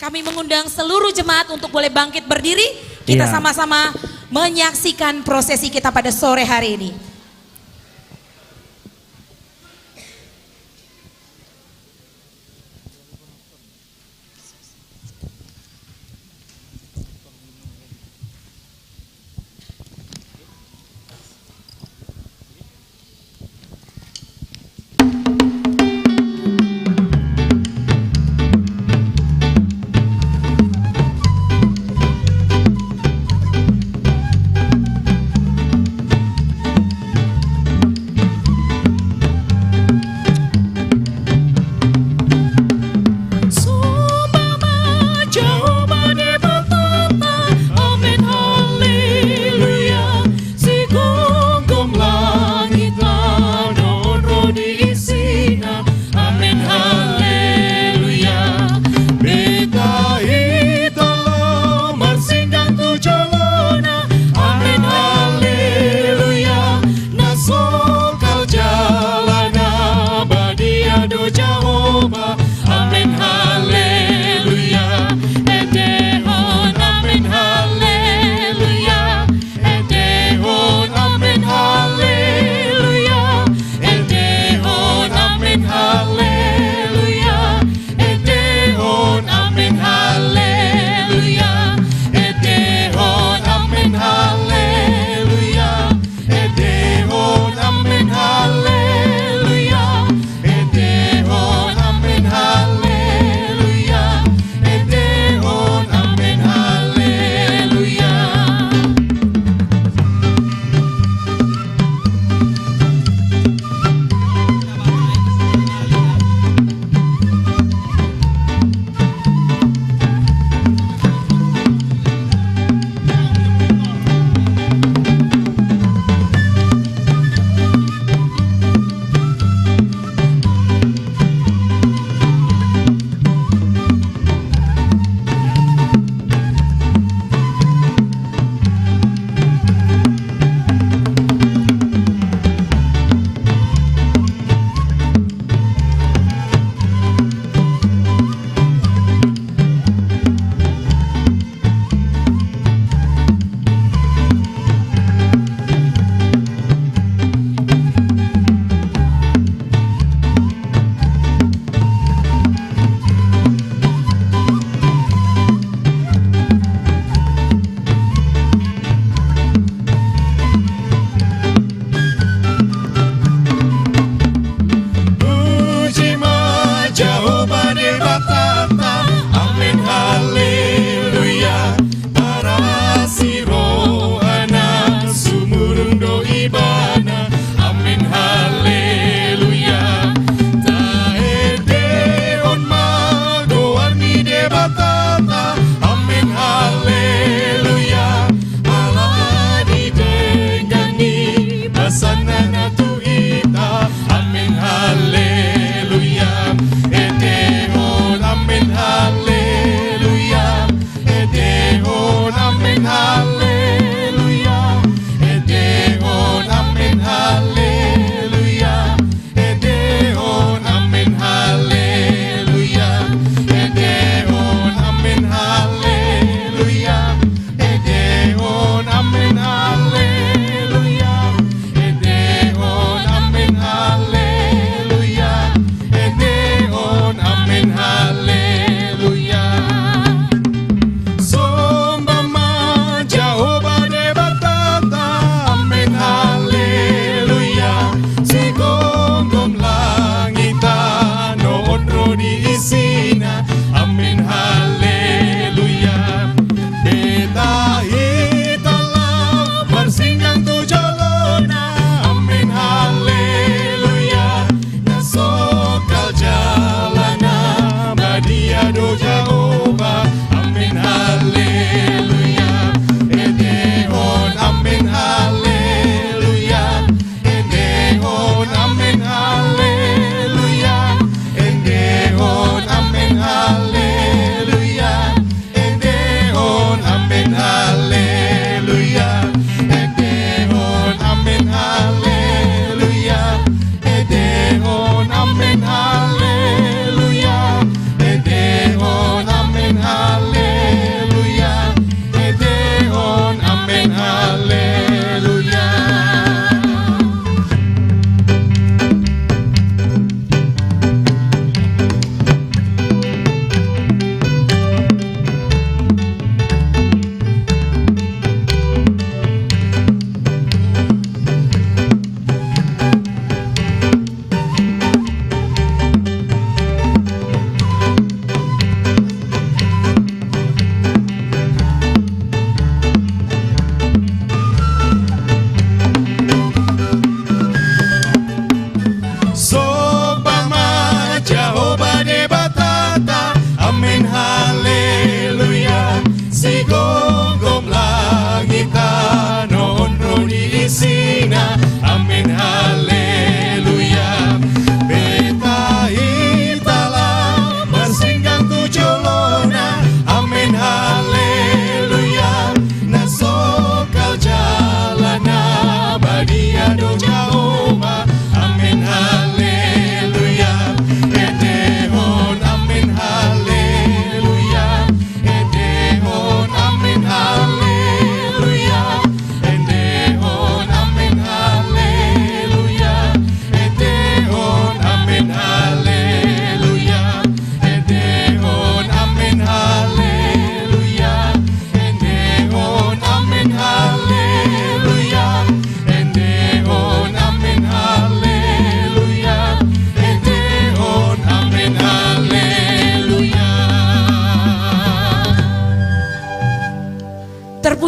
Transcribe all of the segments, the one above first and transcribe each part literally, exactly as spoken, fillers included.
Kami mengundang seluruh jemaat untuk boleh bangkit berdiri. Kita Iya. sama-sama menyaksikan prosesi kita pada sore hari ini. Somba ma Jahowa Debatanta, amen haleluya. Sigomgom langit ma dohot ro di isina, amen haleluya. Beta hita laho marsindang tu jolona, amen haleluya. Na sokal jala na badia do Jahowa, amen haleluya. Endehon amen haleluya. Endehon amen haleluya. Endehon amen haleluya. Endehon amen haleluya. Endehon amen haleluya. Endehon amen haleluya. Endehon amen haleluya.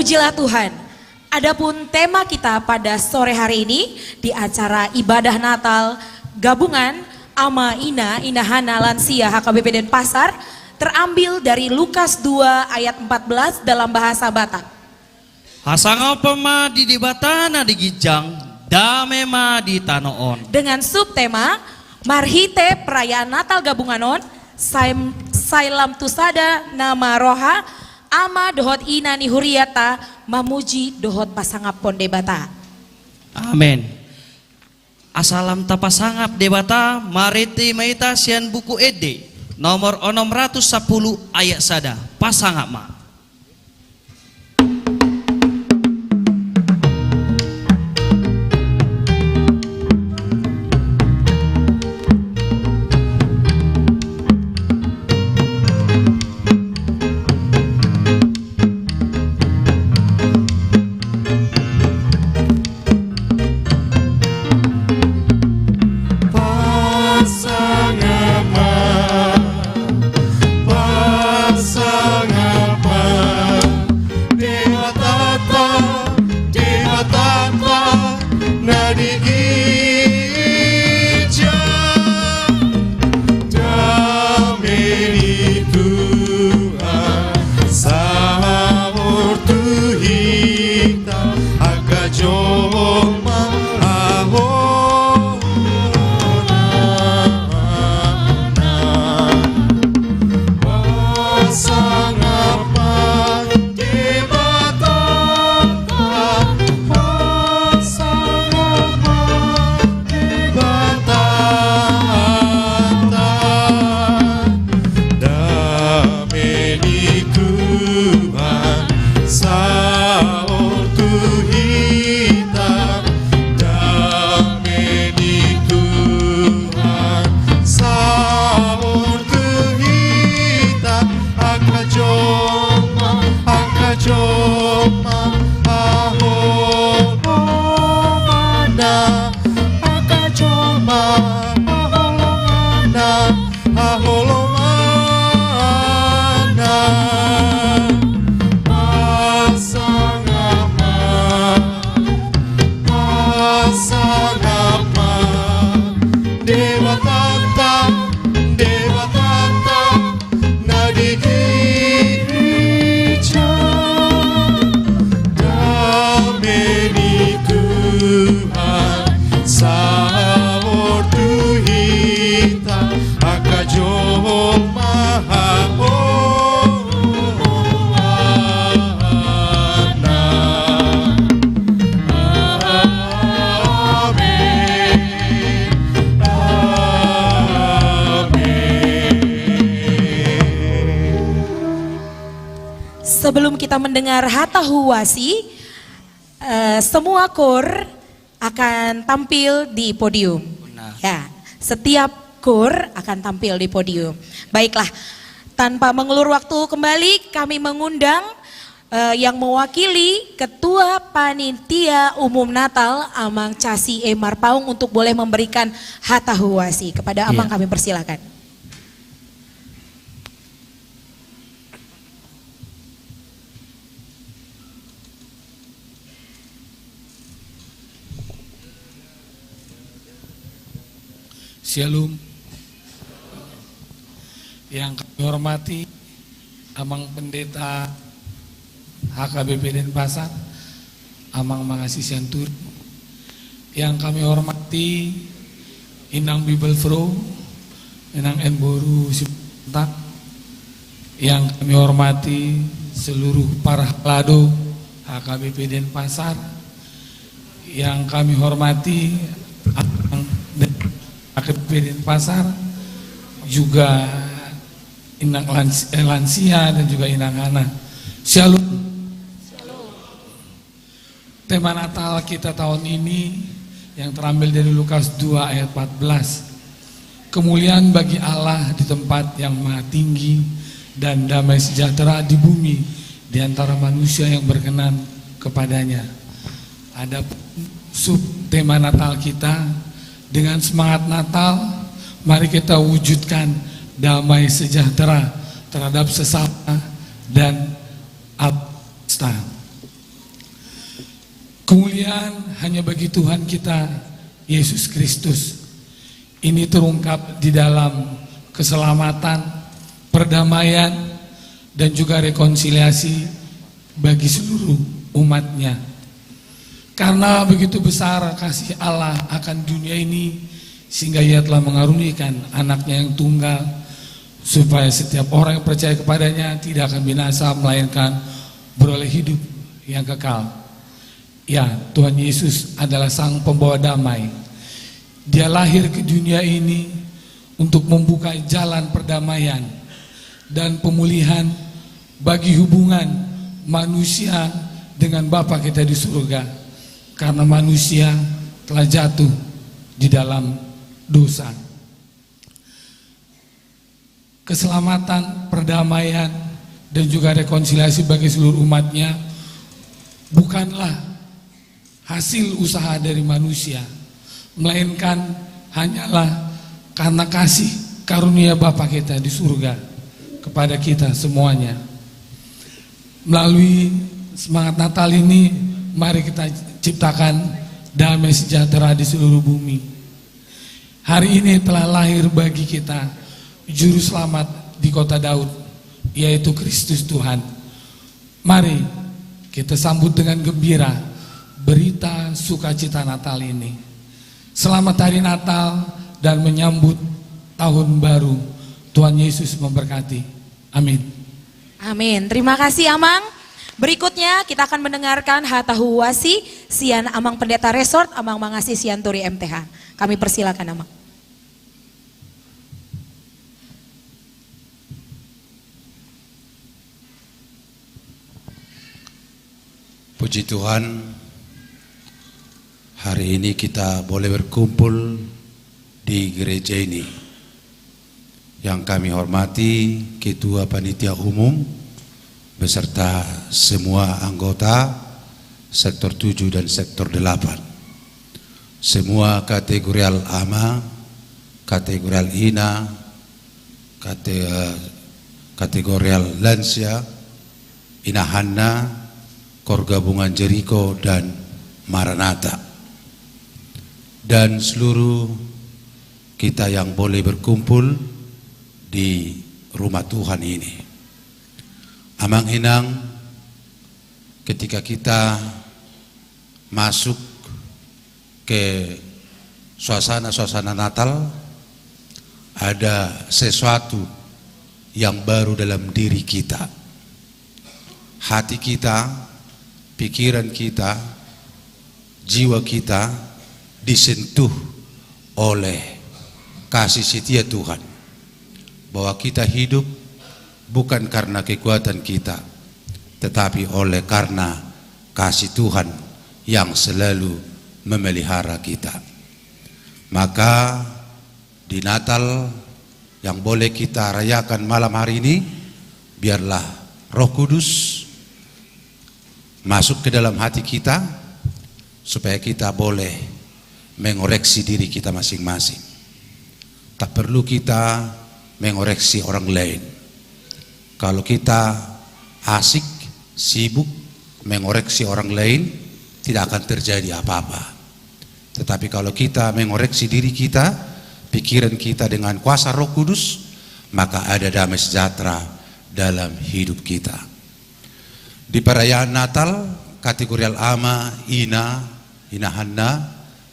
Pujilah Tuhan. Adapun tema kita pada sore hari ini di acara ibadah Natal gabungan Ama Ina Inahana Lansia H K B P Denpasar terambil dari Lukas dua ayat empat belas dalam bahasa Batak. Hasangapon ma di Debata na di ginjang, dame ma di tano on. Dengan subtema, marhite perayaan Natal gabungan on, sai, sai lam tu sada nama roha, ama dohot ina ni hurianta mamuji dohot pasangaphon Debata. Amen. Asa lam tapasangap Debata, marende ma hita sian Buku Ende nomor onom ratus sampulu ayat sada. Pasangap ma. Pasangap ma, pasangap ma, Debatanta, Debatanta na di ginjang. Dame ni Tuhan saor tu hita angka jolma haholomana. Pasangap ma Debatanta, pasangap ma Debatanta. Dame ni Tuhan saor tu hita. Dame ni Tuhan saor tu hita. Angka jolma, angka jolma haholomana. Angka jolma haholomana, haholomana. Pasangap ma, pasangap ma, Debatanta, Debatanta na di ginjang. Dame ni Tuhan saor tu hita angka jolma haholomana. Amen. Amen. Sebelum kita mendengar hata huasi, eh, semua kor akan tampil di podium. Benar. Ya, setiap kor akan tampil di podium. Baiklah, tanpa mengulur waktu kembali, kami mengundang, eh, yang mewakili Ketua Panitia Umum Natal, Amang Casi E Marpaung, untuk boleh memberikan hata huasi. Kepada Amang, iya, kami persilakan. Syalom. Yang kami hormati Amang Pendeta H K B P Denpasar, Amang Mangasi Sianturi. Yang kami hormati Inang Bibelvrouw, Inang Enboru Simanjuntak. Yang kami hormati seluruh para halado H K B P Denpasar. Yang kami hormati Amang H K B P Denpasar, juga Inang lans-, eh, lansia dan juga Inang Hana. Syalom. Tema Natal kita tahun ini yang terambil dari Lukas dua ayat empat belas. Kemuliaan bagi Allah di tempat yang maha tinggi, dan damai sejahtera di bumi di antara manusia yang berkenan kepada-Nya. Adapun subtema Natal kita, dengan semangat Natal, mari kita wujudkan damai sejahtera terhadap sesama dan alam semesta. Kemuliaan hanya bagi Tuhan kita, Yesus Kristus. Ini terungkap di dalam keselamatan, perdamaian, dan juga rekonsiliasi bagi seluruh umat-Nya. Karena begitu besar kasih Allah akan dunia ini, sehingga Ia telah mengaruniakan Anak-Nya yang tunggal, supaya setiap orang yang percaya kepada-Nya tidak akan binasa, melainkan beroleh hidup yang kekal. Ya, Tuhan Yesus adalah Sang Pembawa Damai. Dia lahir ke dunia ini untuk membuka jalan perdamaian dan pemulihan bagi hubungan manusia dengan Bapa kita di surga, karena manusia telah jatuh di dalam dosa. Keselamatan, perdamaian, dan juga rekonsiliasi bagi seluruh umat-Nya bukanlah hasil usaha dari manusia, melainkan hanyalah karena kasih karunia Bapa kita di surga kepada kita semuanya. Melalui semangat Natal ini, mari kita ciptakan damai sejahtera di seluruh bumi. Hari ini telah lahir bagi kita Juru Selamat di Kota Daud, yaitu Kristus Tuhan. Mari kita sambut dengan gembira berita sukacita Natal ini. Selamat Hari Natal dan menyambut Tahun Baru. Tuhan Yesus memberkati. Amin. Amin. Terima kasih, Amang. Berikutnya, kita akan mendengarkan hata huasi sian Amang Pendeta Resort, Amang Mangasi Sianturi, M T H. Kami persilakan, Amang. Puji Tuhan, hari ini kita boleh berkumpul di gereja ini. Yang kami hormati Ketua Panitia Umum beserta semua anggota Sektor tujuh dan Sektor delapan, semua kategorial ama, kategorial ina, kate-, kategorial lansia, Inahanna, Kor Gabungan Jeriko, dan Maranatha, dan seluruh kita yang boleh berkumpul di rumah Tuhan ini. Amang Inang, ketika kita masuk ke suasana-suasana Natal, ada sesuatu yang baru dalam diri kita. Hati kita, pikiran kita, jiwa kita disentuh oleh kasih setia Tuhan, bahwa kita hidup bukan karena kekuatan kita, tetapi oleh karena kasih Tuhan yang selalu memelihara kita. Maka di Natal yang boleh kita rayakan malam hari ini, biarlah Roh Kudus masuk ke dalam hati kita, supaya kita boleh mengoreksi diri kita masing-masing. Tak perlu kita mengoreksi orang lain. Kalau kita asik, sibuk mengoreksi orang lain, tidak akan terjadi apa-apa. Tetapi kalau kita mengoreksi diri kita, pikiran kita dengan kuasa Roh Kudus, maka ada damai sejahtera dalam hidup kita. Di perayaan Natal, kategorial ama, ina, inahanna,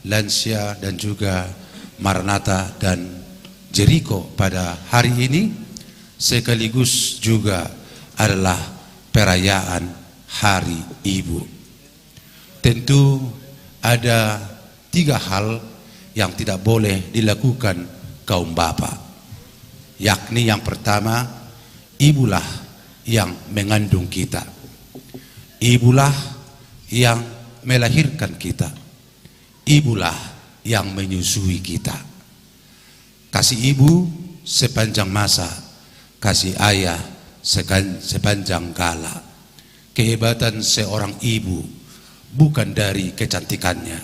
lansia, dan juga Maranatha dan Jeriko pada hari ini, sekaligus juga adalah perayaan Hari Ibu. Tentu ada tiga hal yang tidak boleh dilakukan kaum bapa, yakni yang pertama, ibulah yang mengandung kita, ibulah yang melahirkan kita, ibulah yang menyusui kita. Kasih ibu sepanjang masa, kasih ayah sekan-, sepanjang kala. Kehebatan seorang ibu bukan dari kecantikannya,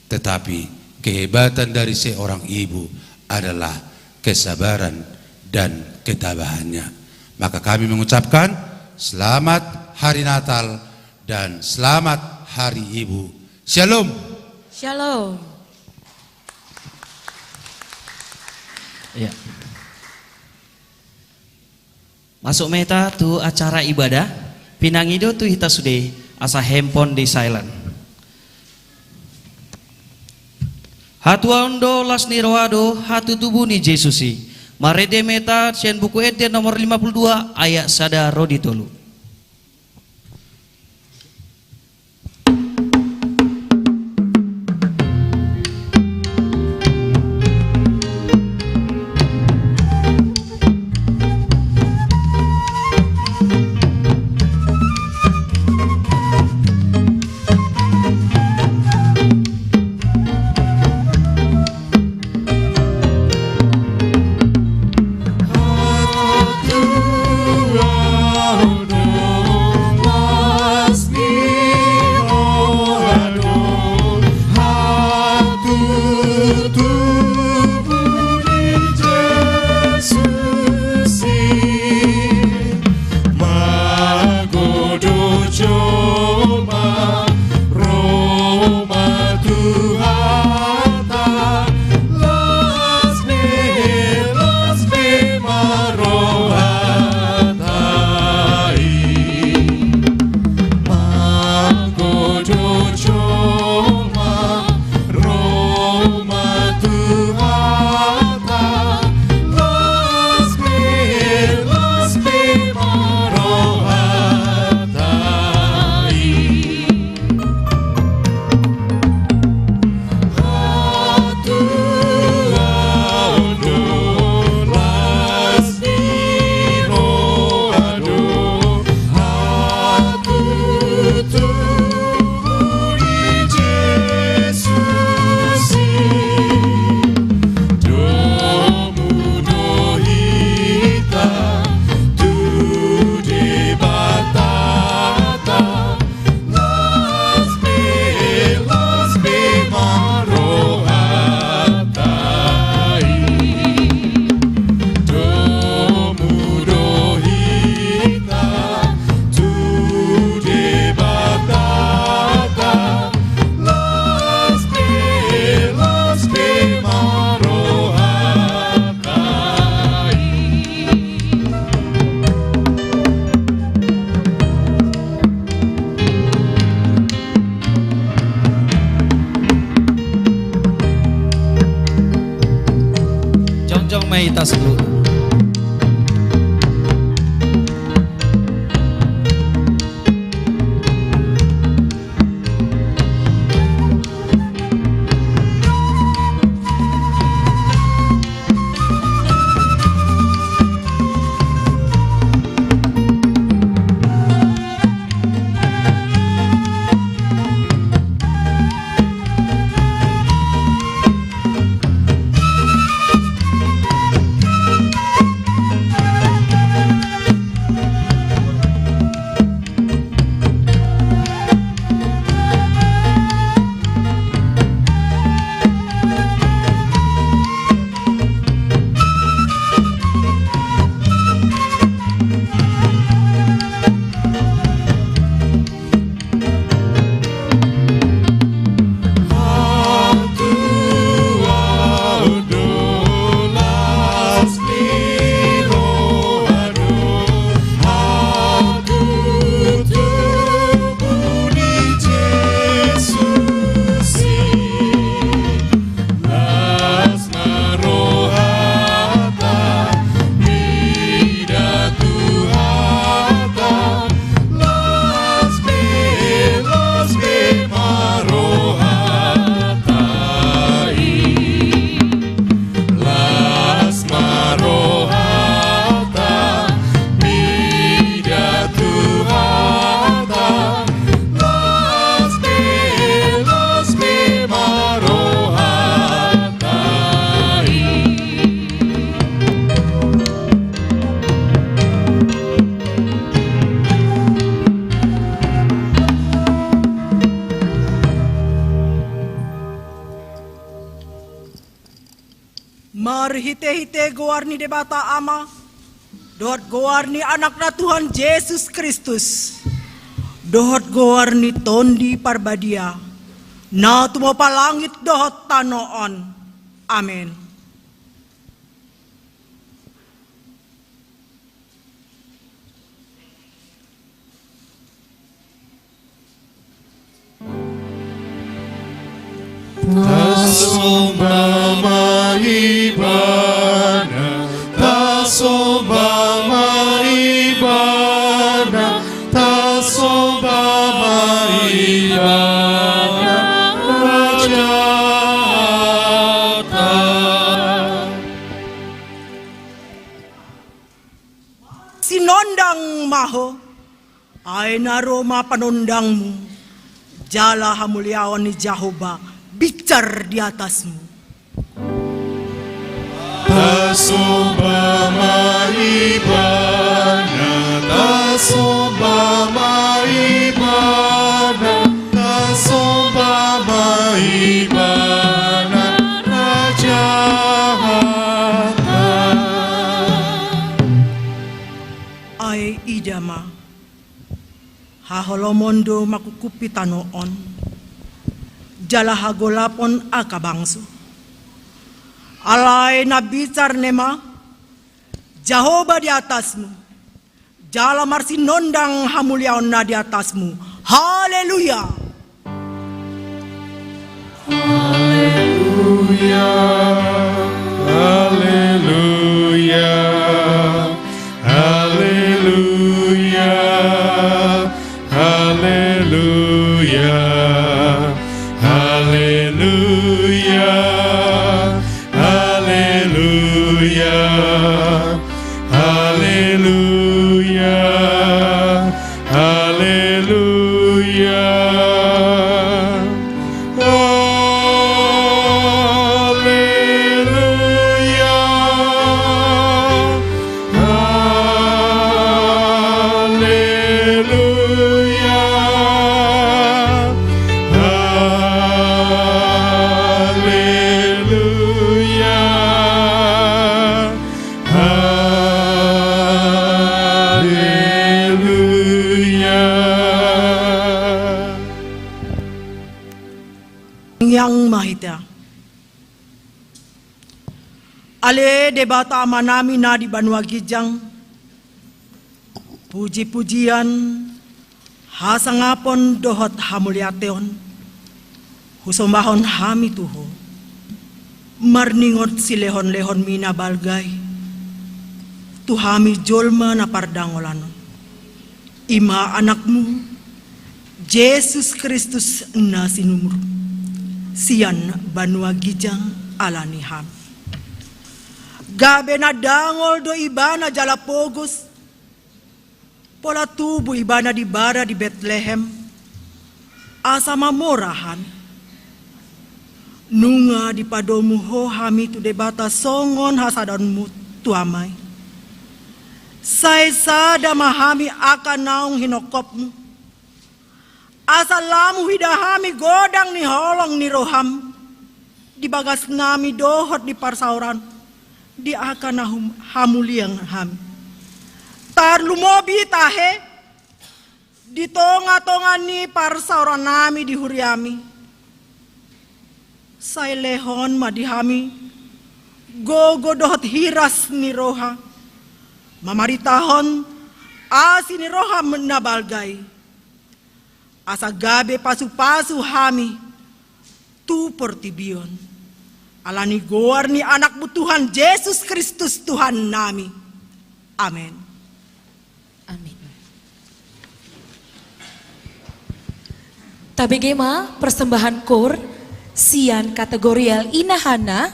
tetapi kehebatan dari seorang ibu adalah kesabaran dan ketabahannya. Maka kami mengucapkan selamat Hari Natal dan selamat Hari Ibu Shalom. Shalom. Iya. Masuk ma hita tu acara ibadah, pinangido tu hita sude asa handphone di silent. Hatuaon do, las ni roha do, hatutubu ni Jesus i. Marende ma hita sian Buku Ende nomor lima puluh dua ayat sada ro di tolu. Jongjong ma hita saluhutna. Marhitehite goar ni Debata Ama, dohot goar ni Anakna Tuhan Jesus Kristus, dohot goar ni Tondi Parbadia, Na tumopa langit dohot tano on. Amen. Tasomba ma Ibana, tasomba ma Ibana, tasomba ma Ibana, Raja ta. Sinondang ma ho, ai na ro ma panondangmu, jala hamuliaon ni Jahowa binsar di atasmu. Tasomba ma Ibana, tasomba ma Ibana, tasomba ma Ibana, Raja ta. Ai ida ma, haholomon do mangkuphupi tano on, jala hagolapon angka bangso. Alai na binsar ne ma Jahowa di atasmu, jala marsinondang hamuliaonna di atasmu. Haleluya! Haleluya, haleluya, haleluya, haleluya, haleluya, haleluya. Haleluya, haleluya, haleluya, haleluya, haleluya. Haleluya. Tangiang ma hita. Ale Debata Amanami na di banua ginjang, pujipujian, hasangapon dohot hamuliateon husombahon hami tu Ho, marningot silehonlehonMi na balga i tu hami jolma na pardangolan on, i ma Anakmu, Jesus Kristus na sinumur sian banua ginjang ala ni hami. Gabe na dangol do Ibana jala pogos, pola tubu Ibana di bara di Betlehem, asa mamora hami. Nunga dipadomu Ho hami tu Debata songon hasadaonMu tu Ama i. Sai sada ma hami angka naung hinongkopMu, asa lam huida hami godang ni holong ni rohaM di bagasnami dohot di parsaoran, di angka na hum-, hamulian hami. Tarlumobi tahe di tongatonga ni parsaorannami di huriaMi. Sai lehon ma di hami gogo dohot hiras ni roha mamaritahon asi ni rohaM na balga i, asa gabe pasupasu hami tu portibi on. Ala ni goar ni AnakMu Tuhan Jesus Kristus Tuhannami. Amen. Amin. Tabege ma persembahan koor sian kategorial Ina Hana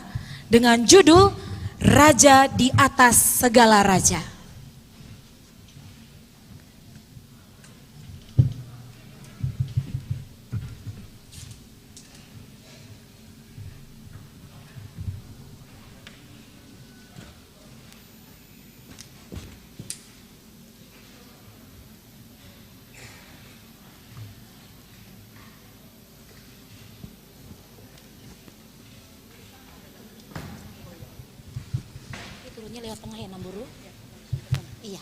dengan judul Raja di Atas Segala Raja. Turunnya lewat tengah ya, Namburu? Iya.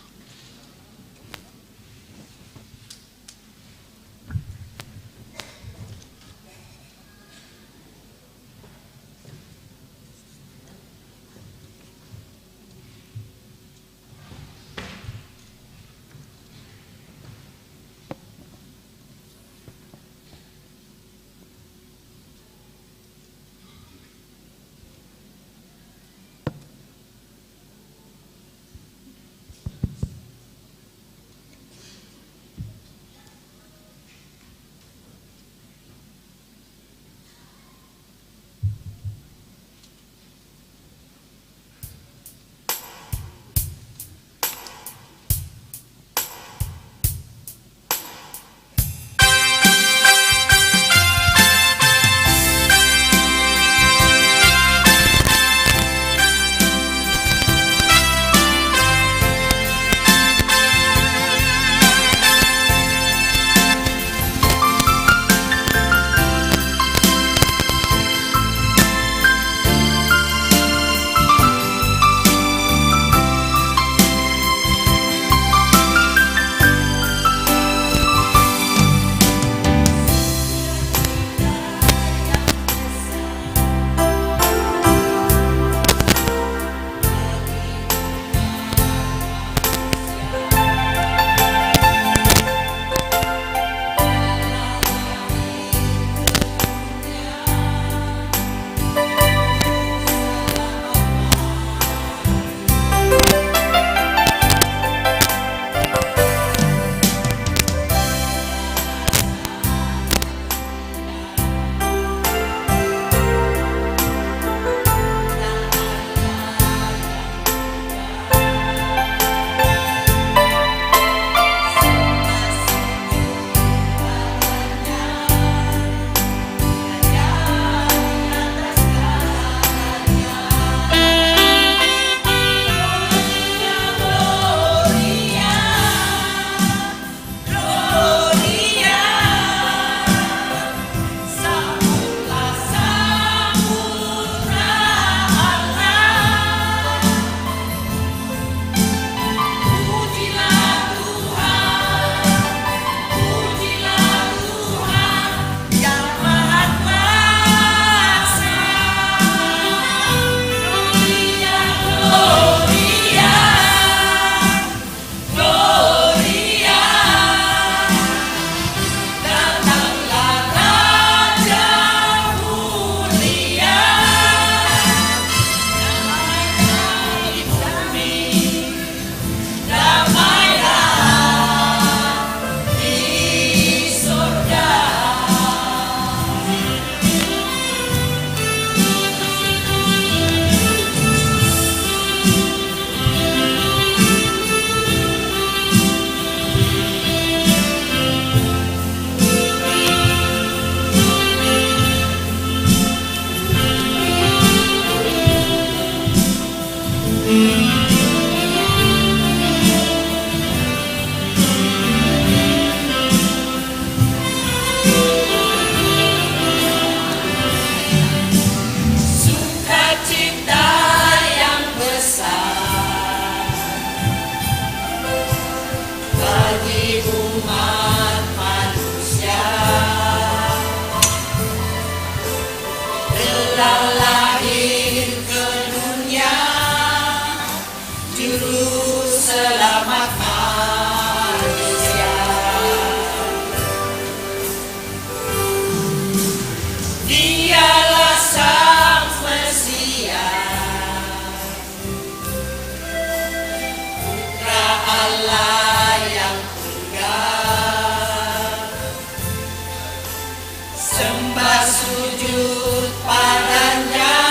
Sujud padanya,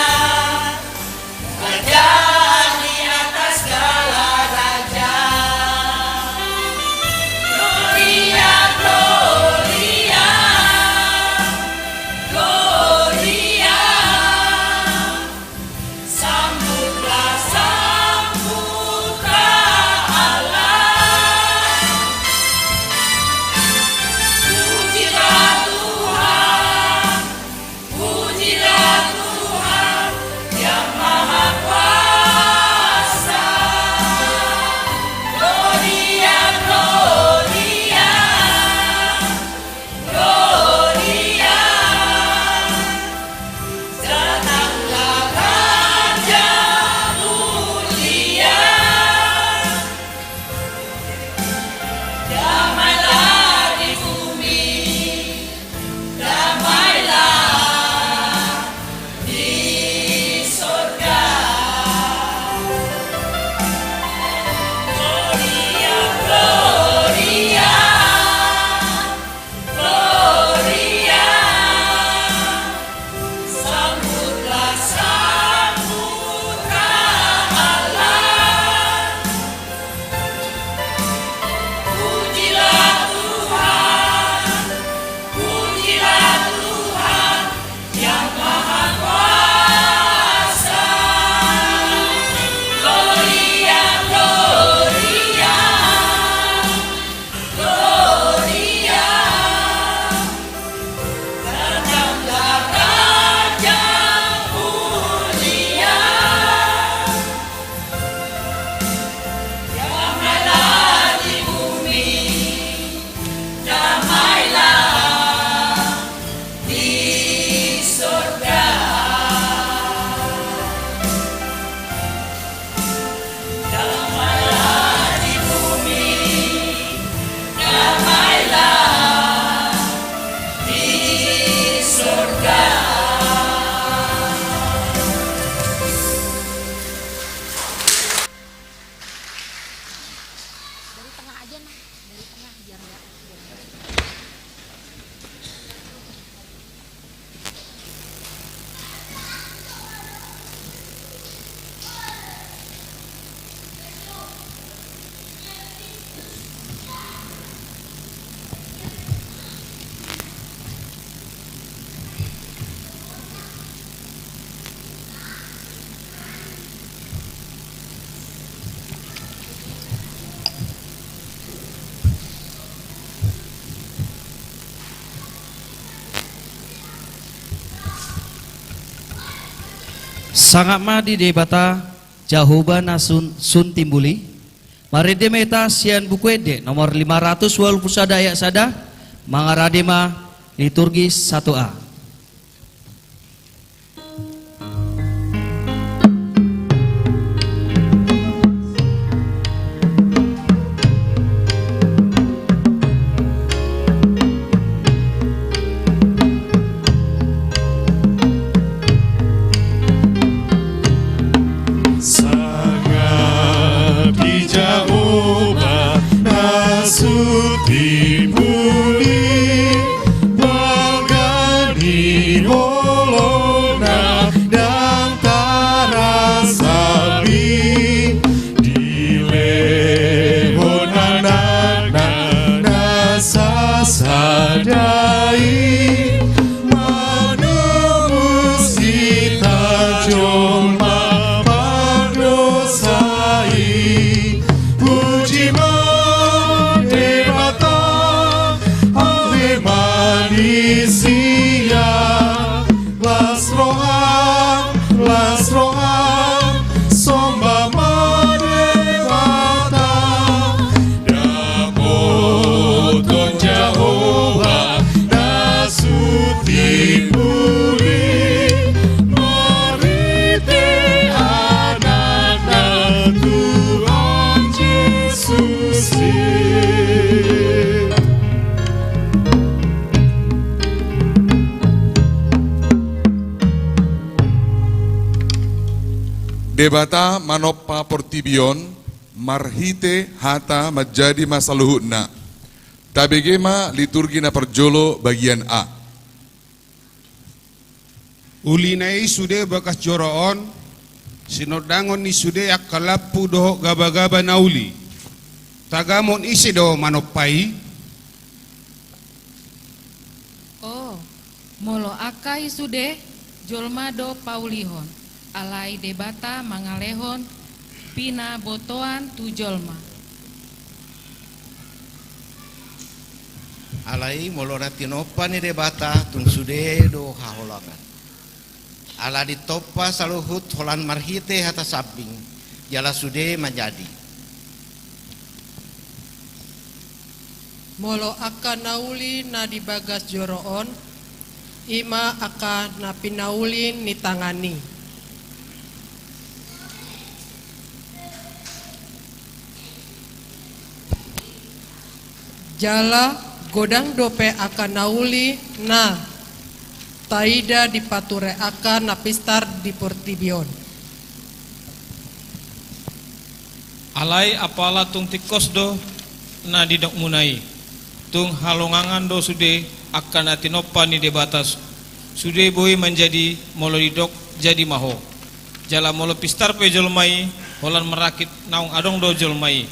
raja di atas segala raja. Gloria, gloria, gloria. Sambutlah, sambutlah Allah. Pujilah Tuhan, pujilah Tuhan yang Maha Kuasa. Gloria, gloria, gloria. Datanglah Raja mulia. Damailah di bumi, damailah di sorga. Gloria, gloria. Gloria, sambutlah, sambutlah Allah. Pujilah Tuhan, pujilah Tuhan yang Maha Kuasa. Gloria, gloria. Gloria, datanglah Raja mulia. Damailah di bumi, damailah di sorga. Damailah di bumi, damailah di sorga. Dari tengah aja, nah. Dari tengah, biar nggak, biar nggak. Sangap ma di Debata Jahowa na sun, sun timbul i. Marende ma hita sian Buku Ende nomor lima ratus walu pulu sada ayat sada, mangarade ma liturgi satu A. Sangap di Jahowa na sun timbul i, balga ni holongna ndang tarasami, dilehon Anakna na sasada i, manobus hita jolma pardosa i. Puji ma Debata, ale ma ni sia. Las roham, las roham, somba ma Debata. Dapothon Jahowa na sun timbul i, marhite Anakna Tuhan Jesus i. Debata manompa portibi on, marhite hata manjadi ma saluhutna. Tabege ma liturgi na parjolo bagian A. Ulina i sude bagas joro on, sinondangon ni sude angka lampu dohot gabagaba na uli. Tagamon ise do manompa i? O, molo angka i sude, jolma do paulihon, alai Debata mangalehon pinabotoan tu jolma. Alai molo na tinompa ni Debata, tung sude do haholongan. Ala ditompa saluhut holan marhite hata sambing, jala sude manjadi. Molo angka na uli na di bagas joro on, i ma angka na pinauli ni tangan i. Jala godang dope angka na uli na taida dipature angka na pistar di portibi on. Alai apala tung tingkos do na nidokmuna i, tung halongangan do sude angka na tinompa ni Debata, sude boi manjadi molo didok jadi ma ho. Jala molo pistar pe jolma i, holan marangkit naung adong do jolma i,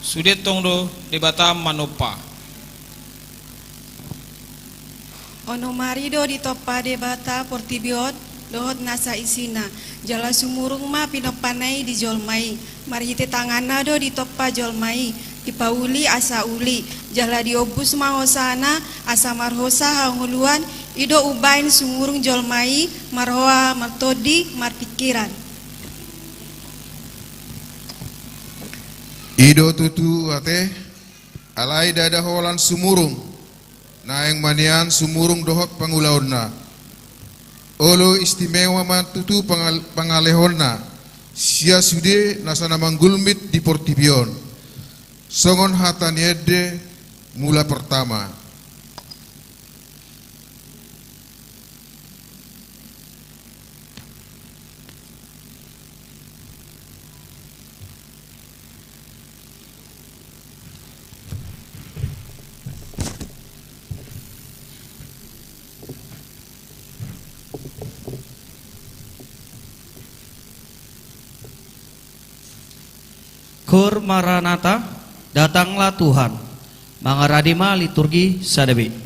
sude tong do Debata manompa. Onom ari do ditompa Debata portibi on dohot nasa isina, jala sumurung ma pinompana i di jolma i. Marhite tanganna do ditompa jolma i, dipauli asa uli, jala diombus ma hosana asa marhosa hangoluan. I do umbahen sumurung jolma i marroha martondi marpingkiran. I do tutu ate, alai ndada holan sumurung, naeng ma nian sumurung dohot pangulaonna. Olo istimewa ma tutu pangal-, pangalehonna sian sude nasa na manggulmit di portibi on. Songon hata ni ende mula pertama. Koor Maranatha, datanglah Tuhan. Mangarade ma liturgi sadari.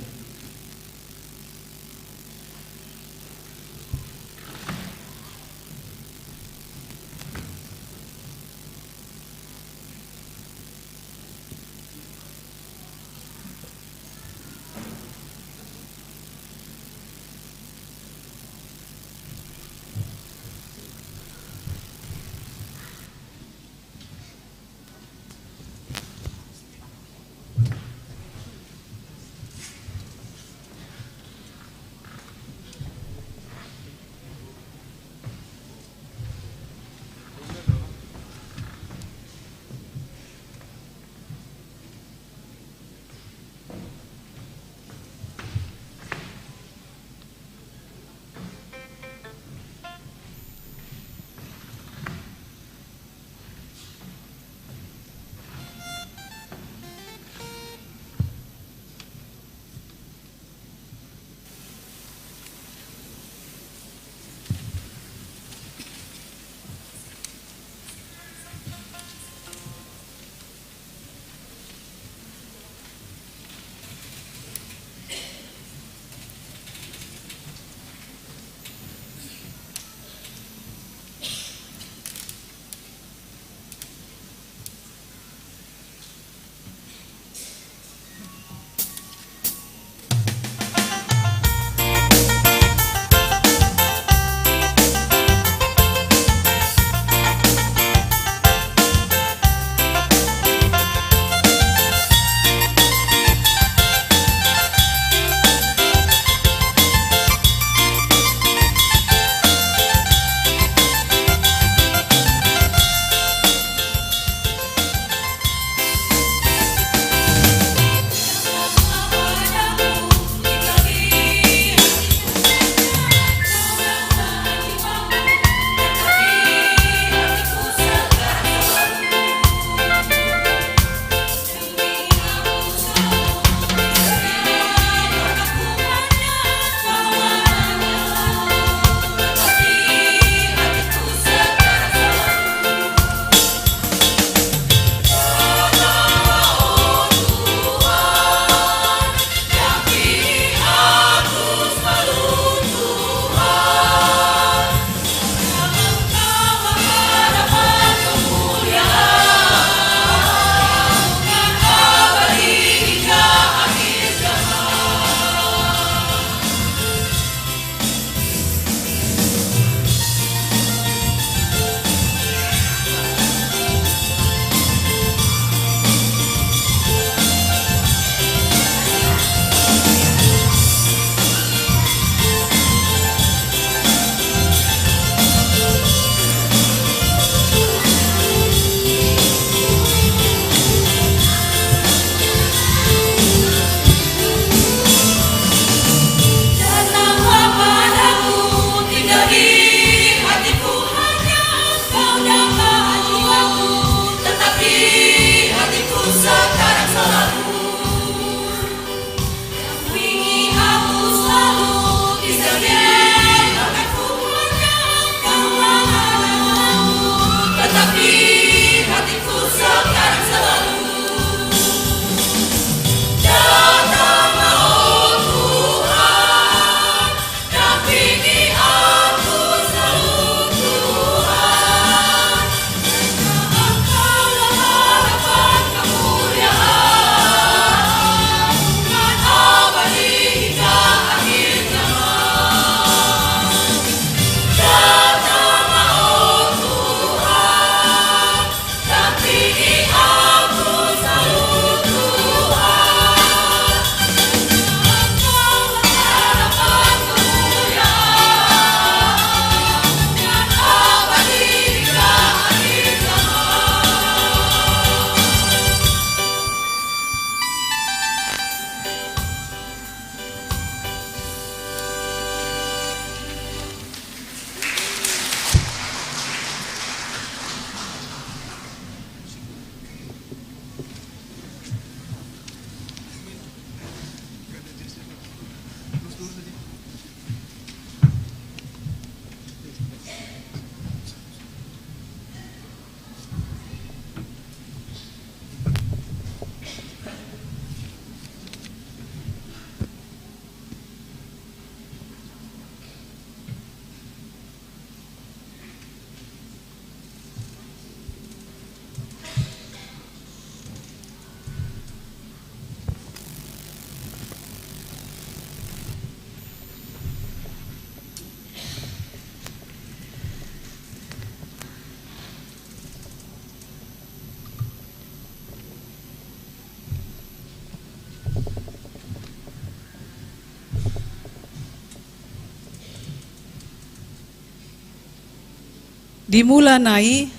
Di mulana i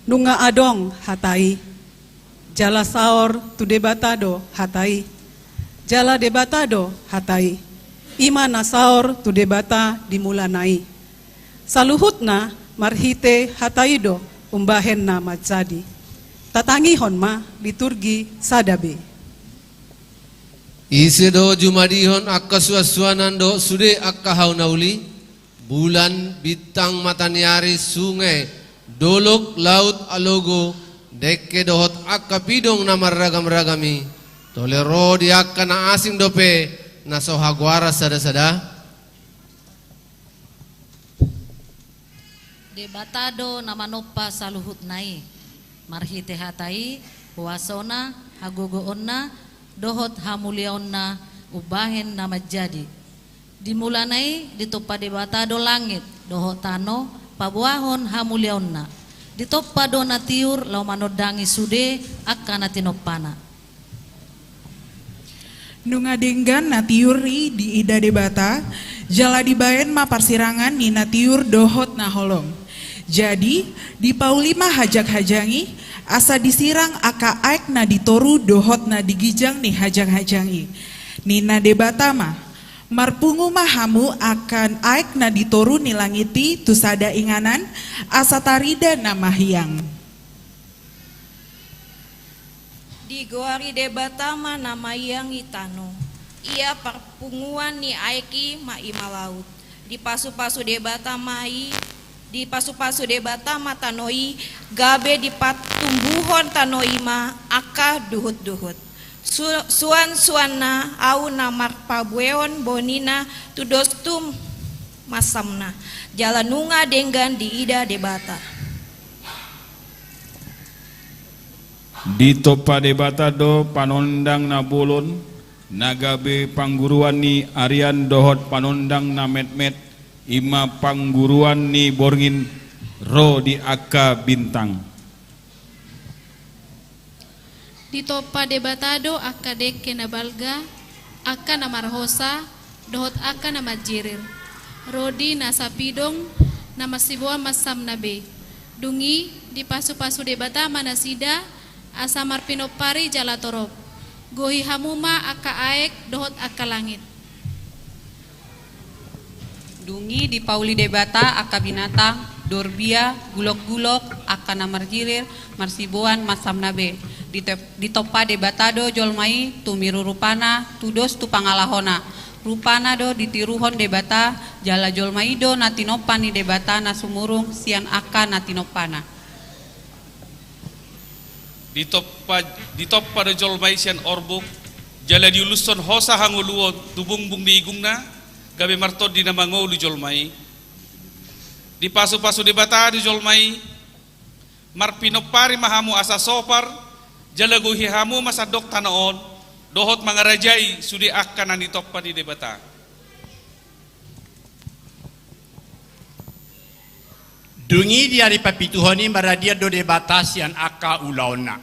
nunga adong Hata i, jala saor tu Debata do Hata i, jala Debata do Hata i. I ma na saor tu Debata di mulana i. Saluhutna marhite Hata i do umbahen na manjadi. Tatangihon ma liturgi sada be. Ise do jumadihon angka suansuanan dohot sude angka hau na uli? Bulan, bintang, mataniari, sunge, dolok, laut, alogo, dengke dohot angka pidong na marragamragam i, tole ro di angka na asing dope na so hagoaran sadasada? Debata do na manompa saluhutna i, marhite Hata i, huasona, hagogoonna, dohot hamuliaonna umbahen na manjadi. Di mulana i ditompa Debata do langit dohot tano paboahon hamuliaonna. Ditompa do na tiur laho manondangi sude angka na tinompana. Nunga denggan na tiur i diida Debata, jala dibaen ma parsirangan ni na tiur dohot na holong. Jadi, dipauli ma hajanghajangi, asa disirang angka aek na di toru dohot na di ginjang ni hajanghajangi. Ninna Debata ma, marpungu ma hamu angka aek na di toru ni langit i tu sada inganan, asa tarida na mahiang. Digoari Debata ma na mahiang i tano. Ia parpunguan ni aek i ma i ma laut. Dipasupasu Debata ma i, dipasupasu Debata ma tano i, gabe dipatumbuhon tano i ma angka duhutduhut. Su-, suansuanna ahu na marpabuehon bonina tudos tu mansamna. Jala nunga denggan diida Debata. Ditompa Debata do panondang na bolon, na gabe pangguruan ni arian dohot panondang na metmet, i ma pangguruan ni borngin ro di angka bintang. Ditompa Debata do angka dengke na balga, angka na marhosa, dohot angka na manjirir, ro di na sapidong na marsiboan mansamna be. Dung i dipasupasu Debata ma nasida, asa marpinompari jala torop. Gohi hamu ma angka aek dohot angka langit. Dung i dipauli Debata angka binatang, dorbia, gulokgulok, angka na marjirir, marsiboan mansamna be. Ditep-, ditompa Debata do jolma i tumiru rupana, tudos tu pangalahona. Rupana do ditiruhon Debata, jala jolma i do na tinompa ni Debata na sumurung sian angka na tinompana. Ditompa, ditompa do jolma i sian orbuk, jala diulushon hosa hangoluon tu bungbung ni igungna, gabe martondi na mangolu jolma i. Dipasupasu Debata do jolma i, marpinompari ma hamu asa sopar, jala gohi hamu ma sandok tano on, dohot mangarajai sude angka na nitompa ni Debata. Dung i di ari papituhon i maradian do Debata sian angka ulaonna.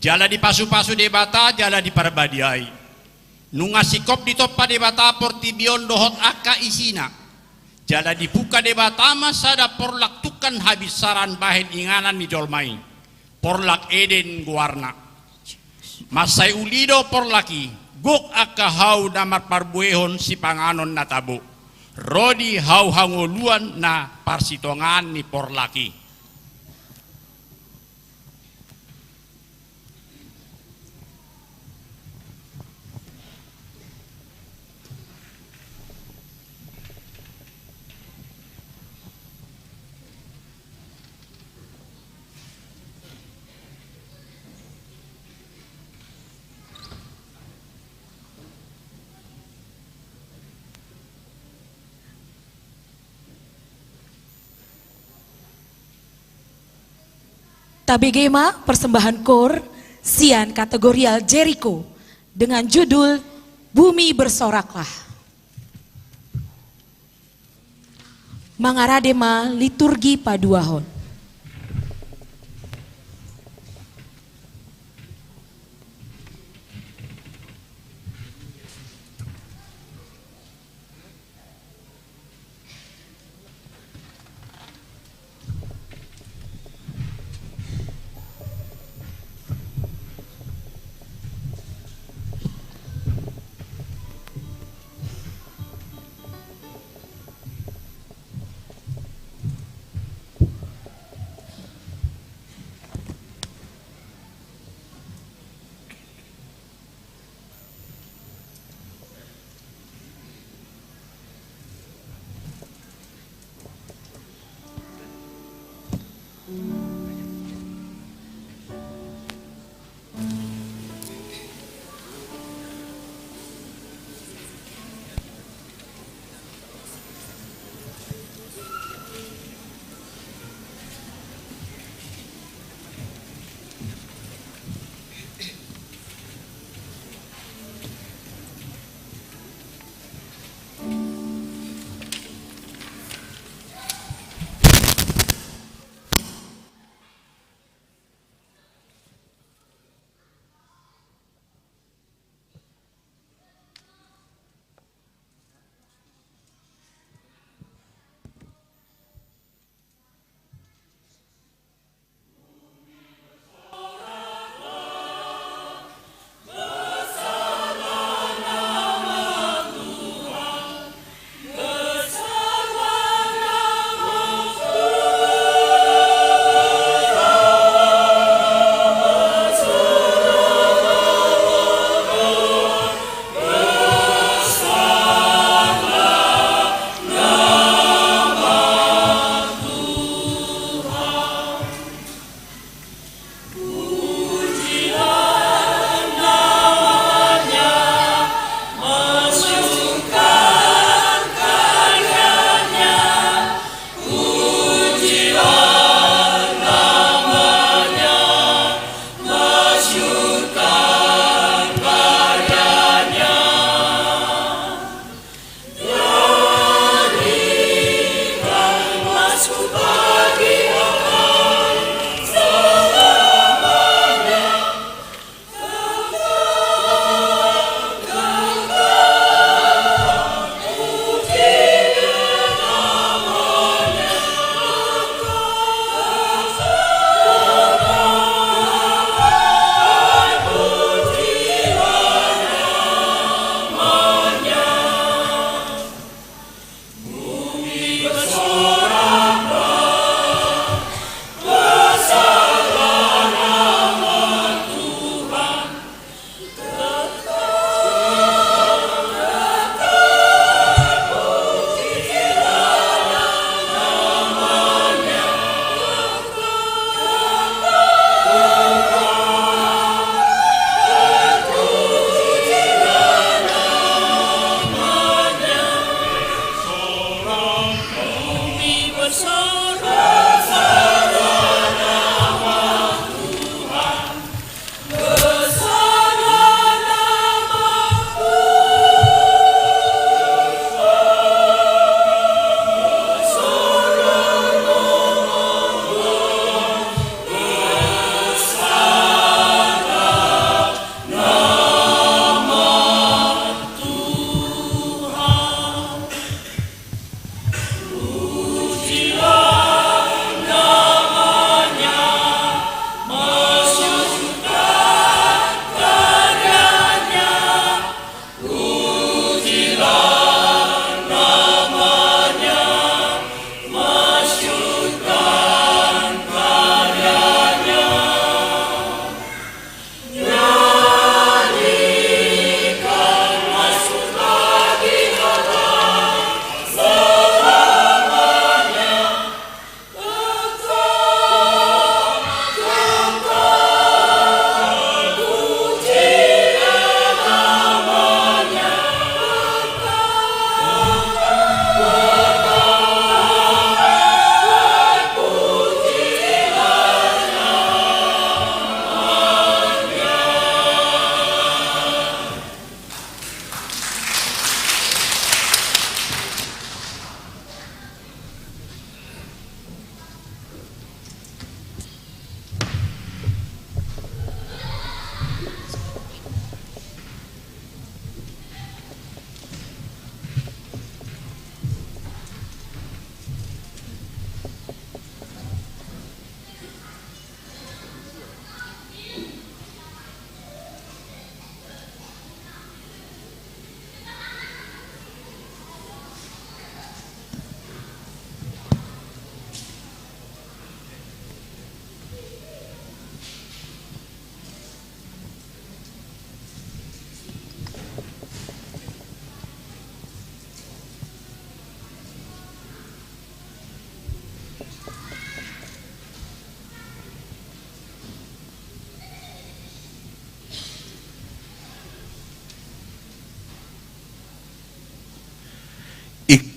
Jala dipasupasu Debata, jala diparbadiai. Nunga singkop ditompa Debata portibi on dohot angka isina. Jala dibuka Debata ma sada porlak tungkan habinsaran bahen inganan ni jolma i. Porlak Eden goarna. Mansai uli do porlak i, gok angka hau na marparbuehon sipanganon na tabo. Ro di hau hangoluan na parsitongaan ni porlak i. Tabege ma persembahan koor sian kategorial Jericho dengan judul Bumi Bersoraklah. Mangarade ma liturgi paduahon.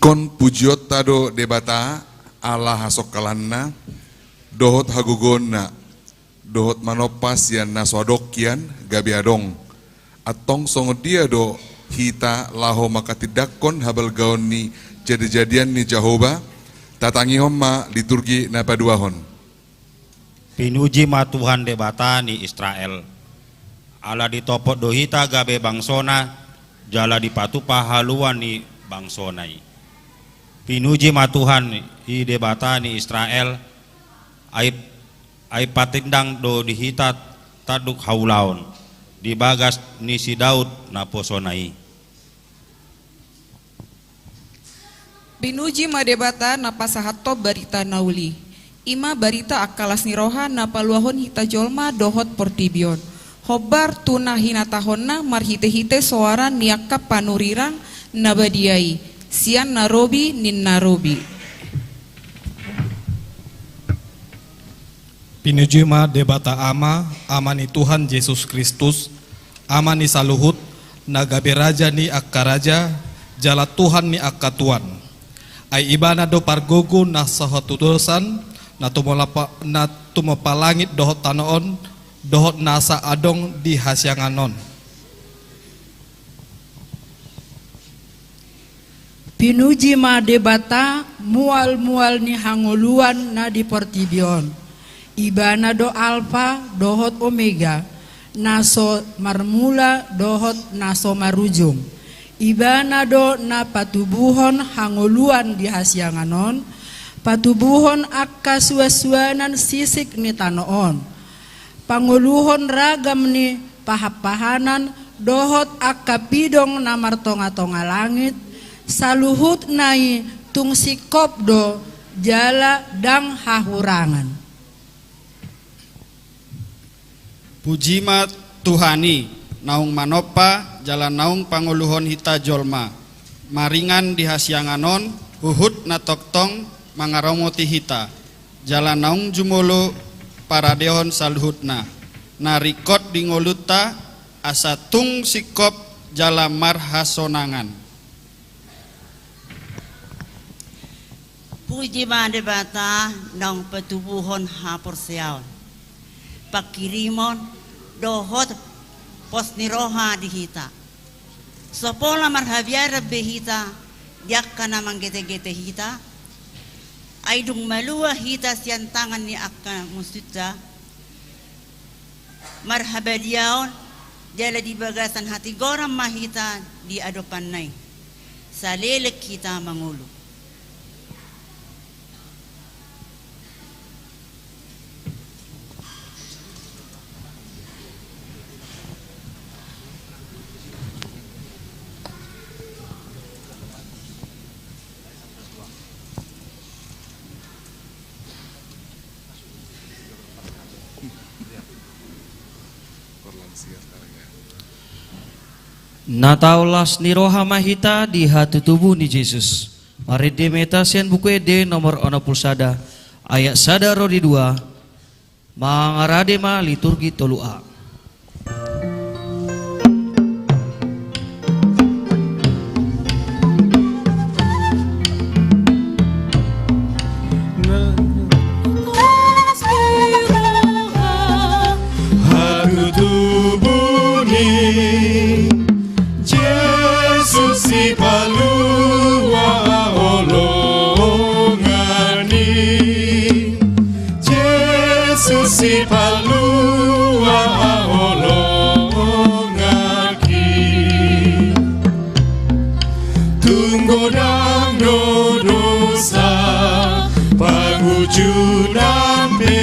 Ingkon pujionta do Debata, ala hasongkalanna, dohot hagogoonna, dohot manompa sian na so adong hian gabe adong. Antong songon dia do hita laho manghatindanghon habalgaon ni jadijadian ni Jahowa? Tatangihon ma liturgi na paduahon. Pinuji ma Tuhan Debata ni Israel, ala ditopot do hita gabe bangsona, jala dipatupa haluaon ni bangsona i. Pinuji ma Tuhan i Debata ni Israel, ai, ai patindang do di hita tanduk haulaon, di bagas ni si Daud naposona i. Pinuji ma Debata na pasahathon barita na uli. I ma barita angka las ni roha na paluahon hita jolma dohot portibi on, hombar tu na hinatahonna marhitehite soara ni angka panurirang na badia i, sian na robi ninna robi. Pinuji ma Debata Ama, Ama ni Tuhan Jesus Kristus, Ama ni saluhut, na gabe Raja ni angka raja, jala Tuhan ni angka tuan. Ai Ibana do pargogo na so hatudosan, na tumolapa-, na tumompa langit dohot tano on, dohot nasa adong di hasiangan on. Pinuji ma Debata, mual-mual ni hangoluan na di portibi on. Ibana do Alpa dohot Omega, na so marmula dohot na so marujung. Ibana do na patubuhon hangoluan di hasiangan on, patubuhon angka suansuanan sisik ni tano on, pangoluhon ragam ni pahanpahanan dohot angka pidong na martongatonga langit, saluhutna i tung singkop do jala ndang hahurangan. Puji ma Tuhan i, naung manompa jala naung pangoluhon hita jolma, maringan di hasiangan on, huhut na tongtong mangaramoti hita, jala naung jumolo paradehon saluhutna na ringkot di ngolunta, asa tung singkop jala marhasonangan. Puji ma Debata naung patubuhon haporseaon, panghirimon dohot pos ni roha di hita. So pola marhabiaran be hita di angka na manggetegete hita, ai dung malua hita sian tangan ni angka musunta, marhabadiaon jala di bagasan hatigoran ma hita di adopanna i, saleleng hita mangolu. Na tau las ni roha ma hita di hatutubu ni Jesus. Marende ma hita sian Buku Ende nomor onom pulu sada, ayat sada ro di dua. Mangarade ma liturgi tolu A. Hatutubu ni Jesus sipalua haholongan i, Jesus sipalua haholongan i. Tung godang do dosa pangunjunan be,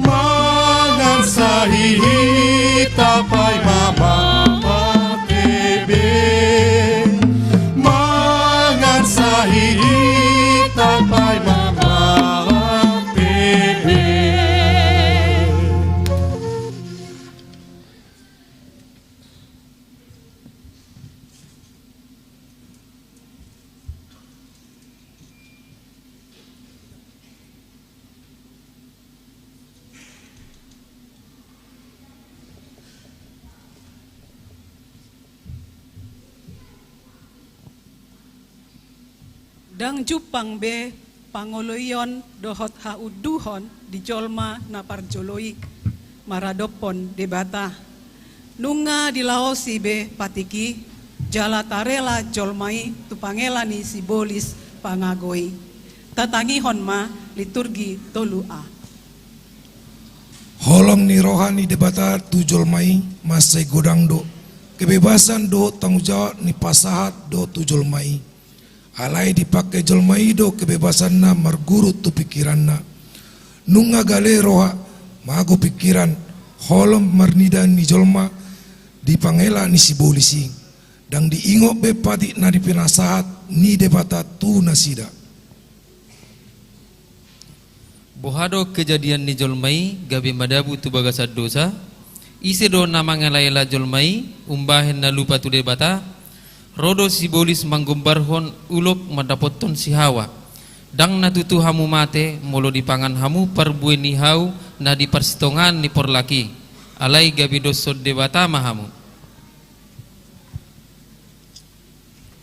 mangan sahihit paima mate be, mangan sahihit paima mate be. Ndang jumpang be pangoloion dohot haunduhon di jolma na parjolo i maradophon Debata. Nunga dilaosi be patik i, jala tarela jolma i tu pangela ni sibolis pangago i. Tatangihon ma liturgi tolu a. Holong ni roha ni Debata tu jolma i mansai godang do, kebebasan dohot tanggung jawab ni pasahat do tu jolma i. Alai dipangke jolma i do kebebasanna marguru tu pingkiranna. Nunga gale roha, mago pingkiran, holong marnida ni jolma di pangela ni sibolis i. Ndang diingot be patik na di pinasahat ni Debata tu nasida. Boha do kejadian ni jolma i gabe madabu tu bagasan dosa? Ise do na mangelaela jolma i umbahen na lupa tu Debata? Ro do sibolis manggombarhon ulok mandapothon si Hawa. Ndang na tutu hamu mate molo dipangan hamu parbue ni hau na di parsitongaan ni porlak i, alai gabe doshon Debata ma hamu.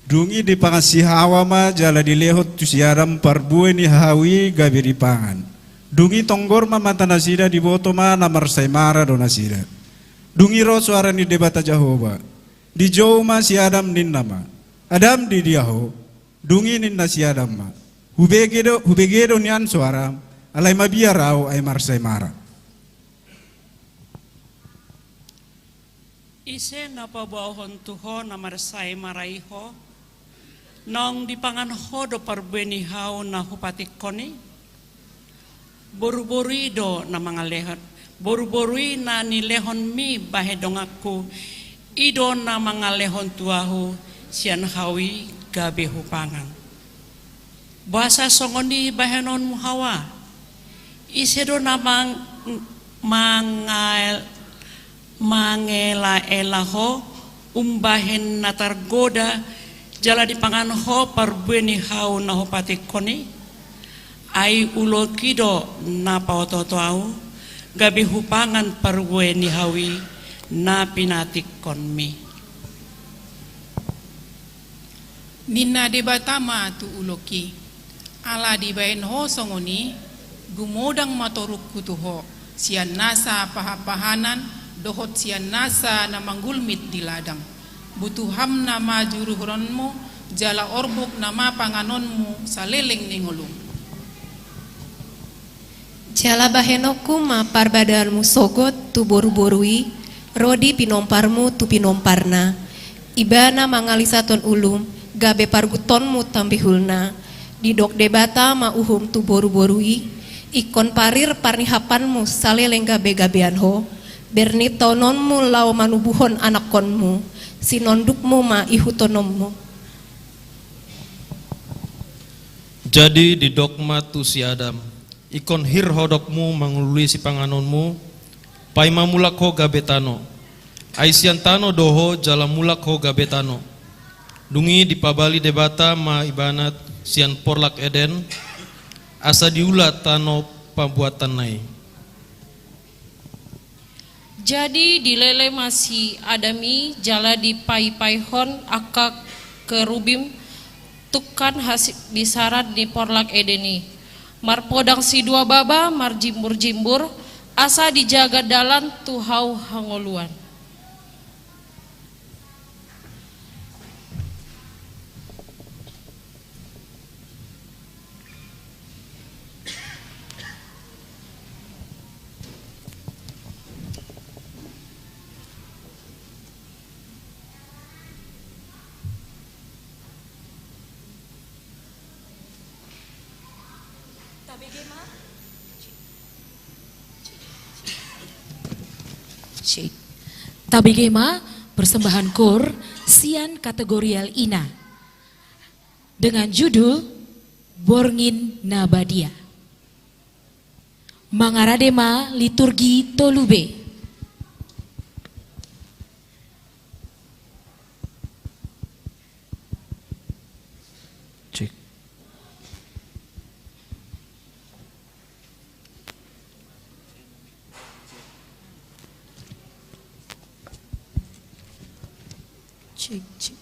Dung i dipangan si Hawa ma jala dilehon tu si Adam parbue ni hau i gabe dipangan. Dung i tonggor ma mata nasida, diboto ma na marsaemara do nasida. Dung i ro soara ni Debata Jahowa. Dijou ma si Adam, ninna ma: Adam, di dia ho? Dung i ninna si Adam ma: Hubege do, hubege do nian soaram, alai mabiar ahu ai marsaemara. Ise na paboahon tu ho na marsaemara i ho? Naung dipangan ho do parbue ni hau na hupatikkon i? Boruboru i do na mangalehon, boruboru i na nilehonmi bahen donganku, i do na mangalehon tu ahu sian hau i gabe hupangan. Boasa songon i bahenonmu, Hawa? Ise do na mang-, mangael-, mangelaela ho umbahen na targoda jala dipangan ho parbue ni hau na hupatikkon i? Ai ulok i do na paotooto ahu, gabe hupangan parbue ni hau i na pinatikkonmi. Ninna Debata ma tu ulok i: Ala dibahen ho songon i, gumodang ma torungku tu ho sian nasa pahanpahanan dohot sian nasa na manggulmit di ladang. Butuhamna ma juruhononmu, jala orbukna ma panganonmu saleleng ni ngolum. Jala bahenonku ma parbadaanmu sogot tu boruboru i, ro di pinomparmu tu pinomparna. Ibana mangalisathon ulum, gabe parguttonmu tambihulna. Didok Debata ma uhum tu boruboru i, ingkon parir parnihapanmu saleleng gabegabean ho, bernitaononmu laho manubuhon anakkonmu, sinondukmu ma ihuthononmu. Jadi didok ma tu si Adam: Ingkon hir hodokmu mangulului sipanganonmu, paima mulak ho gabe tano. Ai sian tano do ho jala mulak ho gabe tano. Dung i dipabali Debata ma ibana sian porlak Eden, asa diula tano pabuatanna i. Jadi dilele ma si Adam i jala dipaipaihon angka kerubim tungkan hasibisaran ni porlak Eden i, marpodang sidua baba marjimburjimbur, asa dijaga dalan tu hau hangoluan. Tabege ma. Cek. Tabege ma persembahan koor sian kategorial Ina dengan judul Borngin Na Badia. Mangarade ma liturgi tolu B. Cek. Cek, cek.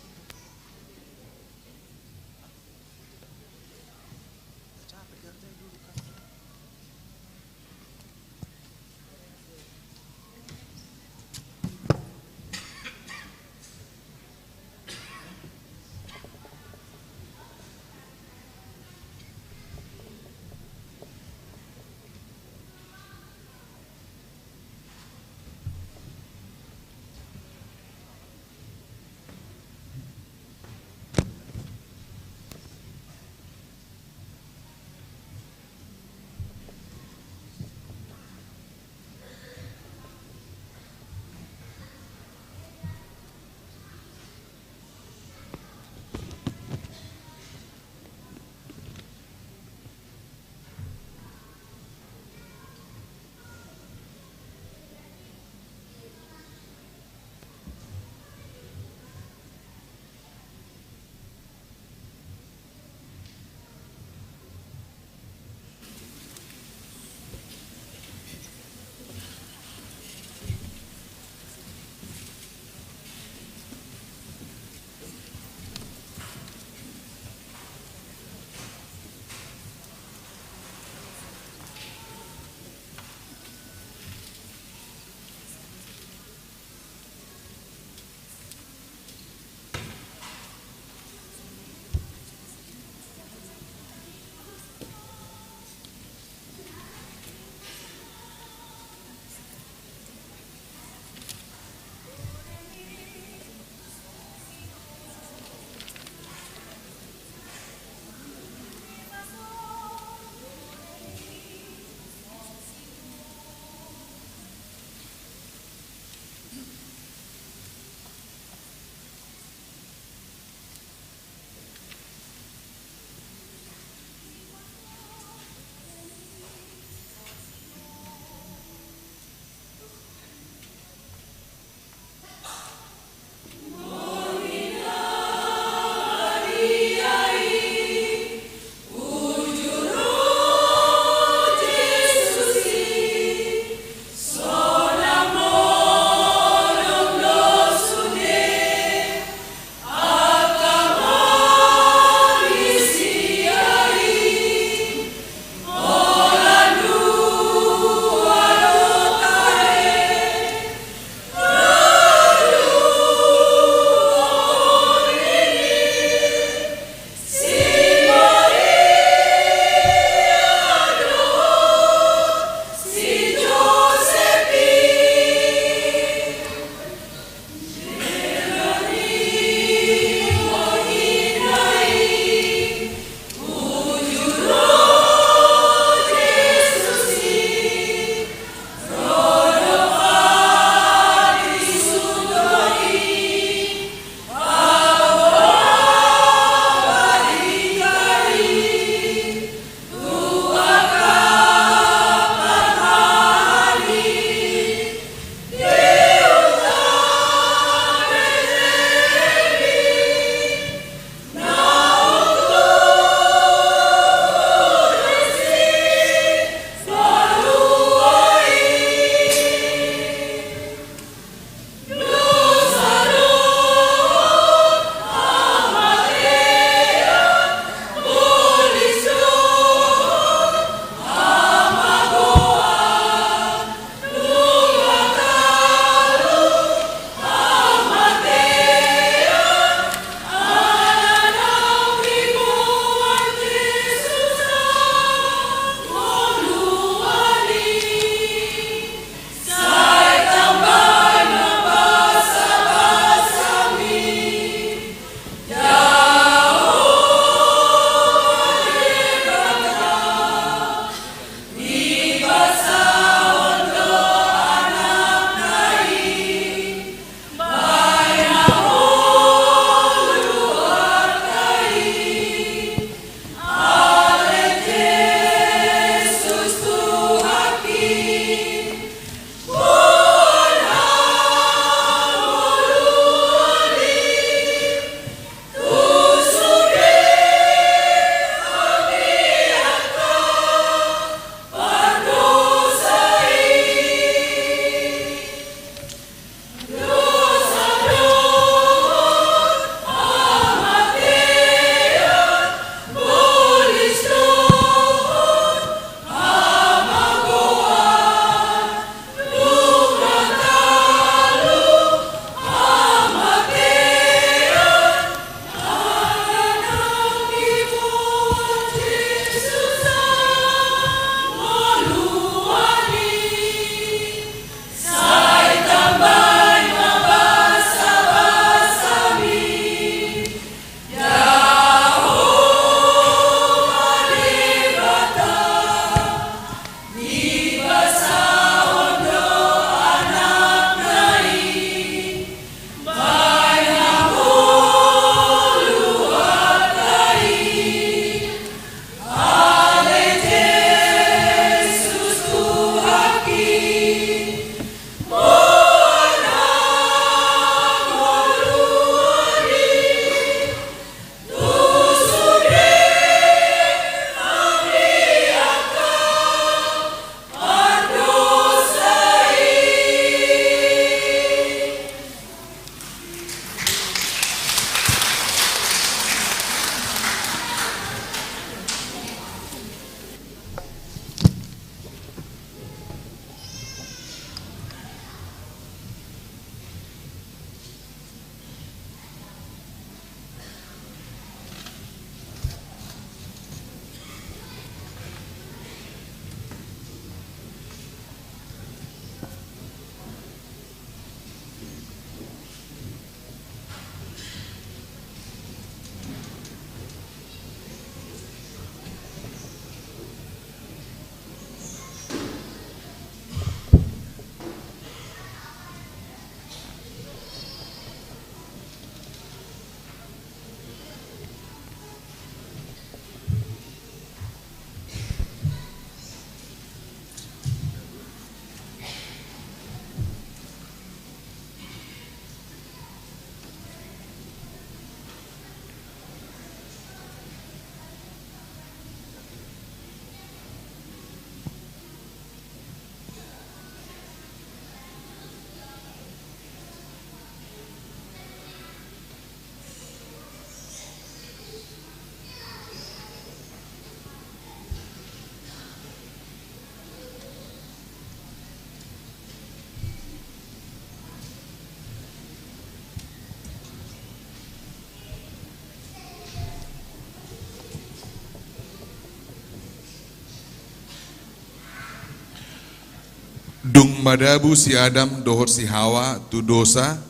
Dung madabu si Adam dohot si Hawa tu dosa,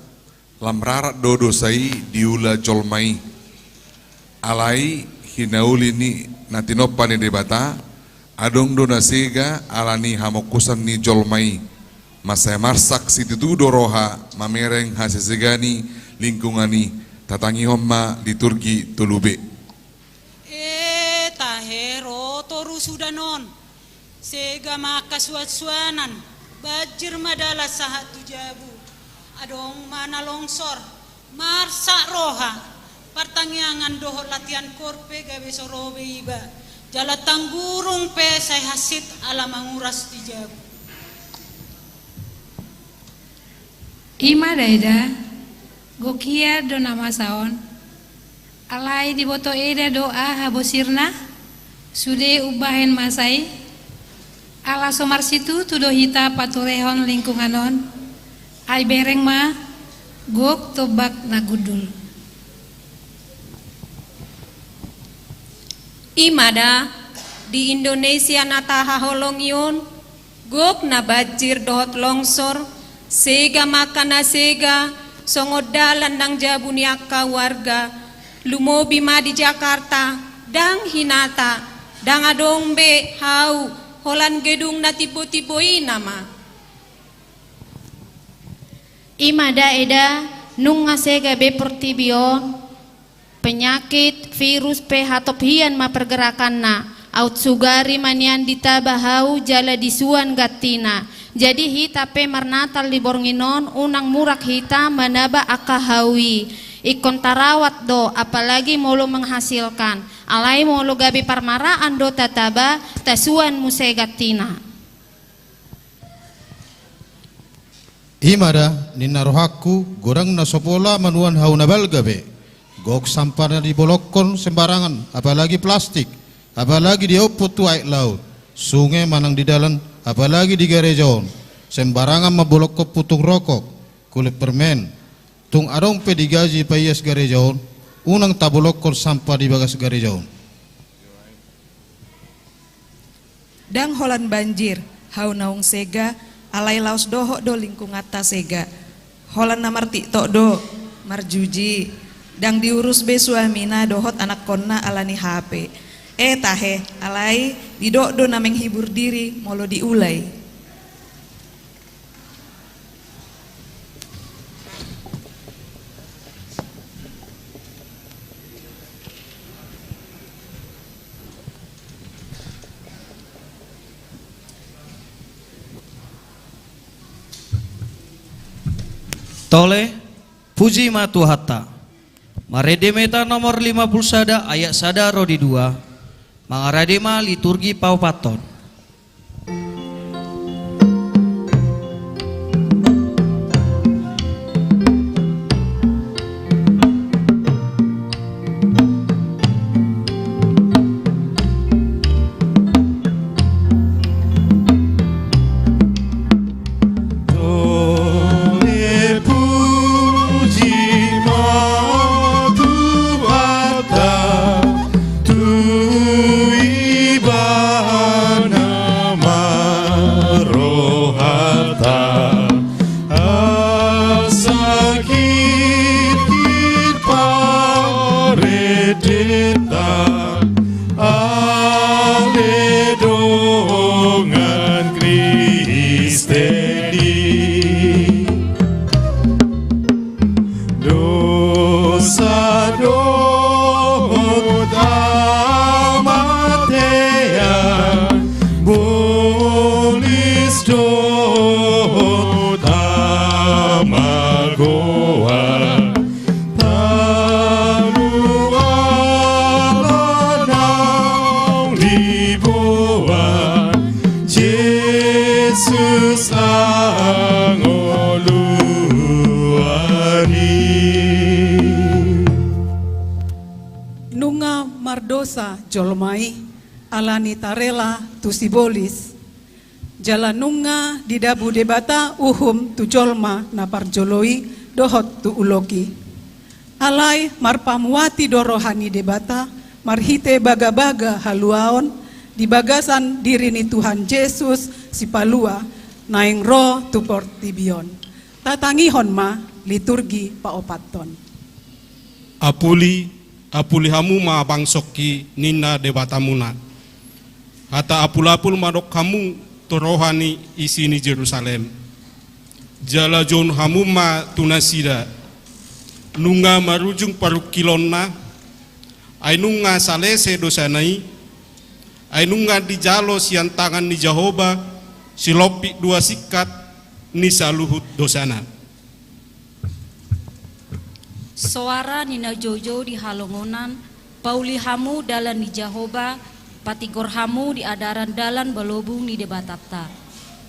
lam rarat do dosa i diula jolma i. Alai hinauli ni na tinompa ni Debata, adong do na sega ala ni hamongkusan ni jolma i. Mansai marsak situtu do roha mamereng hasesegan ni lingkungan i. Tatangihon ma liturgi tolu B. E tahe, ro toru sudan on. Sega ma angka suansuanan, banjir ma dalan sahat tu jabu. Adong ma na longsor, marsak roha. Partangiangan dohot latian kor pe gabe so ro be iba. Jala tanggurung pe sai hansit ala manguras di jabu. I ma da eda, gok hian do na masa on. Alai diboto eda do aha bosirna, sude umbahen masa i. Ala so marsitutu do hita paturehon lingkungan on. Ai bereng ma, gok tombak na gundul. I ma da, di Indonesia na tahaholongi on, gok na banjir dohot longsor, sega ma angka na sega, songon dalan nang jabu ni angka warga. Lumobi ma di Jakarta, ndang hinata, ndang adong be hau, holan gedung na timbo-timbo i nama. I ma da eda, nunga sega be portibi on. Penyakit, virus pe hatop hian ma pergerakanna. Aut sugari ma nian ditaba hau jala disuan gantina. Jadi hita pe marnatal di borngin on, unang murak hita manaba angka hau i. Ingkon tarawat do, apalagi molo menghasilkan. Alai molo gabe parmaraan do tataba, tasuan muse gantina. I ma da, ninna rohangku, godang na so pola manuan hau na balga be. Gok sampah na dibolongkon sembarangan, apalagi plastik, apalagi diomput tu aek laut, sunge manang di dalan, apalagi di gareja on. Sembarangan mambolongkon puntung rokok, kulit permen. Tung adong pe digaji paias gareja on, unang tabolongkon sampah di bagas gareja on. Ndang holan banjir hau naung sega, alai laos dohot do lingkunganta sega. Holan na martiktok do, marjuji, ndang diurus be suamina dohot anakkonna ala ni H P. E tahe, alai didok do na menghibur diri molo diula i. Tole, puji ma Tuhanta. Marende ma hita nomor lima puluh sada, ayat sada ro di dua. Mangarade ma liturgi paopathon. Tole, puji ma Tuhanta, tu Ibana ma rohanta. Asa gitgit parendenta ale dongan Kristen i. Dosa dohot hamatean, bolis dohot hamagoan, tolu ala naung diboan Jesus hangoluan i. Nunga mardosa jolma i, ala ni tarela tu sibolis. Jala nunga didabu Debata uhum tu jolma na parjolo i dohot tu ulok i. Alai marpamuati do roha ni Debata marhite bagabaga haluaon di bagasan diri ni Tuhan Jesus Sipalua, naeng ro tu portibi on. Tatangihon ma liturgi paopathon. Apuli, apuli hamu ma bangsongki, ninna Debatamuna. Hata apul-apul ma dok hamu tu roha ni isi ni Jerusalem. Jala jouon hamu ma tu nasida, nunga marujung parungkilonna, ai nunga salese dosana i, ai nunga dijalo sian tangan ni Jahowa silompit dua singkat ni saluhut dosana. Soara ni na joujou di halongonan, pauli hamu dalan ni Jahowa, patigor hamu di adaran dalan balobung ni Debatanta.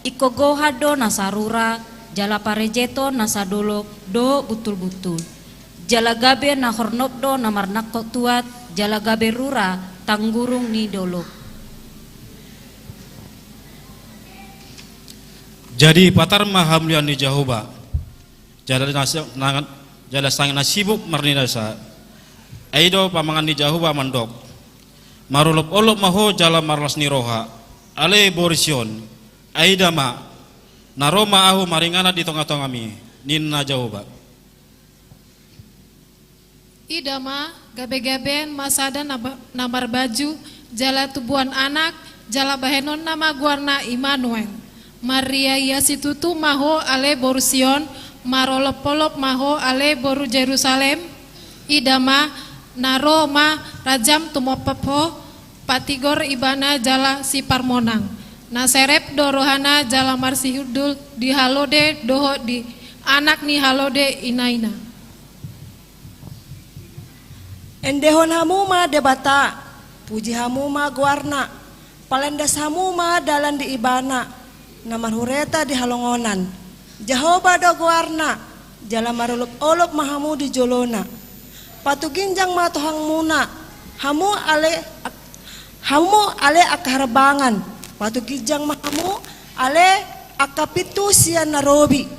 Ingkon gohan do na sarura, jala parejeton na sadolok dohot buntul-buntul. Jala gabe na hornop do na marnangkok tuat, jala gabe rura tanggurung ni dolok. Jadi patar ma hamuliaon ni Jahowa, jala na, na, jala sanga na sibuk marninasa. Ai i do pamangan ni Jahowa mandok: Marolop-olop ma ho jala marlas ni roha, ale boru Sion. Ai ida ma, na ro ma Ahu maringanan di tonga-tongami, ninna Jahowa. Ida ma, gabe-gabean ma sada na ba-, na marbaju, jala tubuan anak, jala bahenonna ma goarna Immanuel. Marria-ia situtu ma ho ale boru Sion, marolop-olop ma ho ale boru Jerusalem. Ida ma, na ro ma rajam tumompa ho, patigor ibana jala siparmonang. Na serep do rohana jala marsihundul di halode dohot di anak ni halode inaina. Endehon hamu ma Debata, puji hamu ma goarna, palendas hamu ma dalan di ibana, na marhureta di halongonan. Jahowa do goarna, jala marolop-olop ma hamu di jolona. Patuginjang ma tohangmuna, hamu ale ak-, hamu ale angka harbangan, patuginjang ma hamu ale angka pintu sian na robi.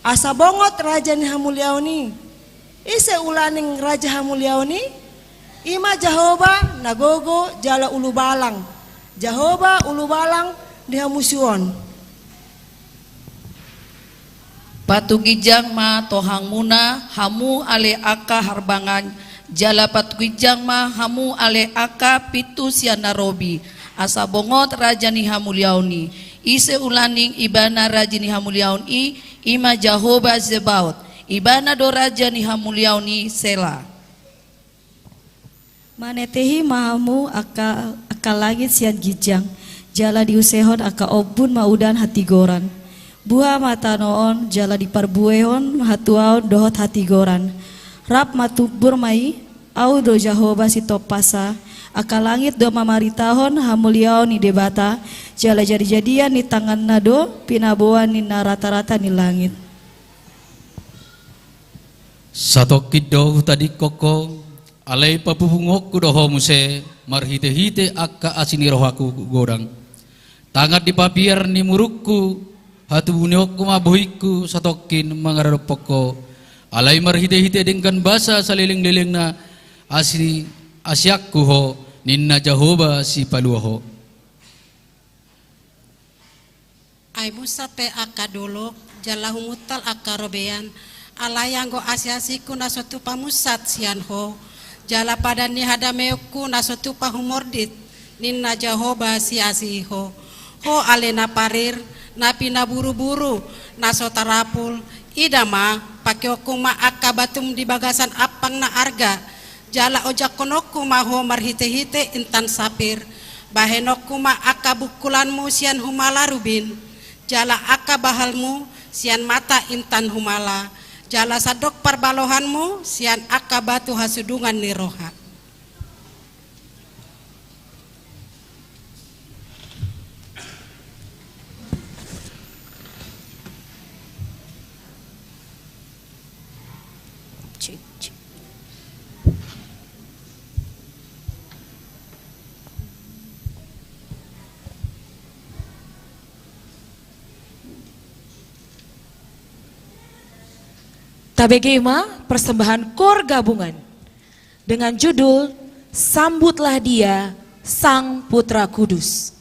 Asa bongot raja ni hamuliaon i. Ise ulaning raja hamuliaon i? I ma Jahowa na gogo jala ulubalang, Jahowa ulubalang di hamusuon. Patuginjang ma tohangmuna, hamu ale angka harbangan, jala patuginjang ma hamu ale angka pintu sian na robi, asa bongot raja ni hamuliaon i. Ise ulaning ibana raja ni hamuliaon i? I ma Jahowa Zebaot, ibana do raja ni hamuliaon i. Sela. Manetehi ma hamu angka, angka langit sian ginjang, jala diusehon angka ombun ma udan hatigoran. Buha ma tano on, jala diparbuehon hatuaon dohot hatigoran. Rap ma tumbur ma i. Ahu do Jahowa sitompasa. Angka langit do mamaritahon hamuliaon ni Debata, jala jadi-jadian ni tanganna do pinaboan ni na rata-rata ni langit. Satongkin do hutadingkon ho, alai papunguonku do ho muse marhite-hite angka asi ni rohaku godang. Tangan di papiar ni murukku, hatubuonku ma bohingku satongkin mangaradophon ho. Alai marhite-hite denggan basa saleleng-lelengna asi, asianku ho, ninna Jahowa Sipalua ho. Ai munsat pe angka dolok, jala humuntal angka robean, alai anggo asi-asingku na so tupa munsat sian ho, jala padan ni hadameonku na so tupa humordit, ninna Jahowa Siasi ho. Ho ale na parir, na pinaburu-buru, na so tarapul, ida ma, pakeonku ma angka batum di bagasan ampang na arga, jala ojakkononku ma ho marhite-hite intan sapir. Bahenonku ma angka bungkulanmu sian humala rubin, jala angka bahalmu sian mata intan humala, jala sandok parbalohanmu sian angka batu hasudungan ni roha. Tabege ma persembahan Koor Gabungan dengan judul Sambutlah Dia, Sang Putra Kudus.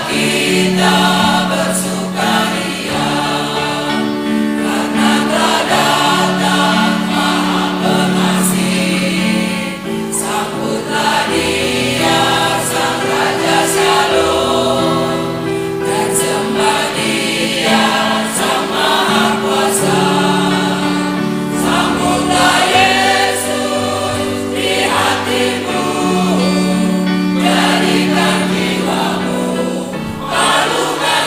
Kita bersukaria karena telah datang Maha Pengasih. Sambutlah Dia, Sang Raja Syalom, dan sembah Dia, Sang Maha Kuasa. Sambutlah Yesus di hatimu, jadikan jiwamu palungan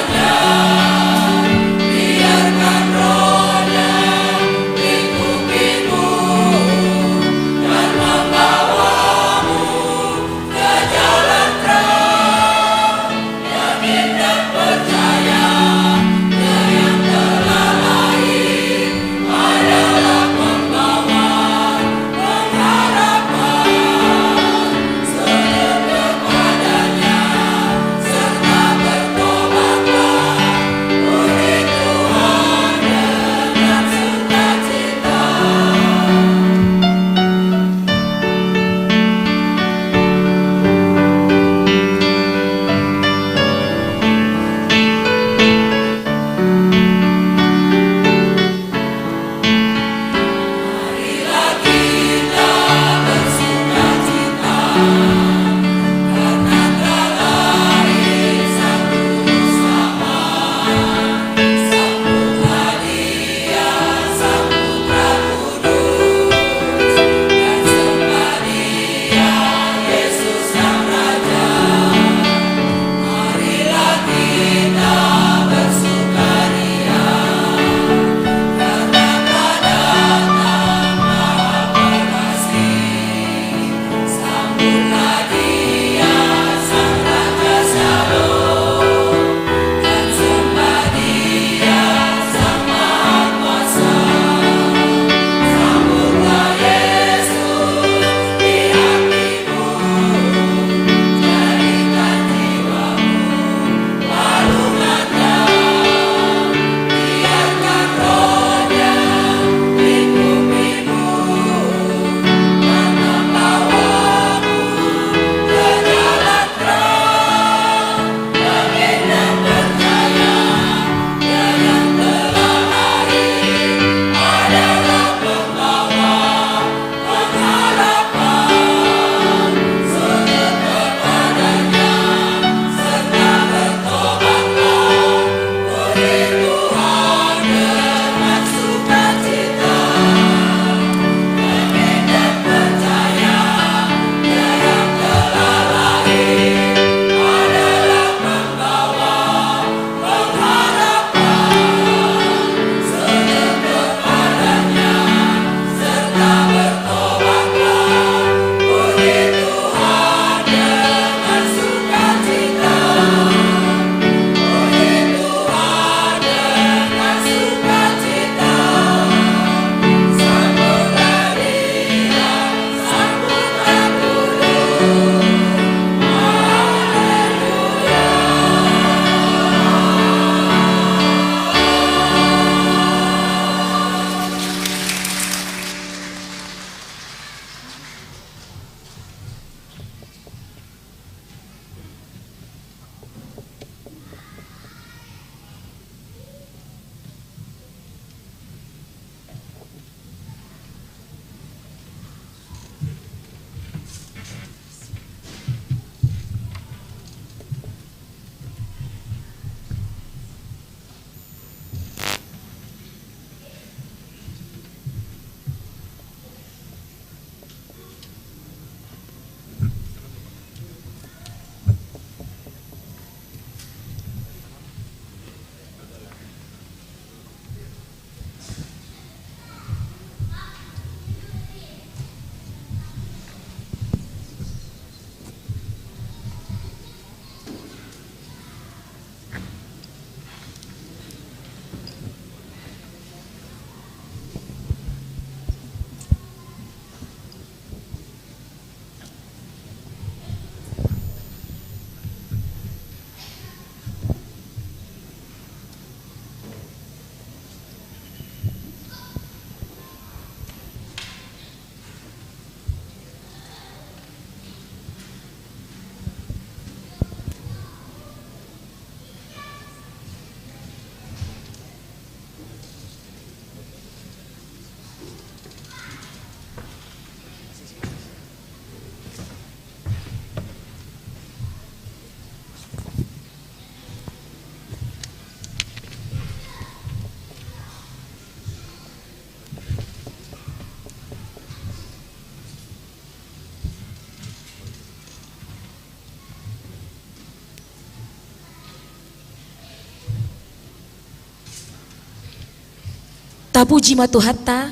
Tapuji ma Tuhanta.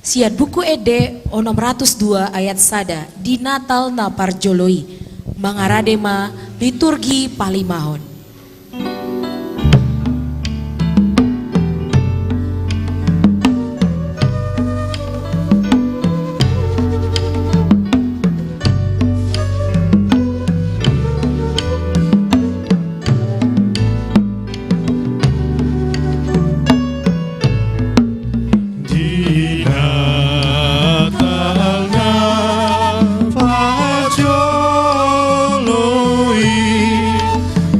Sian Buku Ende onom ratus dua ayat sada, di Natal na parjolo i, mangarade ma liturgi palimahon. Di Natal na parjolo i,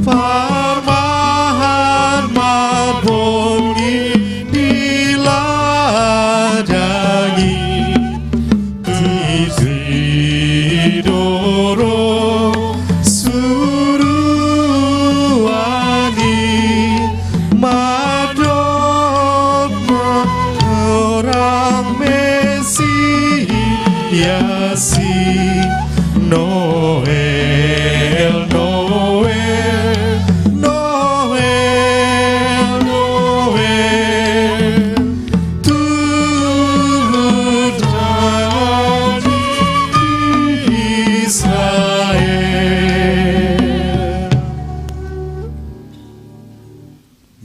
parmahan marborngin di ladang i, disi do ro suruan i, mandok ma torang Mesias i. Noel, Noel, Noel, Noel. Tu Israel.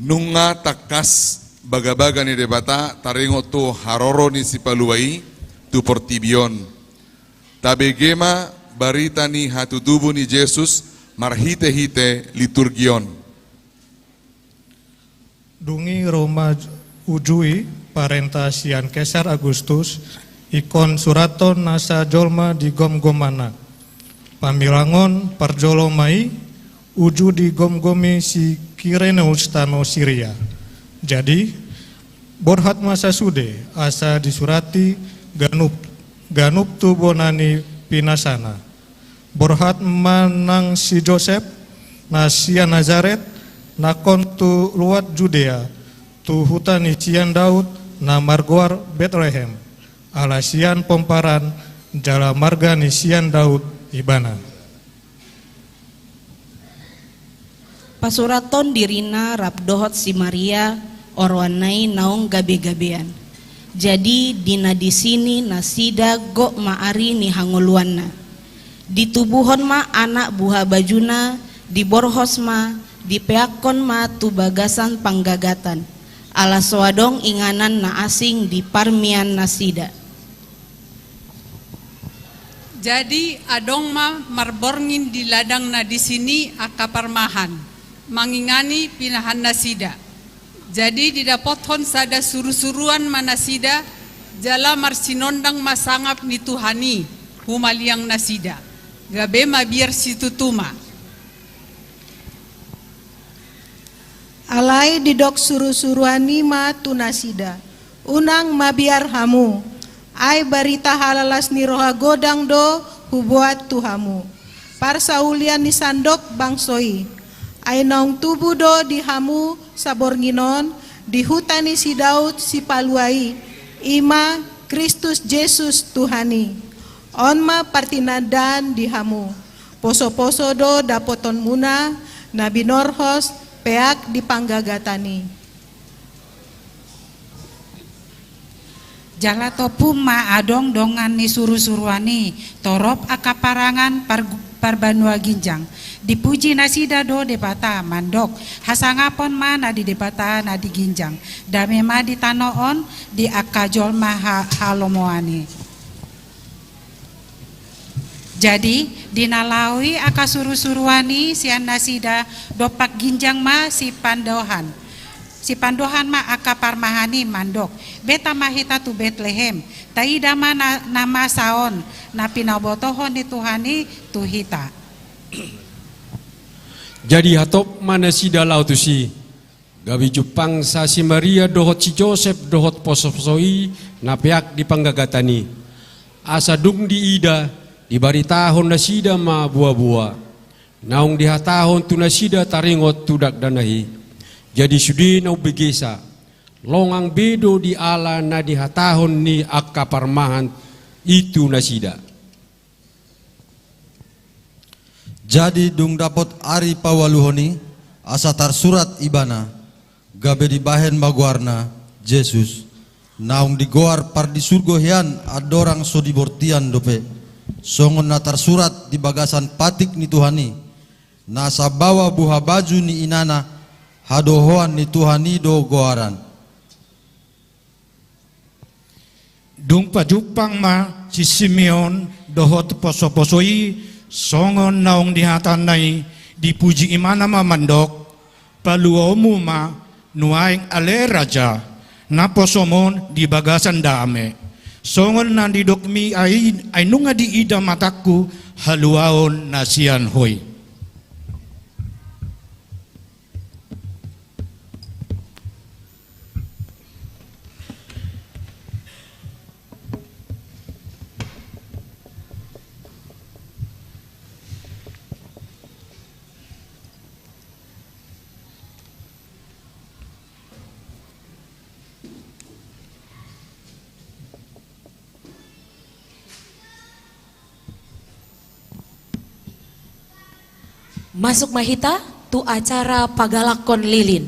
Nunga tangkas bagabaga ni Debata taringot tu haroro ni Sipalua i tu portibi on. Tabege ma barita ni hatutubu ni Jesus marhitehite liturgi on. Dung i ro ma uju i parenta sian Kesar Agustus, ingkon surathon nasa jolma di gomgomanna. Pamilangon parjolo ma i, uju digomgomi si Kireneus tano Siria. Jadi, borhat ma sasude asa disurati ganup, ganup tu bona ni pinasana. Borhat ma nang si Josep, na sian Nazaret, nangkon tu luat Judea, tu huta ni sian Daud, na margoar Betlehem, ala sian pomparan, jala marga ni sian Daud ibana. Pasurathon dirina rap dohot si Maria, oroanna i naung gabegabean. Jadi di na disi ni nasida gok ma ari ni hangoluanna. Ditubuhon ma anak buhabajuna, diborhos ma, dipeakkon ma tu bagasan panggagatan. Ala so adong inganan na asing di parmian nasida. Jadi adong ma marborngin di ladang na disi ni angka parmahan, mangingani pinahan nasida. Jadi didapothon sada surusuruan ma nasida, jala marsinondang ma sangap ni Tuhan i humaliang nasida. Gabe mabiar situtu ma. Alai didok surusuruan i ma tu nasida: Unang mabiar hamu, ai barita halalas ni roha godang do huboan tu hamu, parsaulian ni sandok bangso i. Ai naung tubu do di hamu saborngin on, di huta ni si Daud Sipalua i, i ma Kristus Jesus Tuhan i. On ma partinandaan di hamu. Posoposo do dapotonmuna na binorhos peak di panggagatan i. Jala tompu ma adong dongan ni surusuruan i, torop angka parangan par-, parbanua ginjang. Dipuji nasida do Debata, mandok: Hasangapon ma na di Debata na di ginjang, dame ma di tano on di angka jolma ha-, halomoan i. Jadi, di na laho i angka surusuruan i sian nasida dompak ginjang ma sipandohan. Sipandohan ma angka parmahan i mandok: Beta ma hita tu Betlehem, taida ma na, na masa on, na pinabotohon ni Tuhan i tu hita. Jadi hatop ma nasida laho tusi. Gabe jumpang sa si Maria dohot si Josep dohot posoposo i na peak di panggagatan i. Asa dung diida, dibaritahon nasida ma boaboa. Naung dihatahon tu nasida taringot tu dakdanak i. Jadi sude na umbegesa, longang be do diala na dihatahon ni angka parmahan i tu nasida. Jadi dung dapot ari paualuhon i, asa tarsurat ibana, gabe dibahen ma goarna, Jesus, naung digoar pardisurgo hian andorang so dibortian dope, songon na tarsurat di bagasan patik ni Tuhan i, na sambawa buhabaju ni inana, hadohoan ni Tuhan i do goaran. Dung pajumpang ma si Simeon dohot posoposo i, songon naung nihatanna i, dipuji imana ma mandok: Paluaonmu ma nuaeng ale raja, naposomon di bagasan dame, songon na nidokmi ai, ai nunga diida matangku haluaon na sian Ho i. Masuk ma hita tu acara pagalakhon lilin.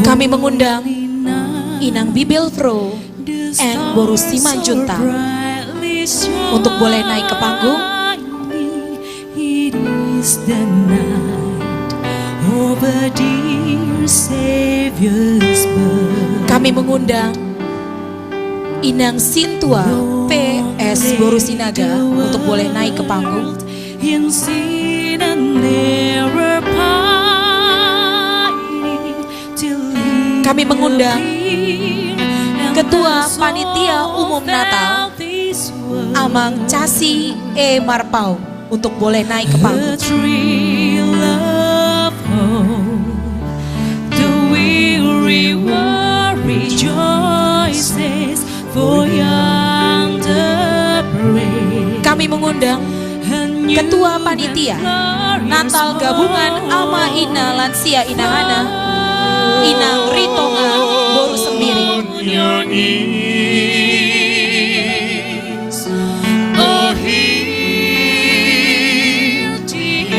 Kami mengundang Inang Bibelvrouw and Boru Simanjuntak untuk boleh naik ke panggung. Kami mengundang Inang Sintua P S Boru Sinaga untuk boleh naik ke panggung. Kami mengundang Ketua Panitia Umum Natal, Amang Casi E Marpaung, untuk boleh naik ke panggung. Kami mengundang Ketua Panitia Natal Gabungan Ama Ina Lansia Inahana, Inang Ritonga Boru Sembiring.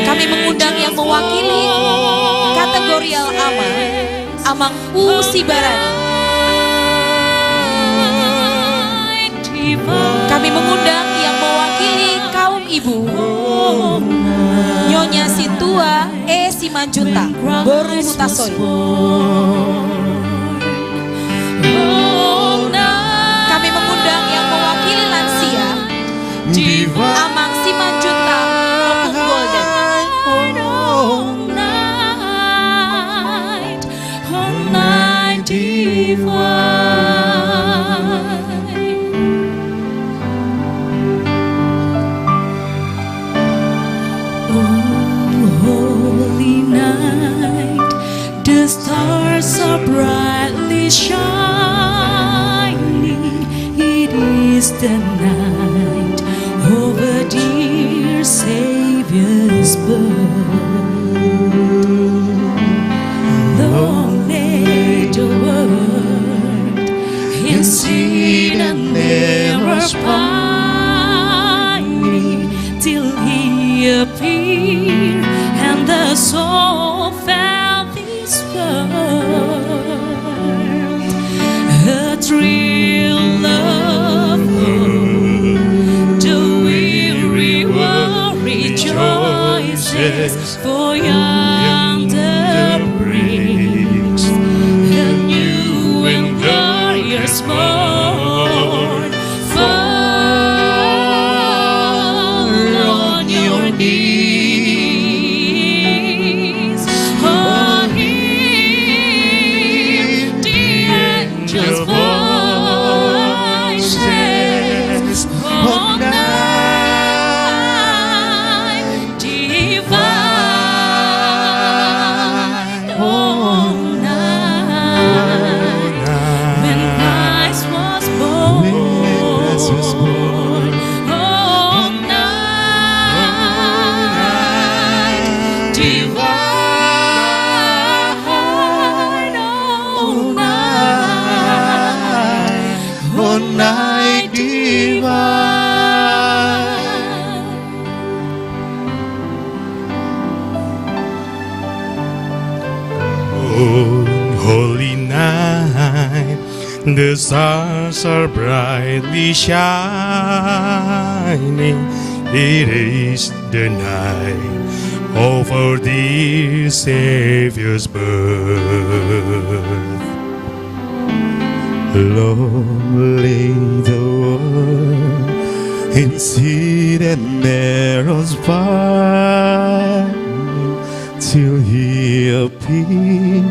Kami mengundang yang mewakili kategorial ama, Amang U Sibarani. Kami mengundang yang mewakili kaum ibu, Nyonya Sintua E Simanjuntak, Boru Hutasoit. Kami mengundang yang mewakili lansia, Amang Simanjuntak, Ompung Golden. Oh, holy night, the stars are brightly shining. It is the night of our dear Savior's birth. Long lay the world in sin and error pining, till he appeared, and the soul felt this world. A thrill of hope On holy night, the stars are brightly shining. It is the night of our dear Savior's birth. Long lay the world in sin and error's binding, till he appeared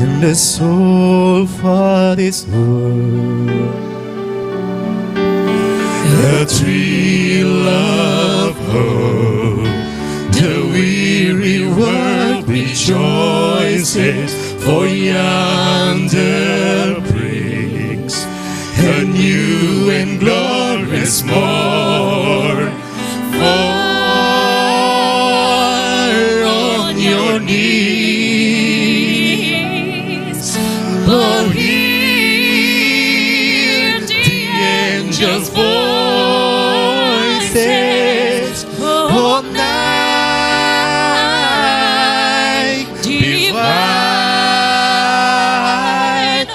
and the soul found his worth. The thrill of hope, the weary world rejoices, for yonder brings a new and glorious morn. Fall on your knees, for hear the angels' voices. O night divine,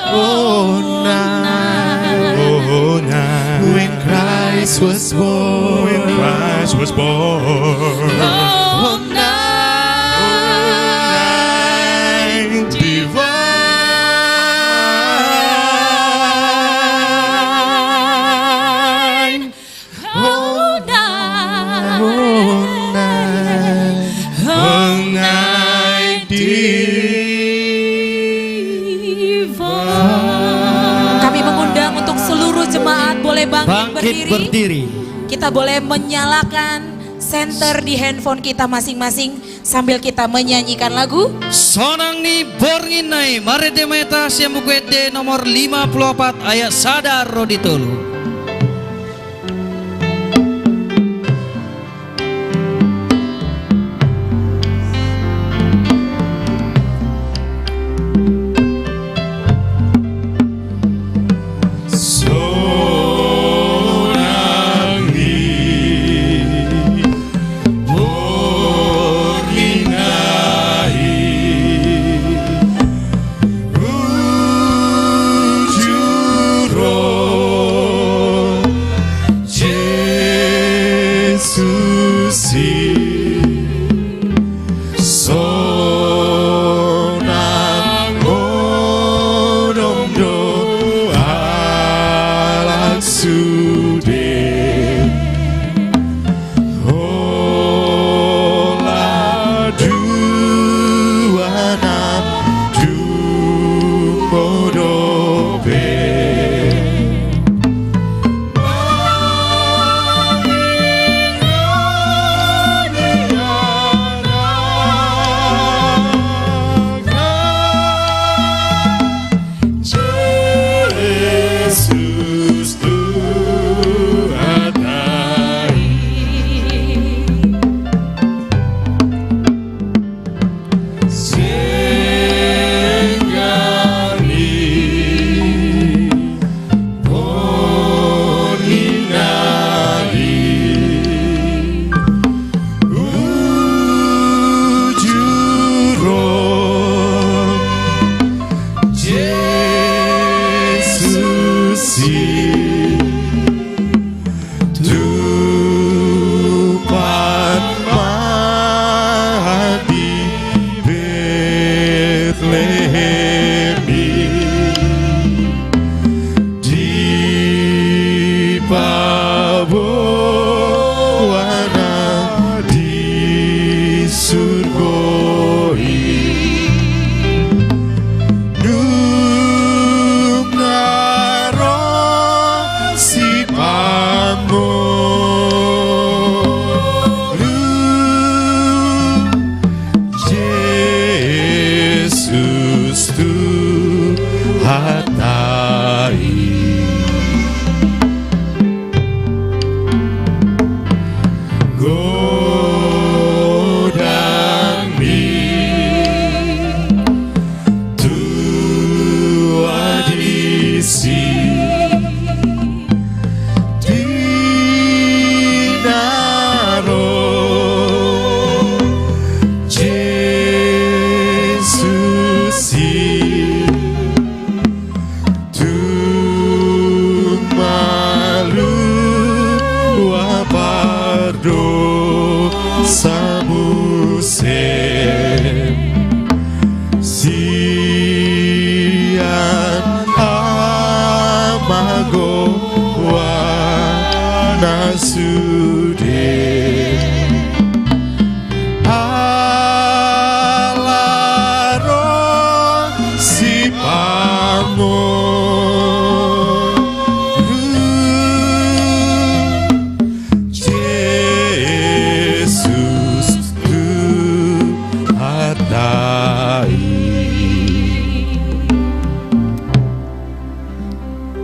O night, O night, when Christ was born, when Christ was born. O night divine, O night, O night, O night divine. Kami mengundang untuk seluruh jemaat boleh bangkit, bangkit berdiri. Berdiri. Kita boleh menyalakan senter di handphone kita masing-masing sambil kita menyanyikan lagu Sonang ni Borngin Nai. Marende ma hita sian Buku Ende nomor lima puluh opat, ayat sada ro di tolu. Sonang ni Borngin Nai, uju ro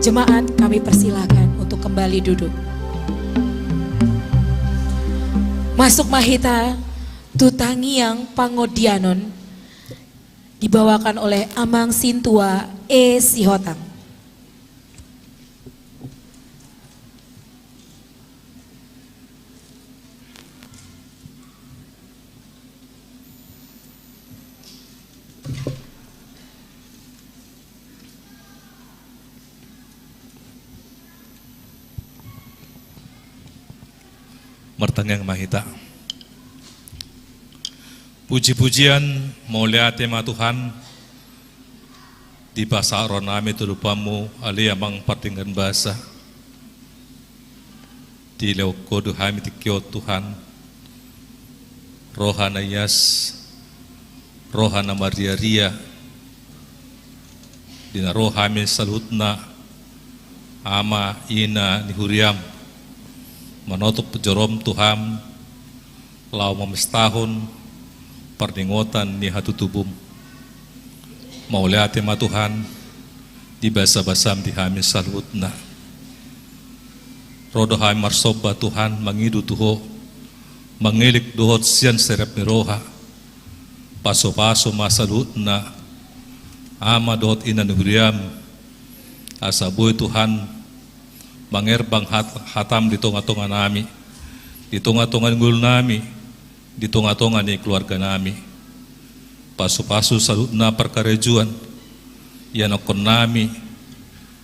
Jemaat, kami persilakan untuk kembali duduk. Masuk ma hita tu tangiang pangondianon, dibawakan oleh Amang Sintua E Sihotang. Martangiang ma hita. Puji-pujian, mauliate ma Tuhan, dipasahat roha nami tu adopanMu, ale Amang pardenggan basa. Dilehon Ho do hami tingki on Tuhan, roha na ias, roha na marria-ria, di na ro hami saluhutna, ama, ina ni huriaM, manopot joroM Tuhan, laho mamestahon parningotan ni hatutubum. Mauliate ma Tuhan, di basa-basaM di hami saluhutna. Ro do hami marsomba Tuhan, mangido tu Ho, mangelek dohot sian serep ni roha. Pasu-pasu ma saluhutna, ama dohot ina ni huriaM, asa boi Tuhan, mangerbang hat-, hataM di tonga-tonga nami, di tonga-tonga ni ngolu nami, di tonga-tonga ni keluarga nami. Pasu-pasu saluhutna parkarejoan, ianakkon nami,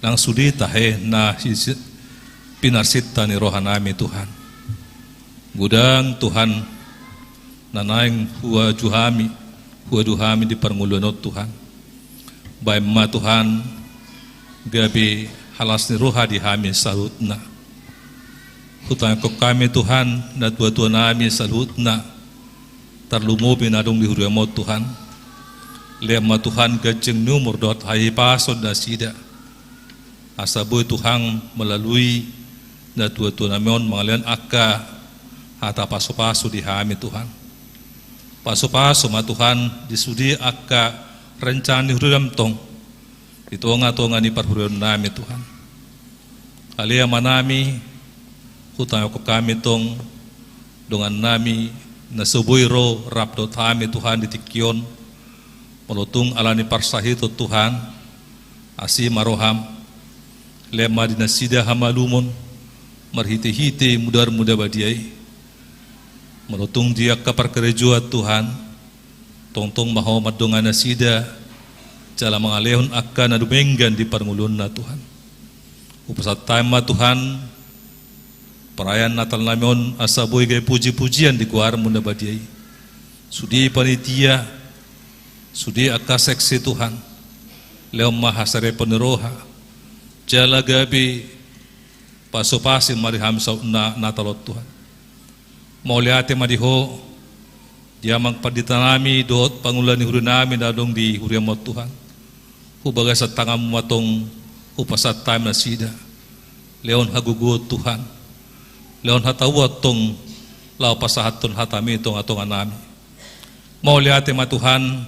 nang sude tahe na si-, si-, pinarsinta ni roha nami Tuhan. Godang Tuhan, na naeng huajuhon hami, huajuhon hami di parngoluan on Tuhan. Bahen ma Tuhan, gabe halas ni roha di hami saluhutna. Hutangiangkon hami Tuhan, natua-tua nami saluhutna, tarlumobi na adong di huriaM on Tuhan. Lehon ma Tuhan ganjang ni umur dohot hahipason nasida. Asa boi Tuhan melalui natua-tua nami on mangalehon angka hata pasu-pasu di hami Tuhan. Pasu-pasu ma Tuhan di sude angka rencana ni huriaM tong di tonga-tonga ni parhuriaon nami Tuhan. Ale Ama nami, hutangiangkon hami tong dongan nami na so boi ro rap dohot hami Tuhan di tingki on. Molo tung ala ni parsahiton Tuhan, asi ma rohaM, lehon ma di nasida hamalumon, marhite-hite mudarMu na badia i. Molo tung di angka parkarejoan Tuhan, tongtong ma Ho mandongani nasida, jala mangalehon angka na dumenggan di parngoluonna Tuhan. Hupasahat hami ma Tuhan, perayaan Natal nami on asa boi gabe puji-pujian di goarMu na badia i. Sude panitia, sude angka seksi Tuhan, lehon ma haserepon ni roha, jala gabe pasu-pasu ma di hami saluhutna Natal on Tuhan. Mauliate ma di Ho, di amang pandita nami dohot pangula ni huria nami na adong di huriaM on Tuhan. Hu bagasan tanganMu ma tong hupasahat hami nasida. Lehon hagogoon Tuhan. Lehon hatahuon tong laho pasahathon hataMi tonga-tonga nami. Mauliate ma Tuhan,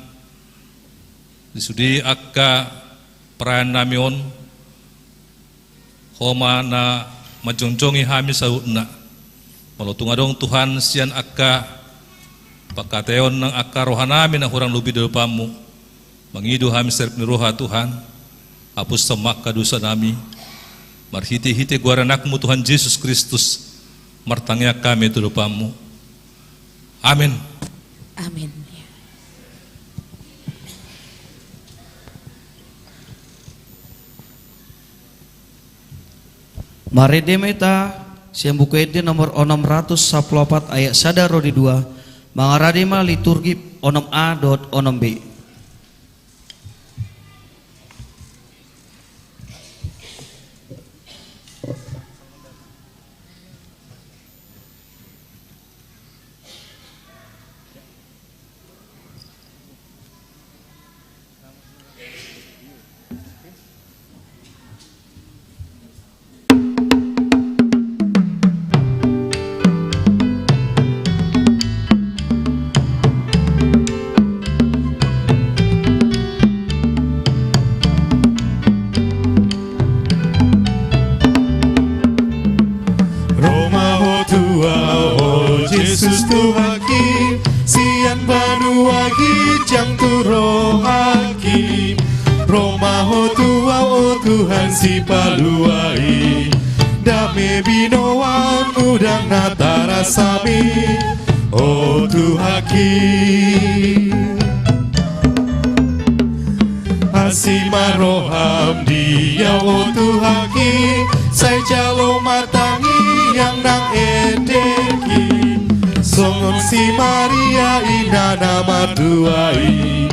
di sude angka perayaan nami on, Ho ma na manjongjongi hami saluhutna. Molo tung adong Tuhan sian angka pangkataion nang angka roha nami na hurang lobi di adopanMu, mangido hami serep ni roha Tuhan, hapushon ma angka dosa nami. Marhite-hite goar ni AnakMu Tuhan Jesus Kristus, martangiang hami tu adopanMu. Amin. Amin. Marende ma hita sian Buku Ende nomor onom ratus sampulu opat ayat sada ro di dua, mangarade ma liturgi onom A dohot onom B. Tuhanki, sian banua ginjang tu rohangki. Ro ma Ho tu ahu, o Tuhan Sipalua i. Dame binoanmu ndang na tarasa be, o Tuhanki. Asi ma roham di ahu, o Tuhanki, sai jalo ma tangiang nang endengki. Songon si Maria inang na martua i,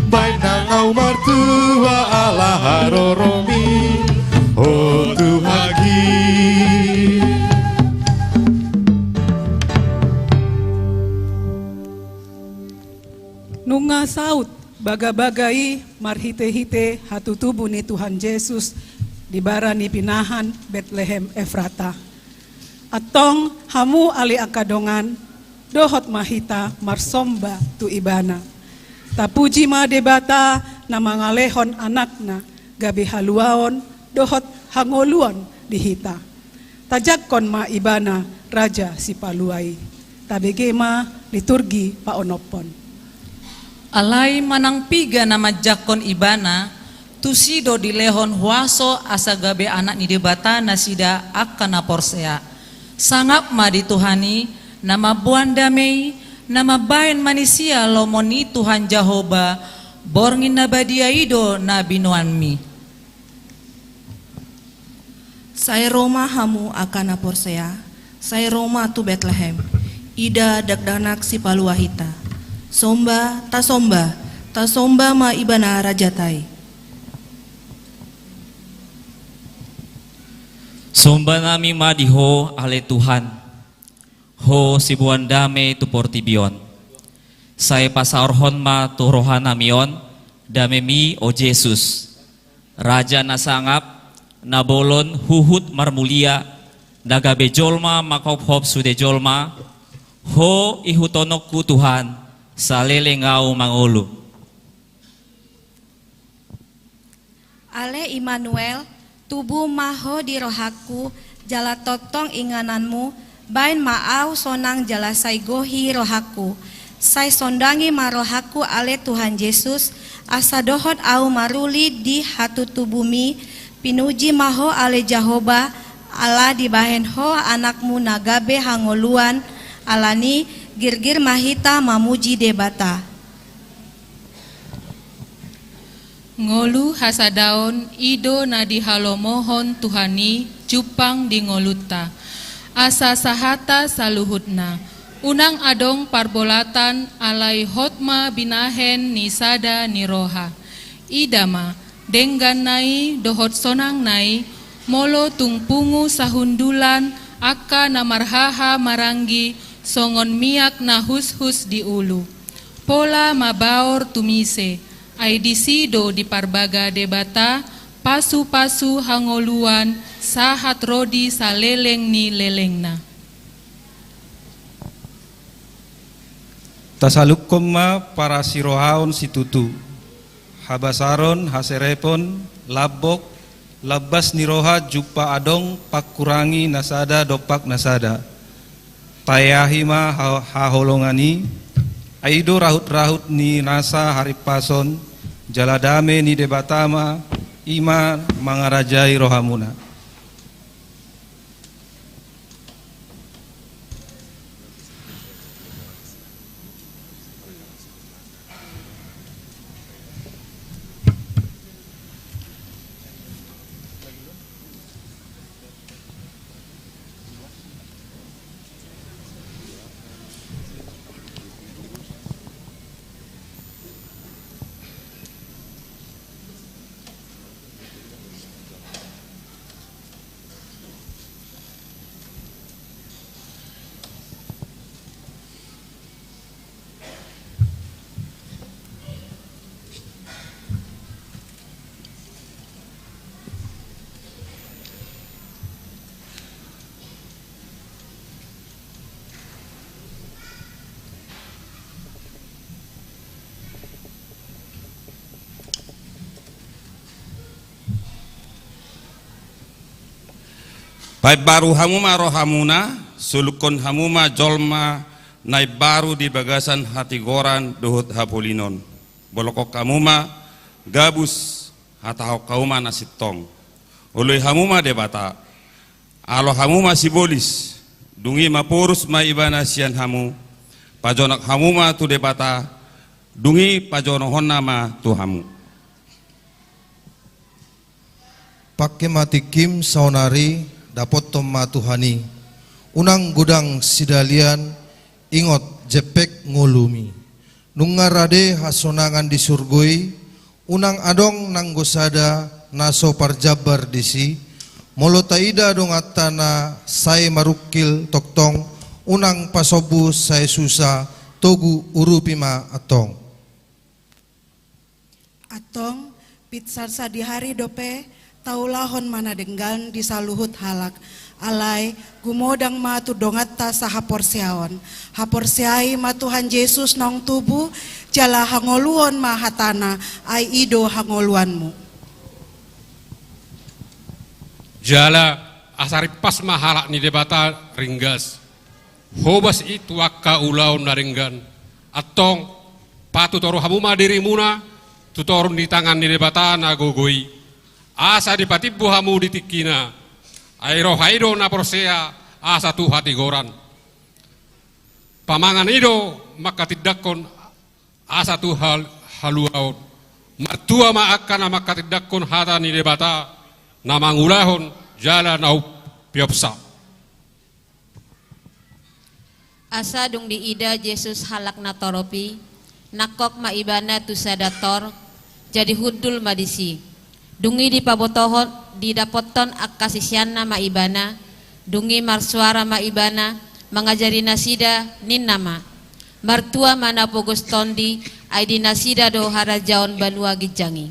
baen nang ahu martua ala haroromi, o Tuhanki. Nunga saut bagabaga i marhitehite hatutubu ni Tuhan Jesus di bara ni pinahan Betlehem Efrata. Antong hamu ale angka dongan, dohot ma hita marsomba tu Ibana. Tapuji ma Debata na mangalehon Anakna gabe haluaon dohot hangoluan di hita. Tajangkon ma Ibana Raja Sipalua i. Tabege ma liturgi paonomhon. Alai manang piga na manjangkon Ibana, tusi do dilehon huaso asa gabe anak ni Debata nasida angka na porsea. Sangap ma di Tuhan i, na mamboan dame i, na mambaen manisia lomo ni Tuhan Jahowa, borngin na badia i do na binoanmi. Sai ro ma hamu angka na porsea, sai ro ma tu Betlehem. Ida dakdanak Sipalua hita. Somba, tasomba, tasomba ma Ibana Rajata i. Somba nami ma di Ho ale Tuhan, Ho siboan dame tu portibi on. Sai pasaorhon ma tu rohanami on damemi, o Jesus. Raja na sangap, na bolon huhut marmulia, na gabe jolma manghophop sude jolma, Ho ihuthononku Tuhan, saleleng ahu mangolu. Ale Immanuel, tubu ma Ho di rohangku, jala tongtong ingananmu, baen ma ahu sonang jala sai gohi rohangku. Sai sondangi ma rohangku ale Tuhan Jesus, asa dohot ahu maruli di hatutubumi, pinuji ma Ho ale Jahowa, ala dibahen Ho Anakmu na gabe hangoluan, alani girgir ma hita mamuji Debata. Ngolu hasadaon i do na dihalomohon Tuhan i jumpang di ngolunta. Asa sahata saluhutna, unang adong parbolatan alai hot ma binahen ni sada ni roha. Ida ma, dengganna i dohot sonangna i, molo tung pungu sahundulan angka na marhaha maranggi songon miak na hushus di ulu. Pola mabaor tumise, ai disi do diparbaga Debata pasupasu hangoluan sahat ro di saleleng ni lelengna. Tasaluphon ma parasirohaon situtu, habasaron, haserepon, lambok, lambas ni roha jumpa adong pangkurangi na sada dompak na sada. Taeahi ma ha-, haholongan i, ai i do rahutrahut ni nasa harimpason, jala dame ni Debata ma i ma mangarajai rohamuna. Paimbaru hamu ma rohamuna, sulukhon hamu ma jolma na imbaru di bagasan hatigoran dohot hapolinon. Bolongkon hamu ma gabus, hatahon hamu ma na sintong. Oloi hamu ma Debata, alo hamu ma sibolis, dung i maporus ma Ibana sian hamu, pajonok hamu ma tu Debata, dung i pajonohonna ma tu hamu. Pangke ma tingkim saonari, dapothon ma Tuhan i. Unang godang sidalian, ingot jempek ngolumi. Nunga rade hasonangan di surgo i, unang adong nanggo sada na so parjambar disi. Molo taida donganta na sai marungkil tongtong, unang pasombu sai susa, togu urupi ma antong. Antong, pinsan sadihari dope, taulahon ma na denggan di saluhut halak. Alai, gumodang ma tu donganta sahaporseaon. Haporseai ma Tuhan Jesus naung tubu, jala hangoluhon ma hatana, ai i do hangoluanmu. Jala, asa rimpas ma halak ni Debata ringgas. Hobas i tu angka ulaon na denggan. Antong, patutoru hamu ma dirimuna, tu toru ni tangan ni Debata na gogo i. Asa dipatimbo hamu di tingkina. Ai roha i do na porsea, asa tu hatigoran. Pamangan i do mangkatindangkon, asa tu hal-, haluaon. Martua ma angka na mangkatindangkon hata ni Debata, na mangulahon jala na umpeopsa. Asa dung diida Jesus halak na torop i, nangkok ma Ibana tu sada tor, jadi hundul ma disi. Dung i dipabotohon, didapothon angka siseanna ma Ibana, dung i marsuara ma Ibana, mangajari nasida, ninna ma: Martua ma na pogos tondi, ai di nasida do harajaon banua ginjang i.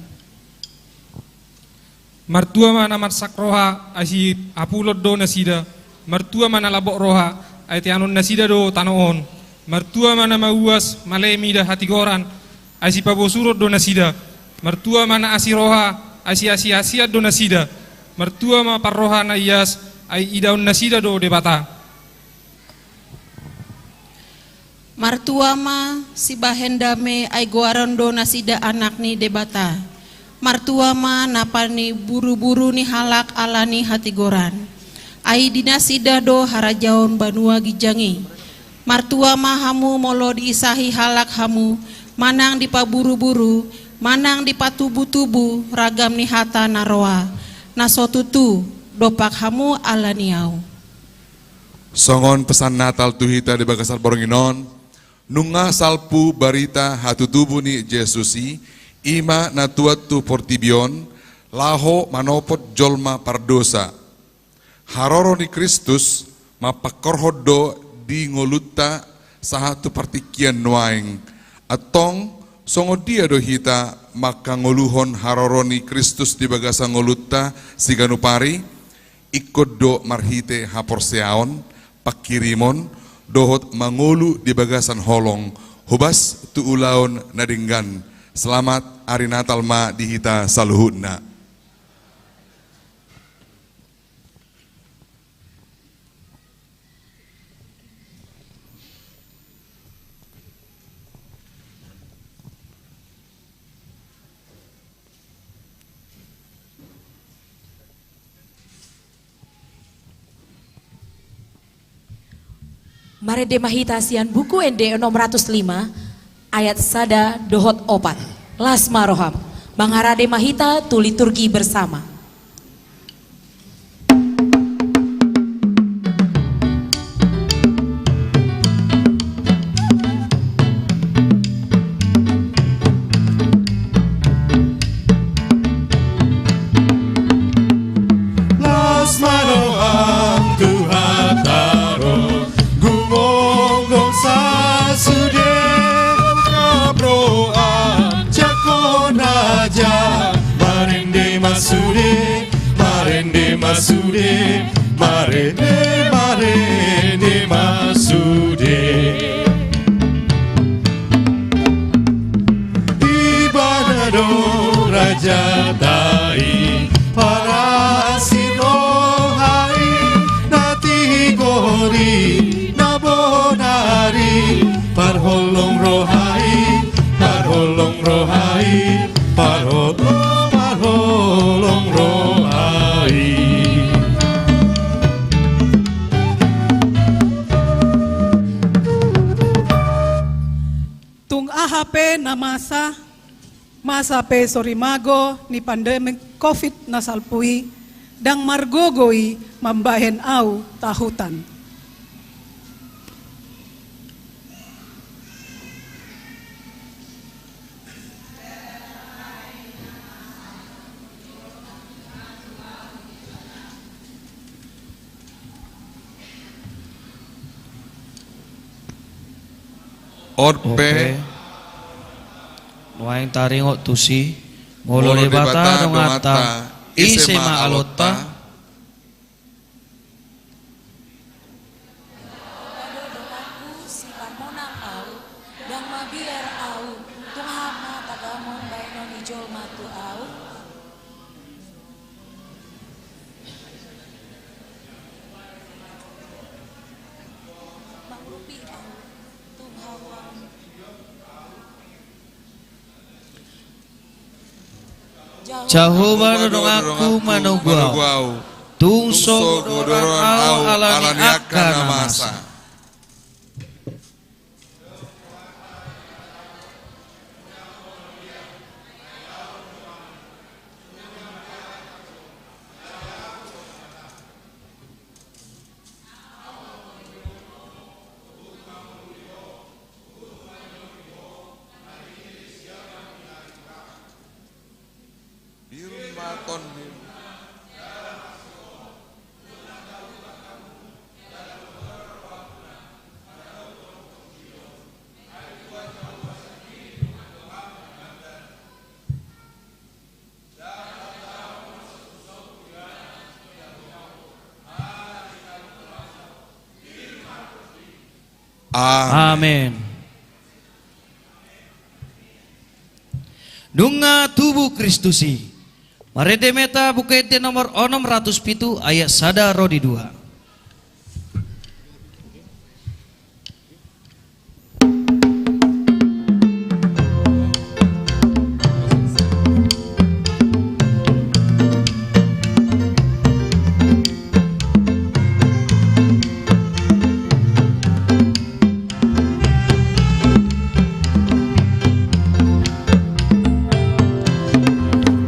Martua ma na marsak roha, ai sihapulon do nasida. Martua ma na lambok roha, ai teanon nasida do tano on. Martua ma na mauas, male mida hatigoran, ai sipabosuron do nasida. Martua ma na asi roha, ai siasiasian do nasida. Martua ma parroha na ias, ai idaon nasida do Debata. Martua ma sibahen dame, ai goaron do nasida anak ni Debata. Martua ma na paniburuburu ni halak ala ni hatigoran, ai di nasida do harajaon banua ginjang i. Martua ma hamu molo diisahi halak hamu, manang dipaburuburu, manang dipatubutubu ragam ni hata na roa, na so tutu dompak hamu ala ni ahu. Songon pesan Natal tu hita di bagasan borngin on, nunga salpu barita hatutubu ni Jesus i, i ma na tuat tu portibi on, laho manopot jolma pardosa. Haroro ni Kristus mampangkorhon do di ngolunta sahat tu partingkian nuaeng. Antong, songon dia do hita mangkangoluhon haroro ni Kristus di bagasan ngolunta siganup ari? Ingkon do marhite haporseaon, pangkirimon, dohot mangolu di bagasan holong, hobas tu ulaon na denggan. Selamat Ari Natal ma di hita saluhutna. Marende ma hita sian Buku Ende onom ratus lima, ayat sada dohot opat. Las ma roham. Mangarade ma hita tu liturgi bersama. Las ma roham tu hata ro, gumomgom sasude, ungkap roham jangkon raja. Marende ma sude, marende ma sude, marende, marende ma sude. Ibana do rajanta i, parasi roha i, na tigor i, na bonar i, Roha i, parholong, parholong roha i. Tung aha pe na masa, masa pe so rimago ni pandemi covid na salpu i, ndang margogo i mambahen ahu tahutan. On pe. Nuaeng taringot tusi, molo Debata donganta, ise ma alonta? Debata do donganku, sipamonang ahu, ndang mabiar ahu, tung aha ma tagamon bahenon ni jolma tu ahu? Mangurupi ahu, tung hauaon. Jahowa do donganku manogu ahu, tung so godoran ahu ala ni angka na masa. Amen. Nunga tubu Kristus i. Marende ma hita Buku Ende nomor onom ratus pitu ayat sada ro di dua.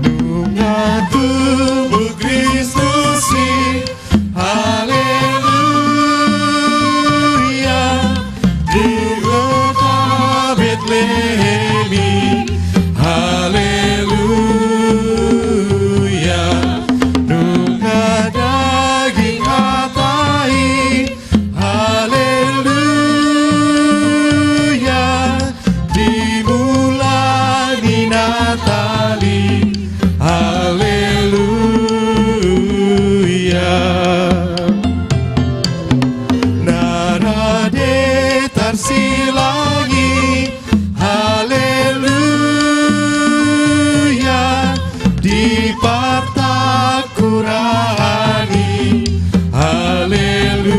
Nunga tubu Kristus i, haleluya, di kota Betlehem i, haleluya, nunga daging hata i, haleluya, di mula ni Natal i, haleluya. Na rade tarsilang i, haleluya, di partakuran i, haleluya,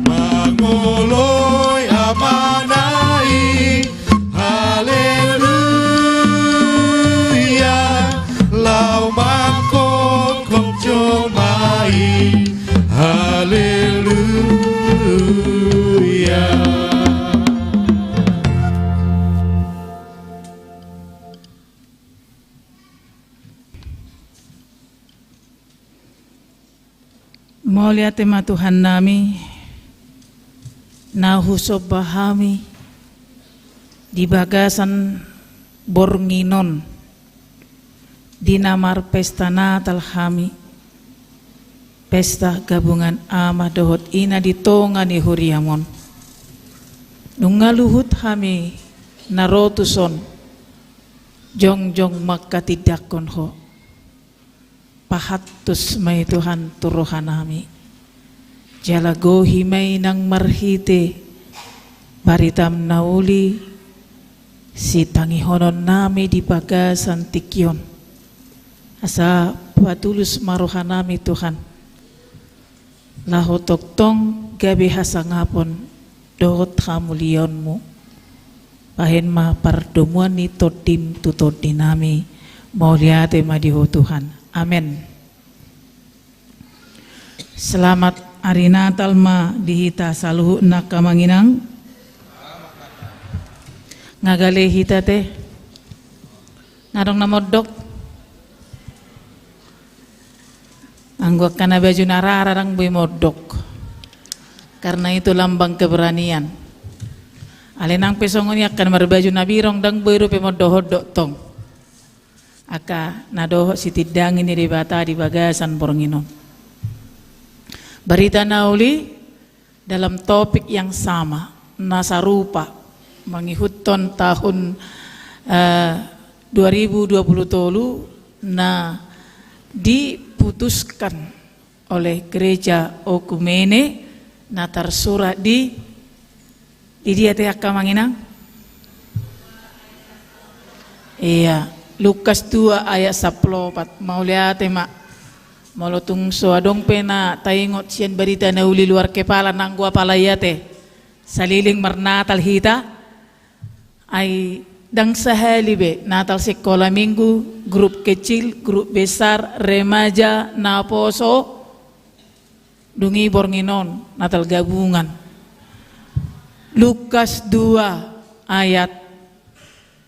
mangoloi Amana i, haleluya, laho mangkongkong jolma i, haleluya. Mauliate ma Tuhannami, na husomba hami di bagasan borngin on, di na marpesta Natal hami, pesta gabungan ama dohot ina di tonga ni huriam on. Nunga luhut hami na ro tuson, jongjong manghatindanghon Ho. Pahantus ma i Tuhan tu rohanami. Jala gohi ma i nang marhite baritam na uli sitangihononnami di bagasan tingki on. Asa patulus ma rohanami Tuhan, laho tongtong gabe hasangapon dohot hamuliaonMu. Bahen ma pardomuan ni tondim tu tondinami. Mauliate ma di Ho Tuhan. Amen. Selamat hari Natal ma di hita saluhutna angka amang inang. Nga gale hita te? Nga adong na mondok? Anggo angka na baju na rara ndang boi mondok. Karena itu lambang keberanian. Alai nang pe songon i angka na marbaju na birong ndang boi dope mondok-ondok tong. Angka na dohot sitindangi ni Debata di bagasan borngin on. Barita na uli dalam topik yang sama, na sarupa, mangihuthon tahun, eh, dua ribu dua puluh tolu, na diputuskan oleh Gereja Oikumene, na tarsurat di, di dia te angka amang inang? Iya, Lukas dua ayat sampulu opat. Mauliate ma. Molo tung so adong pe na taingot sian barita na uli luar kepala, nanggo apala ia te. Saliling marnatal hita. Ai ndang sahali be Natal sikola minggu, grup kecil, grup besar, remaja, naposo. Dung i borngin on Natal gabungan. Lukas dua ayat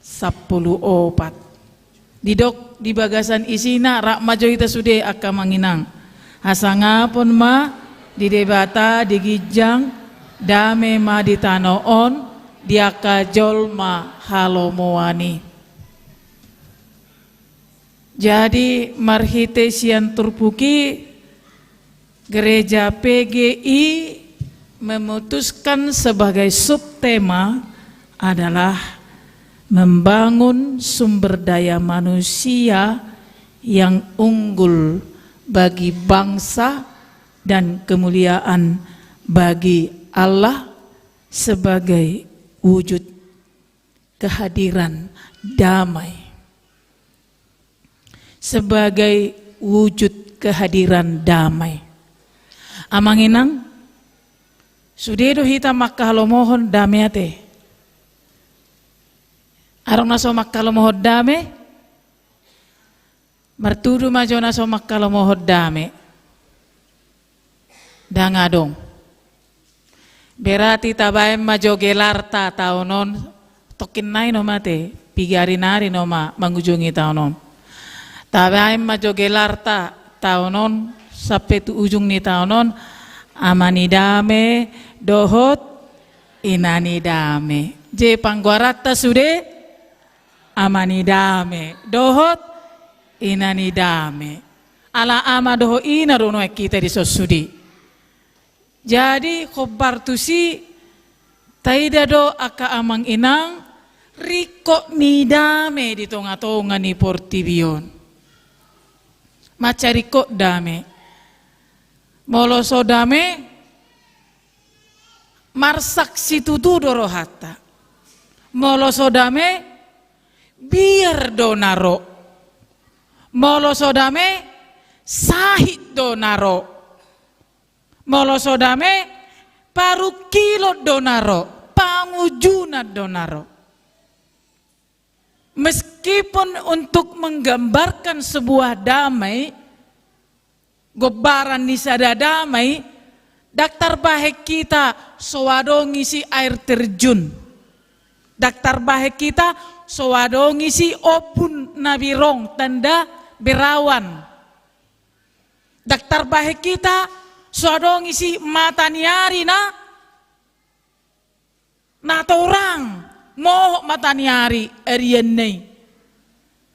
sampulu opat. Didok di bagasan isina, rap ma jo hita sude angka amang inang. Hasangapon ma di Debata di ginjang, dame ma di tano on di angka jolma halomoan i. Jadi marhite sian turpuk i, Gereja P G I memutuskan sebagai subtema adalah membangun sumber daya manusia yang unggul bagi bangsa dan kemuliaan bagi Allah sebagai wujud kehadiran damai. Sebagai wujud kehadiran damai. Amang inang, sude do hita mangkahalomohon dame ate? Adong na so mangkahalomohon dame? Martudu ma jo na so mangkahalomohon dame. Ndang adong. Berarti tabaen ma jo gelarta taon on, tongkin nai noma ate, piga ari nari noma mangujungi taon on. Tabaen ma jo gelarta taon on, sampe tu ujung ni taon on, Ama ni Dame, dohot Ina ni Dame. Jadi panggoaranta sude, Ama ni Dame, dohot Ina ni Dame. Ala ama dohot ina do nuaeng hita dison sude. Jadi hombar tusi, taida do angka amang inang, ringkot ni dame di tonga-tonga ni portibi on. Mansai ringkot dame. Molo so dame, marsak situtu do rohanta. Molo so dame, biar do na ro. Molo so dame, sahit do na ro. Molo so dame, parungkilon do na ro, pangunjunan do na ro. Meskipun untuk menggambarkan sebuah damai, gombaran ni sada damai, ndang tarbahen hita so adong isi air terjun. Ndang tarbahen hita so adong isi ombun na birong, tanda berawan. Ndang tarbahen hita so adong isi mata ni ari na, na torang, mohop mata ni ari arianna i.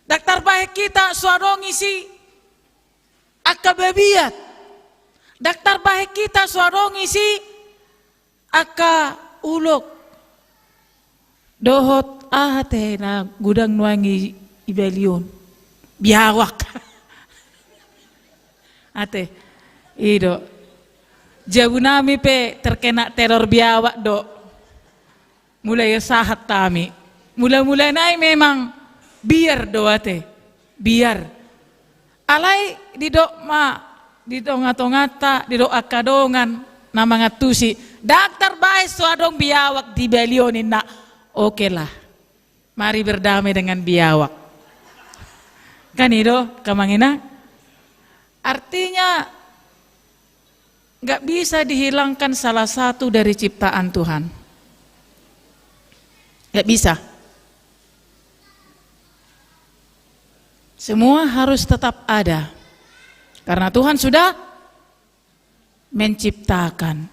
Ndang tarbahen hita so adong isi angka babiat. Ndang tarbahen hita so adong isi angka ulok. Dohot aha ate na godang nuaeng i, i balion? Biawak. Ate, i do. Jabunami pe terkena teror biawak do. Mulai sahat hami. Mula-mula nai memang biar do ate. Biar. Alai didok ma di tonga-tonganta, didok angka dongan na mangantusi, ndang tarbahen so adong biawak di balion ninna. Oke lah. Mari berdamai dengan biawak. Kan i do, angka amang inang? Artinya, nggak bisa dihilangkan salah satu dari ciptaan Tuhan. Nggak bisa. Semua harus tetap ada. Karena Tuhan sudah menciptakan.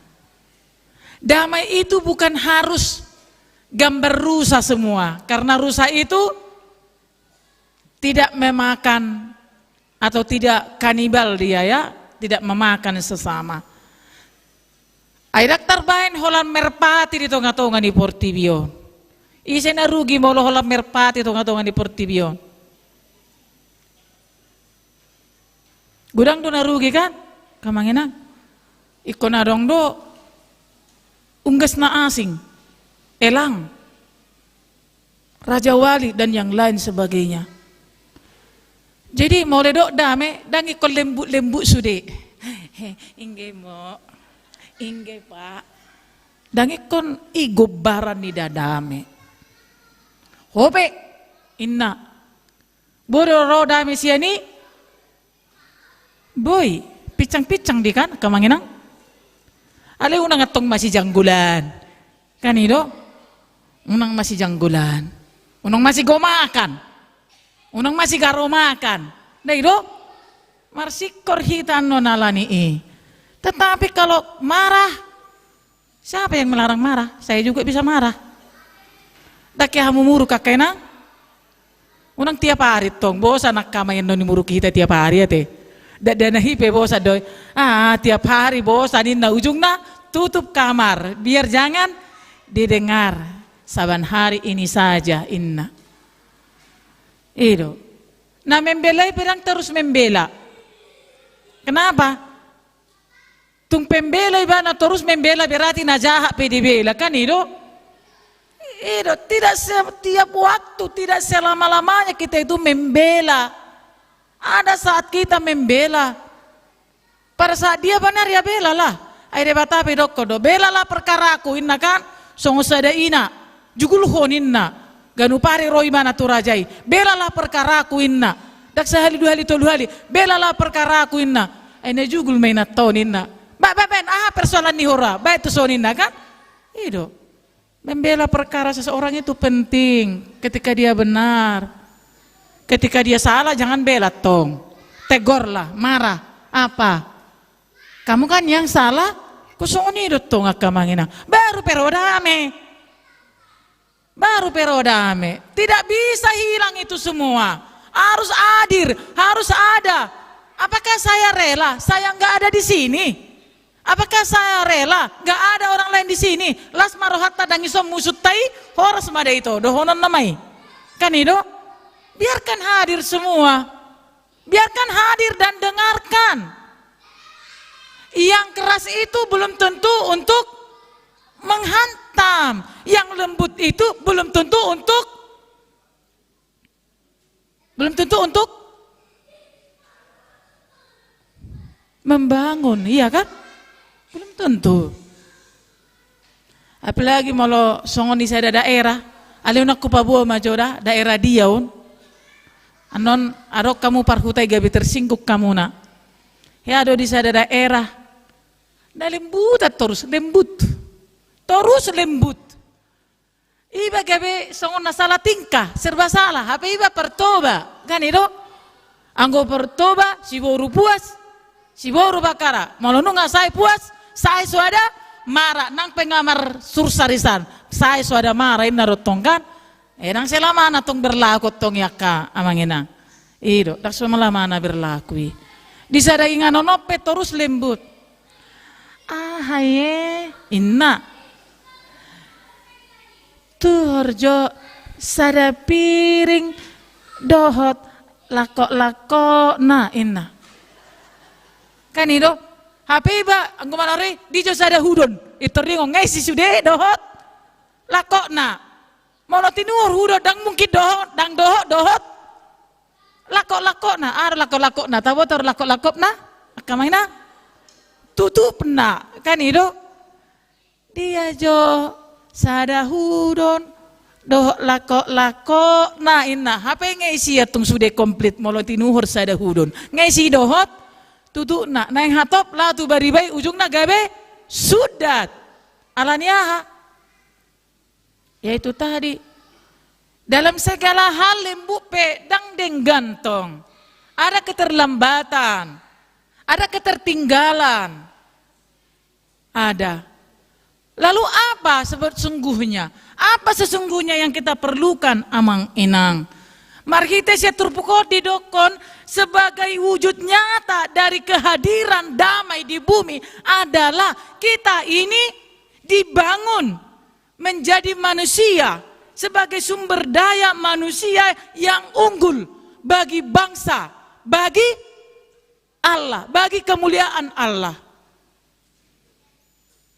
Damai itu bukan harus gambar rusa semua, karena rusa itu tidak memakan atau tidak kanibal dia, ya, tidak memakan sesama. Ai ndang tarbaen holan merpati di tonga-tonga ni portibi on. Ise na rugi molo holan merpati di tonga-tonga ni portibi on? Godang do na rugi kan? Angka amang inang. Ingkon adong do unggas na asing, elang, rajawali, dan yang lain sebagainya. Jadi molo didok dame, ndang ingkon lembut-lembut sude. Ingge mo, ingge pak. Ndang ingkon i gombaran ni da-, dame. Hope, inna. Boi do ro dame sian i? Boi, pincang-pincang di kan, angka amang inang? Alai unang antong masijanggolan. Kan i do? Unang masijanggolan. Unang masigomakan. Unang masigaromakan. Nda i do? Marsingkor hita annon ala ni i. Tetapi kalau marah, siapa yang melarang marah? Saya juga bisa marah. Ndang ke hamu muruk, angka inang? Unang tiap ari tong, bosan angka amang inang ni muruk hita tiap ari, ate. Dakdanak i pe bosan do. Ah, tiap hari bosan, inna, ujungna tutup kamar, biar jangan didengar. Saban hari ini saja, inna. I do. Na membela i pe ndang torus membela. Kenapa? Tung pembela ibana torus membela, berarti na jahat pe dibela, kan i do? I do, tidak setiap waktu, tidak selama-lamanya kita itu membela. Ada saat kita membela. Pada saat dia benar, ya belalah. Ai Debata pe didokkon do, belalah perkaraku, inna kan? Songon sada ina, jugulhon, inna. Ganup ari ro ibana tu raja i. Belalah perkaraku, inna. Ndang sahali, dua hali, tolu hali. Belalah perkaraku, inna. Ai na jugul ma inanta on, inna. Ba, ba, baen, aha persoalan ni ho ra? Baen tu son, inna kan? I do. Membela perkara seseorang itu penting ketika dia benar. Ketika dia salah, jangan bela tong. Tegorlah, marah. Apa? Kamu kan yang salah. Songon i do tong, angka amang inang. Baru pe ro dame. Baru pe ro dame. Tidak bisa hilang itu semua. Harus hadir, harus ada. Apakah saya rela saya nggak ada di sini? Apakah saya rela nggak ada orang lain di sini? Las ma rohanta, ndang dison musutta i, horas ma da ito, dohonon nama i. Kan i do? Biarkan hadir semua. Biarkan hadir dan dengarkan. Yang keras itu belum tentu untuk menghantam. Yang lembut itu belum tentu untuk, belum tentu untuk membangun, iya kan? Belum tentu. Apalagi molo songon di sada daerah, alai unang hupaboa ma jo da, daerah dia on. Annon adong hamu parhuta i gabe tersinggung hamuna. Hea do di sada daerah, na lembutan torus, lembut. Torus lembut. Iba gabe songon na salah tingkah, serba salah, hape iba partoba, kan i do? Anggo partoba, siboru puas, siboru bakara. Molo nunga sae puas, sae so ada mara, nang pe nga marsursar isan, sae so ada mara, inna do tong kan. Eh, ndang selamana tong berlaku tong i, angka amang inang. I do, ndang selamana berlaku i. Di sada inganan on pe torus lembut. Aha i, inna. Tuhor jo sada piring dohot lakok-lakokna, inna. Kan i do? Hape iba anggo manang ro i, di jo sada hudon. Intor diingot nga i si sude dohot lakokna. Molo tinuhor hudon, ndang mungkin dohot, ndang dohot, dohot lakok-lakokna. Aha do lakok-lakokna? Taboto do lakok-lakokna, angka amang inang? Tutupna, kan i do? Dia jo sada hudon, Dohot lako-lakona inna, hape nga isi antong sude komplit molo tinuhor sada hudon. Nga isi dohot tutukna, naeng hatop laho tu bariba i ujungna gabe sundat. Alani aha? Ya itu tadi. Dalam segala hal lembut pe ndang denggan tong. Ada keterlambatan, ada ketertinggalan. Ada. Lalu apa sesungguhnya? Apa sesungguhnya yang kita perlukan, Amang Inang? Marhite sian turpuk on didokkon sebagai wujud nyata dari kehadiran damai di bumi adalah kita ini dibangun menjadi manusia sebagai sumber daya manusia yang unggul bagi bangsa, bagi Allah, bagi kemuliaan Allah.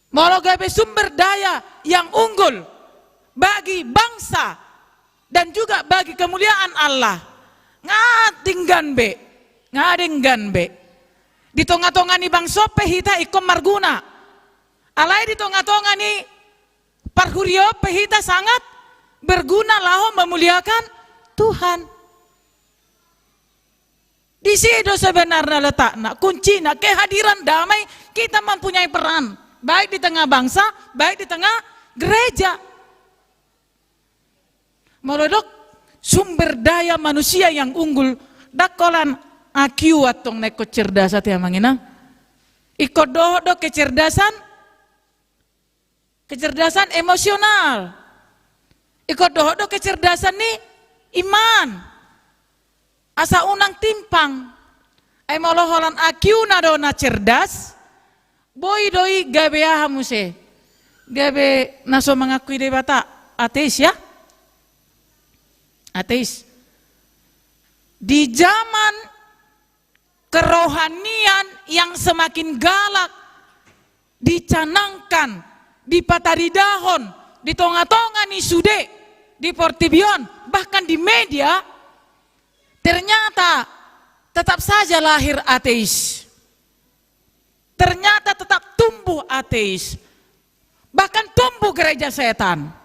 Molo gabe sumber daya yang unggul bagi bangsa dan juga bagi kemuliaan Allah, nga denggan be, nga denggan be. Di tonga-tonga ni bangso pe hita ingkon marguna. Alai di tonga-tonga ni parhuriaon pe hita sangat berguna laho memuliakan Tuhan. Di situ sebenarnya letakna, kuncina, kehadiran damai, kita mempunyai peran, baik di tengah bangsa, baik di tengah gereja. Molo didok sumber daya manusia yang unggul, ndang holan I Q antong na ingkon cerdas ate, Amang Inang. Ingkon dohot do kecerdasan, kecerdasan emosional. Ingkon dohot do kecerdasan ni iman. Asa unang timpang. Ai molo holan I Q-na do na cerdas, boi do i gabe aha muse? Gabe na so mangakui Debata, ateis ya? Ateis. Di zaman kerohanian yang semakin galak dicanangkan, dipataridahon di tonga-tonga ni sude di portibi on, bahkan di media, ternyata tetap saja lahir ateis. Ternyata tetap tumbuh ateis. Bahkan tumbuh gereja setan.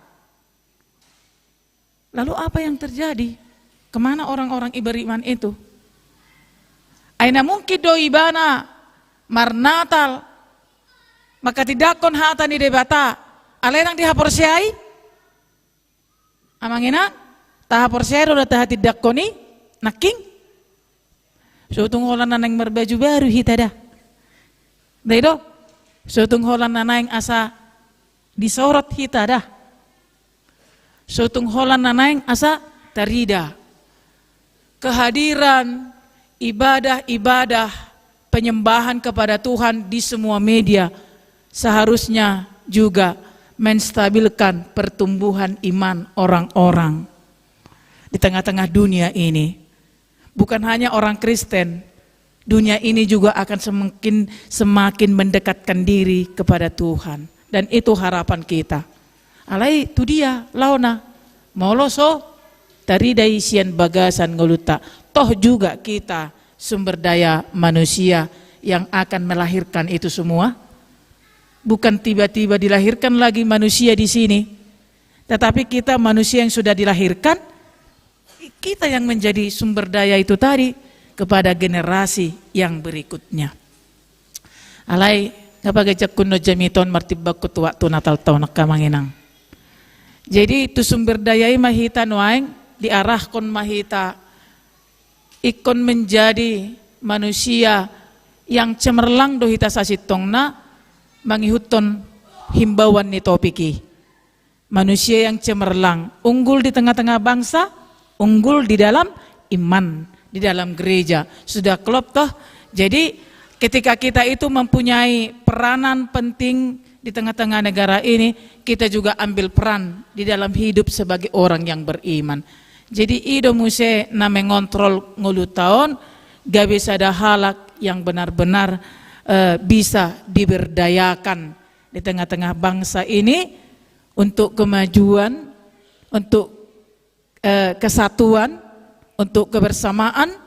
Lalu apa yang terjadi? Kemana orang-orang beriman itu? Ai na mungkin do ibana marnatal, manghatindanghon hata ni Debata, alai ndang dihaporseai? Amang Inang, tahaporseai do na tahatindanghon i nangkin? So tung holan na naeng marbaju baru hita da. Ndai do? So tung holan na naeng asa disorot hita da. So tung holan na naeng asa tarida. Kehadiran ibadah-ibadah penyembahan kepada Tuhan di semua media seharusnya juga menstabilkan pertumbuhan iman orang-orang di tengah-tengah dunia ini. Bukan hanya orang Kristen, dunia ini juga akan semakin, semakin mendekatkan diri kepada Tuhan. Dan itu harapan kita. Alai tu dia laona, molo so tarida i sian bagasan ngolunta, toh juga kita sumber daya manusia yang akan melahirkan itu semua? Bukan tiba-tiba dilahirkan lagi manusia di sini, tetapi kita manusia yang sudah dilahirkan, kita yang menjadi sumber daya itu tadi kepada generasi yang berikutnya. Alai, nga pagejakkon do jamita on martimbangkon tu waktu Natal taon on, Amang Inang. Jadi, tu sumber daya i ma hita nuaeng diarahkon ma hita ingkon menjadi manusia yang cemerlang do hita sasintongna mangihuthon himbauan ni topik i. Manusia yang cemerlang, unggul di tengah-tengah bangsa, unggul di dalam iman, di dalam gereja. Sudah klop toh? Jadi, ketika kita itu mempunyai peranan penting di tengah-tengah negara ini, kita juga ambil peran di dalam hidup sebagai orang yang beriman. Jadi, i do muse na mengontrol ngolunta on, gabe sada halak yang benar-benar, eh, bisa diberdayakan di tengah-tengah bangsa ini untuk kemajuan, untuk, eh, kesatuan, untuk kebersamaan,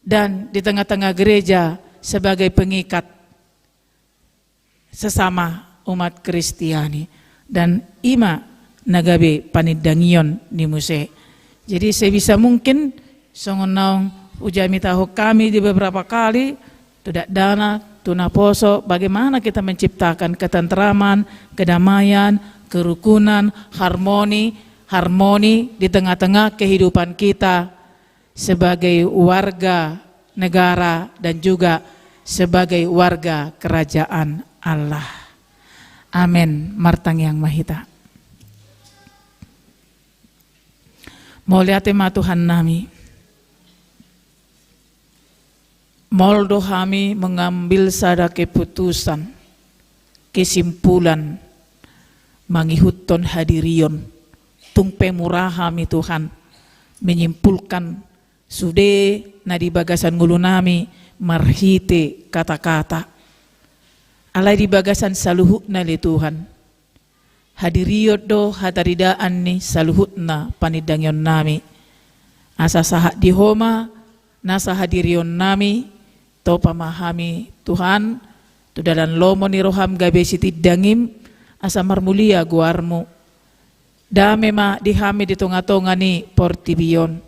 dan di tengah-tengah gereja sebagai pengikat sesama umat Kristiani. Dan i ma na gabe panindangion ni muse. Jadi sebisa mungkin songon naung hujamitahon hami di beberapa kali, tu dakdanak, tu naposo, bagaimana kita menciptakan ketentraman, kedamaian, kerukunan, harmoni, harmoni di tengah-tengah kehidupan kita sebagai warga negara dan juga sebagai warga kerajaan Allah. Amen. Martangiang ma hita. Mauliate ma Tuhannami. Maol do hami mengambil sada keputusan, kesimpulan, mangihuthon hadirion. Tung pe mura hami Tuhan menyimpulkan sude na di bagasan ngolunami marhite kata-kata. Alai di bagasan saluhutna ale Tuhan, hadirion do hataridaan ni saluhutna panindangionnami. Asa sahat di Ho ma nasa hadirionnami, topa ma hami Tuhan, tu dalan lomo ni roham gabe sitindangim, asa marmulia goarmu. Dame ma di hami di tonga-tonga ni portibi on.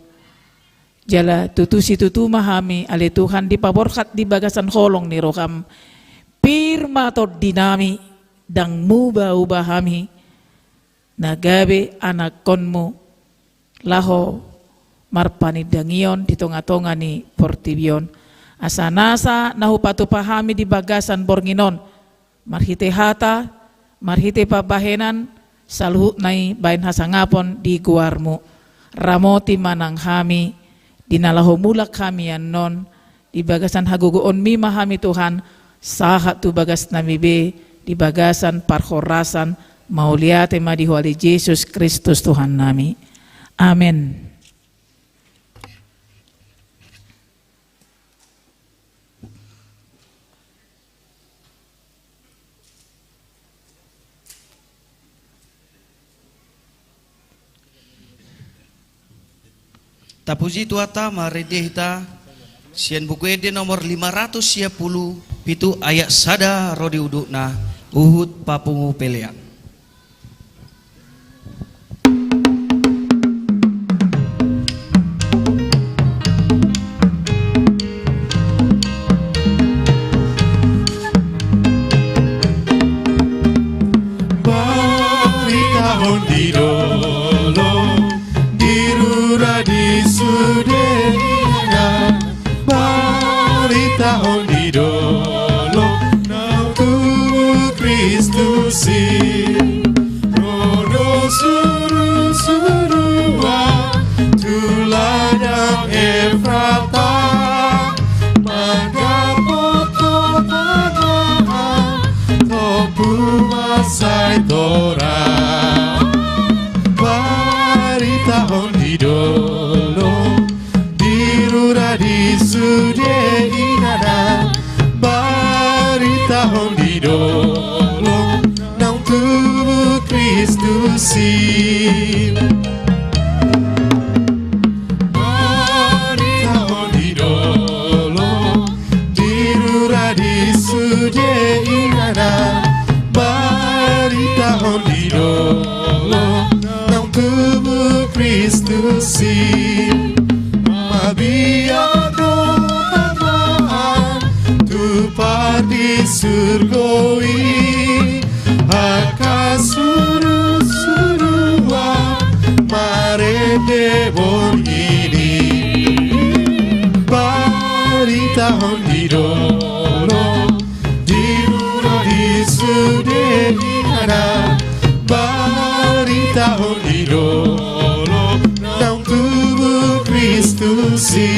Jala tutu situtu ma hami ale Tuhan dipaborhat di bagasan holong ni roham. Pir ma tondinami, ndang muba-uba hami na gabe anakkonmu laho marpanindangion di tonga-tonga ni portibi on. Asa nasa na hupatupa hami di bagasan borngin on, marhite hata, marhite pambahenan, saluhutna i baen hasangapon di goarmu. Ramoti ma nang hami di na laho mulak hami annon, di bagasan hagogoonmi ma hami Tuhan, sahat tu bagasnami be di bagasan parhorasan. Mauliate ma di Ho ale Jesus Kristus Tuhannami. Amen. Tapuji Tuhanta, marende hita sian Buku Ende nomor lima ratus sia pulu pitu ayat sada ro di udutna, huhut papungu pelean. Baritahon di dolok, di rura di sude inganan, baritahon di dolok, naung tubu Kristus i. Ro do surusuruan tu ladang Efrata, mandapothon hatangiangan, tompu mansai torang. Baritahon di dolok, di rura di sude inganan, baritahon di dolok, naung tubu Kristus i. Baritahon di dolok, di rura di sude inganan, baritahon di dolok, naung tubu Kristus i. Mabiar do hamaan tu pardisurgo i, angka surusuruan marende borngin i. Baritahon di dolok, di rura di sude inganan, baritahon di dolok, naung tubu Kristus i.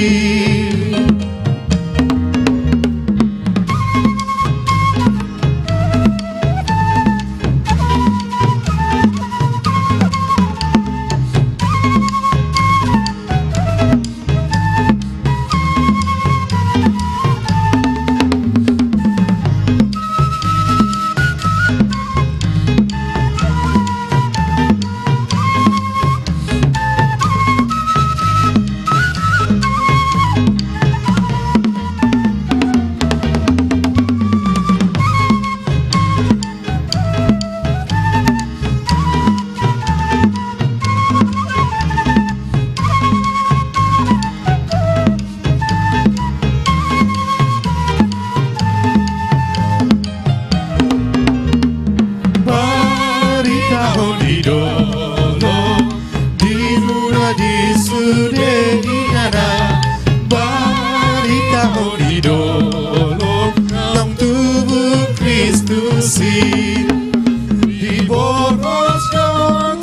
sude inganan, baritahon di dolok naung tubu Kristus i. Diboros do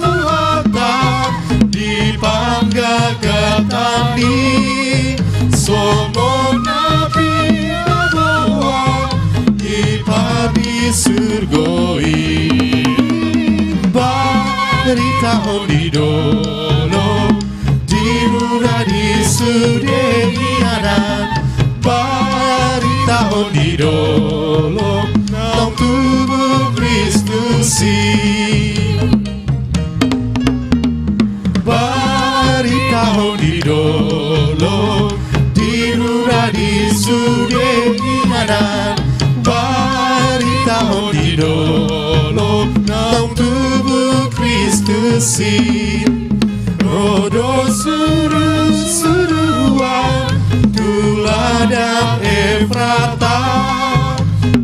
Tuhanta di panggagatan i, songon na pinaboa di parsurgo i. Baritahon di dolok, di rura di sude inganan, baritahon di dolok naung tubu Kristus i. Baritahon di dolok, di rura di sude inganan, baritahon di dolok naung tubu Kristus i. Ro do surusuruan tu ladang Efrata,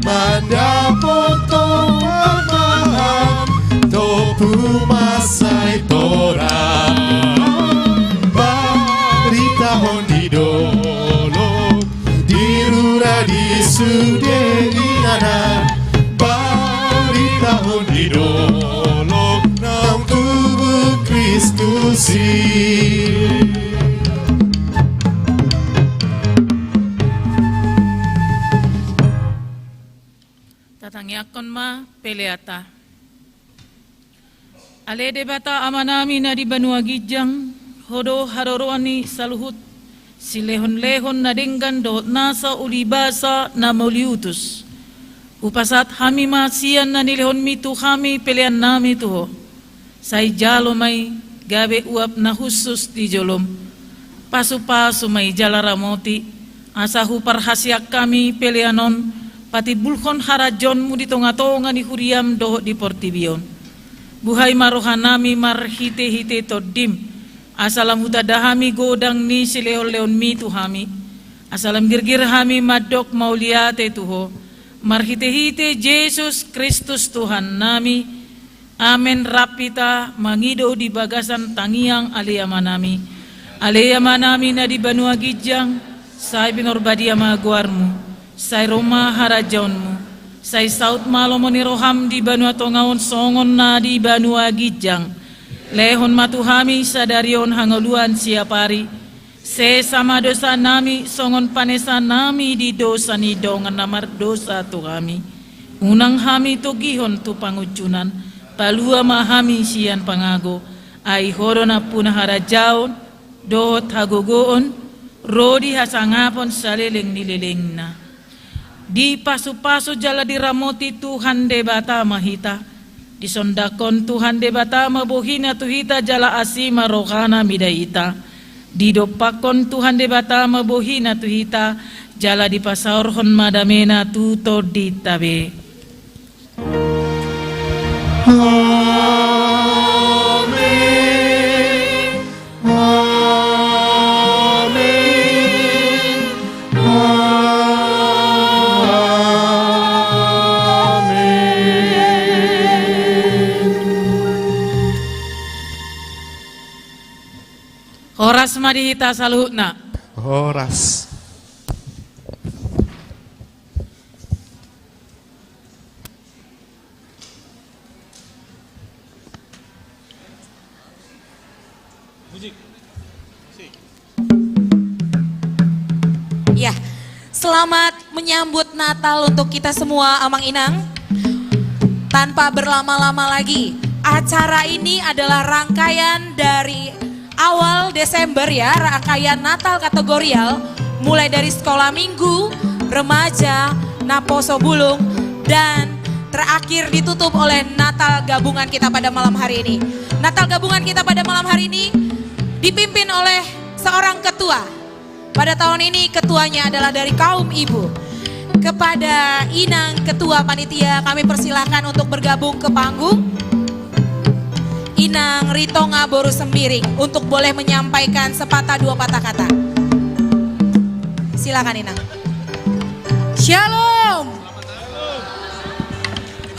mandapothon pamaan, tompu mansai torang. Baritahon di dolok, di rura di sude inganan, baritahon di dolok naung tubu Kristus i. Tatangiangkon ma peleanta. Ale Debata Amanami na di banua ginjang, Ho do haroroan ni saluhut silehonlehon na denggan dohot nasa ulibasa na mauliutus. Hupasahat hami ma sian na nilehonMi tu hami peleannami tu Ho. Sai jalo ma i gabe uap na hushus di joloM. Pasupasu ma i jala ramoti, asa huparhaseang hami pelean on patimbulhon harajaonMu di tongatonga ni huriaM dohot di portibi on. Buhai ma rohanami marhitehite TondiM, asa lam hutanda hami godang ni silehonlehonMi tu hami, asa lam girgir hami mandok mauliate tu Ho, marhitehite Jesus Kristus Tuhannami. Amen. Rap hita mangido di bagasan tangiang Ale Amanami. Ale Amanami na di banua ginjang, sai pinarbadia ma goarMu, sai ro ma harajaonMu, sai saut ma lomo ni rohaM di banua tonga on songon na di banua ginjang. Lehon ma tu hami sadari on hangoluan siapari. Sesa ma dosanami songon panesanami di dosa ni dongan na mardosa tu hami. Unang hami togihon tu pangunjunan, palua ma hami sian pangago. Ai Ho do nampuna harajaon dohot hagogoon, ro di hasangapon saleleng ni lelengna. Dipasupasu jala diramoti Tuhan Debata ma hita. Disondangkon Tuhan Debata ma bohiNa tu hita jala asi ma rohaNa mida hita. Didompakkon Tuhan Debata ma bohiNa tu hita jala dipasaorhon ma dameNa tu tondinta be. Amen. Amen. Amen. Horas ma di hita saluhutna. Horas. Ya, selamat menyambut Natal untuk kita semua, Amang Inang. Tanpa berlama-lama lagi, acara ini adalah rangkaian dari awal Desember ya, rangkaian Natal kategorial, mulai dari sekolah minggu, remaja, naposo bulung, dan terakhir ditutup oleh Natal gabungan kita pada malam hari ini. Natal gabungan kita pada malam hari ini dipimpin oleh seorang ketua. Pada tahun ini ketuanya adalah dari kaum ibu. Kepada Inang Ketua Panitia, kami persilahkan untuk bergabung ke panggung. Inang Ritonga boru Sembiring untuk boleh menyampaikan sepatah dua patah kata. Silakan, Inang. Shalom.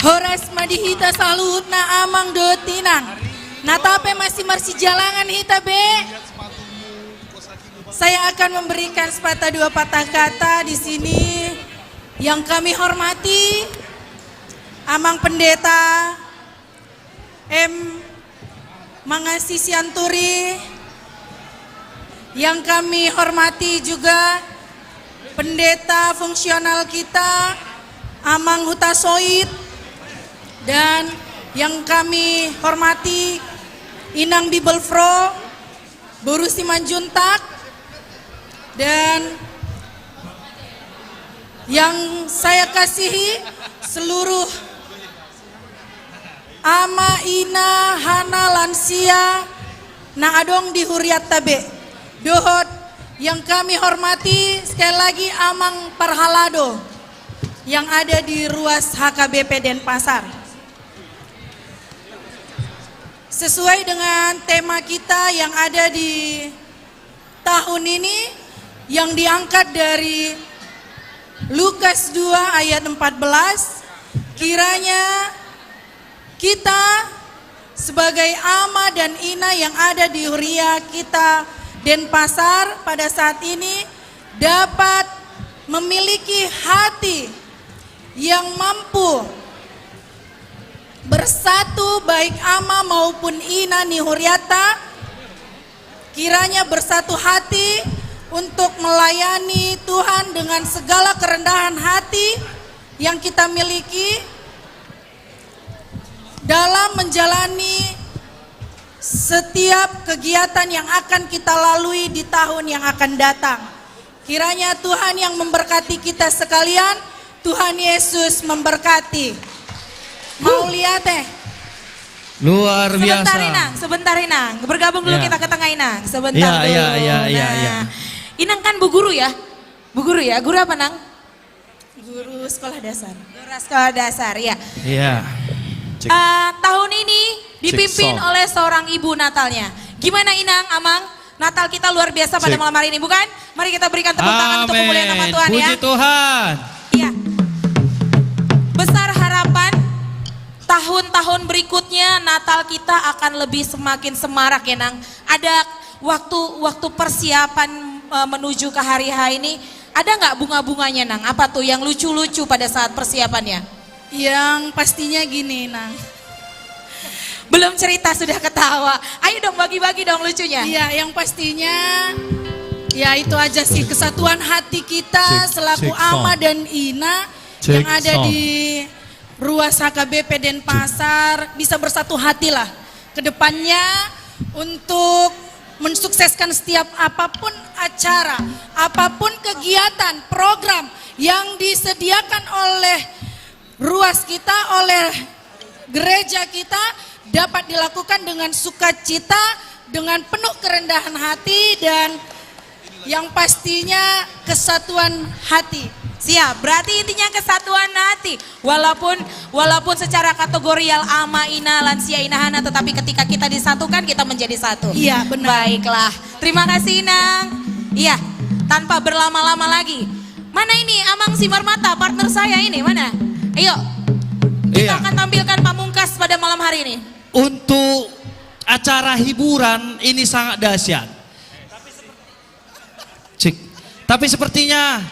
Horas ma di hita saluhutna, Amang dohot Inang. Natape masih marsijalangan hita be. Saya akan memberikan sepatah dua patah kata di sini. Yang kami hormati Amang Pendeta M Mangasi Sianturi, yang kami hormati juga pendeta fungsional kita, Amang Hutasoit, dan yang kami hormati Inang Bibelvrouw, Boru Simanjuntak, dan yang saya kasihi seluruh ama, ina, hana, lansia na adong di hurianta be. Dohot yang kami hormati sekali lagi Amang Parhalado yang ada di ruas H K B P Denpasar. Sesuai dengan tema kita yang ada di tahun ini, yang diangkat dari Lukas dua ayat empat belas, kiranya kita sebagai ama dan ina yang ada di huria kita Denpasar pada saat ini dapat memiliki hati yang mampu bersatu, baik ama maupun ina ni hurianta, kiranya bersatu hati untuk melayani Tuhan dengan segala kerendahan hati yang kita miliki dalam menjalani setiap kegiatan yang akan kita lalui di tahun yang akan datang. Kiranya Tuhan yang memberkati kita sekalian. Tuhan Yesus memberkati. Huh. Mauliate. Luar biasa. Sebentar, Inang, sebentar, Inang. Bergabung dulu. Ya. Kita ke tengah, Inang. Sebentar. Ya, dulu. Ya, ya, ya, nah, ya. Inang kan bu guru ya? Bu guru ya? Guru apa, Nang? Guru sekolah dasar. Guru sekolah dasar, ya. Iya. Cek. Eh, tahun ini dipimpin oleh seorang ibu Natalnya. Gimana, Inang, Amang? Natal kita luar biasa pada malam hari ini, bukan? Mari kita berikan tepuk tangan untuk kemuliaan nama Tuhan, ya. Amin. Puji Tuhan. Iya. Besar harapan tahun-tahun berikutnya Natal kita akan lebih semakin semarak, ya, Nang. Ada waktu, waktu persiapan, eh, menuju ke hari H ini, ada nggak bunga-bunganya, Nang? Apa tuh yang lucu-lucu pada saat persiapannya? Yang pastinya gini, Nang. Belum cerita sudah ketawa. Ayo dong, bagi-bagi dong lucunya. Iya, yang pastinya, ya, itu aja sih, kesatuan hati kita selaku ama dan ina yang ada di ruas H K B P Denpasar, bisa bersatu hatilah ke depannya untuk mensukseskan setiap apapun acara, apapun kegiatan, program yang disediakan oleh ruas kita, oleh gereja kita, dapat dilakukan dengan sukacita, dengan penuh kerendahan hati, dan yang pastinya kesatuan hati. Siap, berarti intinya kesatuan hati. Walaupun, walaupun secara kategorial ama, ina, lansia, ina, hana, tetapi ketika kita disatukan, kita menjadi satu. Iya, benar. Baiklah. Terima kasih, Inang. Iya, tanpa berlama-lama lagi. Mana ini Amang Simarmata, partner saya ini, mana? Ayo. Kita akan tampilkan pamungkas pada malam hari ini. Untuk acara hiburan ini sangat dahsyat. Cik. Tapi sepertinya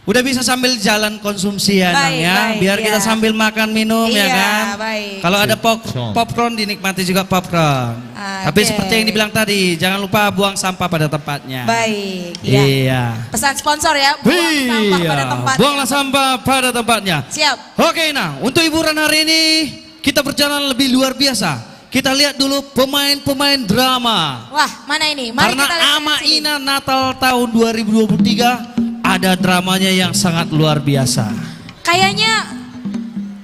udah bisa sambil jalan konsumsi ya, Nang, ya. Baik, baik, ya. Biar kita sambil makan minum, ya kan? Iya, baik. Kalau ada pop-, popcorn, dinikmati juga popcorn. Oke. Tapi seperti yang dibilang tadi, jangan lupa buang sampah pada tempatnya. Baik, ya. Iya. Pesan sponsor ya, buang sampah pada tempatnya. Iya, buanglah sampah pada tempatnya. Siap. Oke, nah, untuk hiburan hari ini, kita berjalan lebih luar biasa. Kita lihat dulu pemain-pemain drama. Wah, mana ini? Mari kita lihat. Karena Ama Ina Natal tahun dua ribu dua puluh tiga ada dramanya yang sangat luar biasa. Kayaknya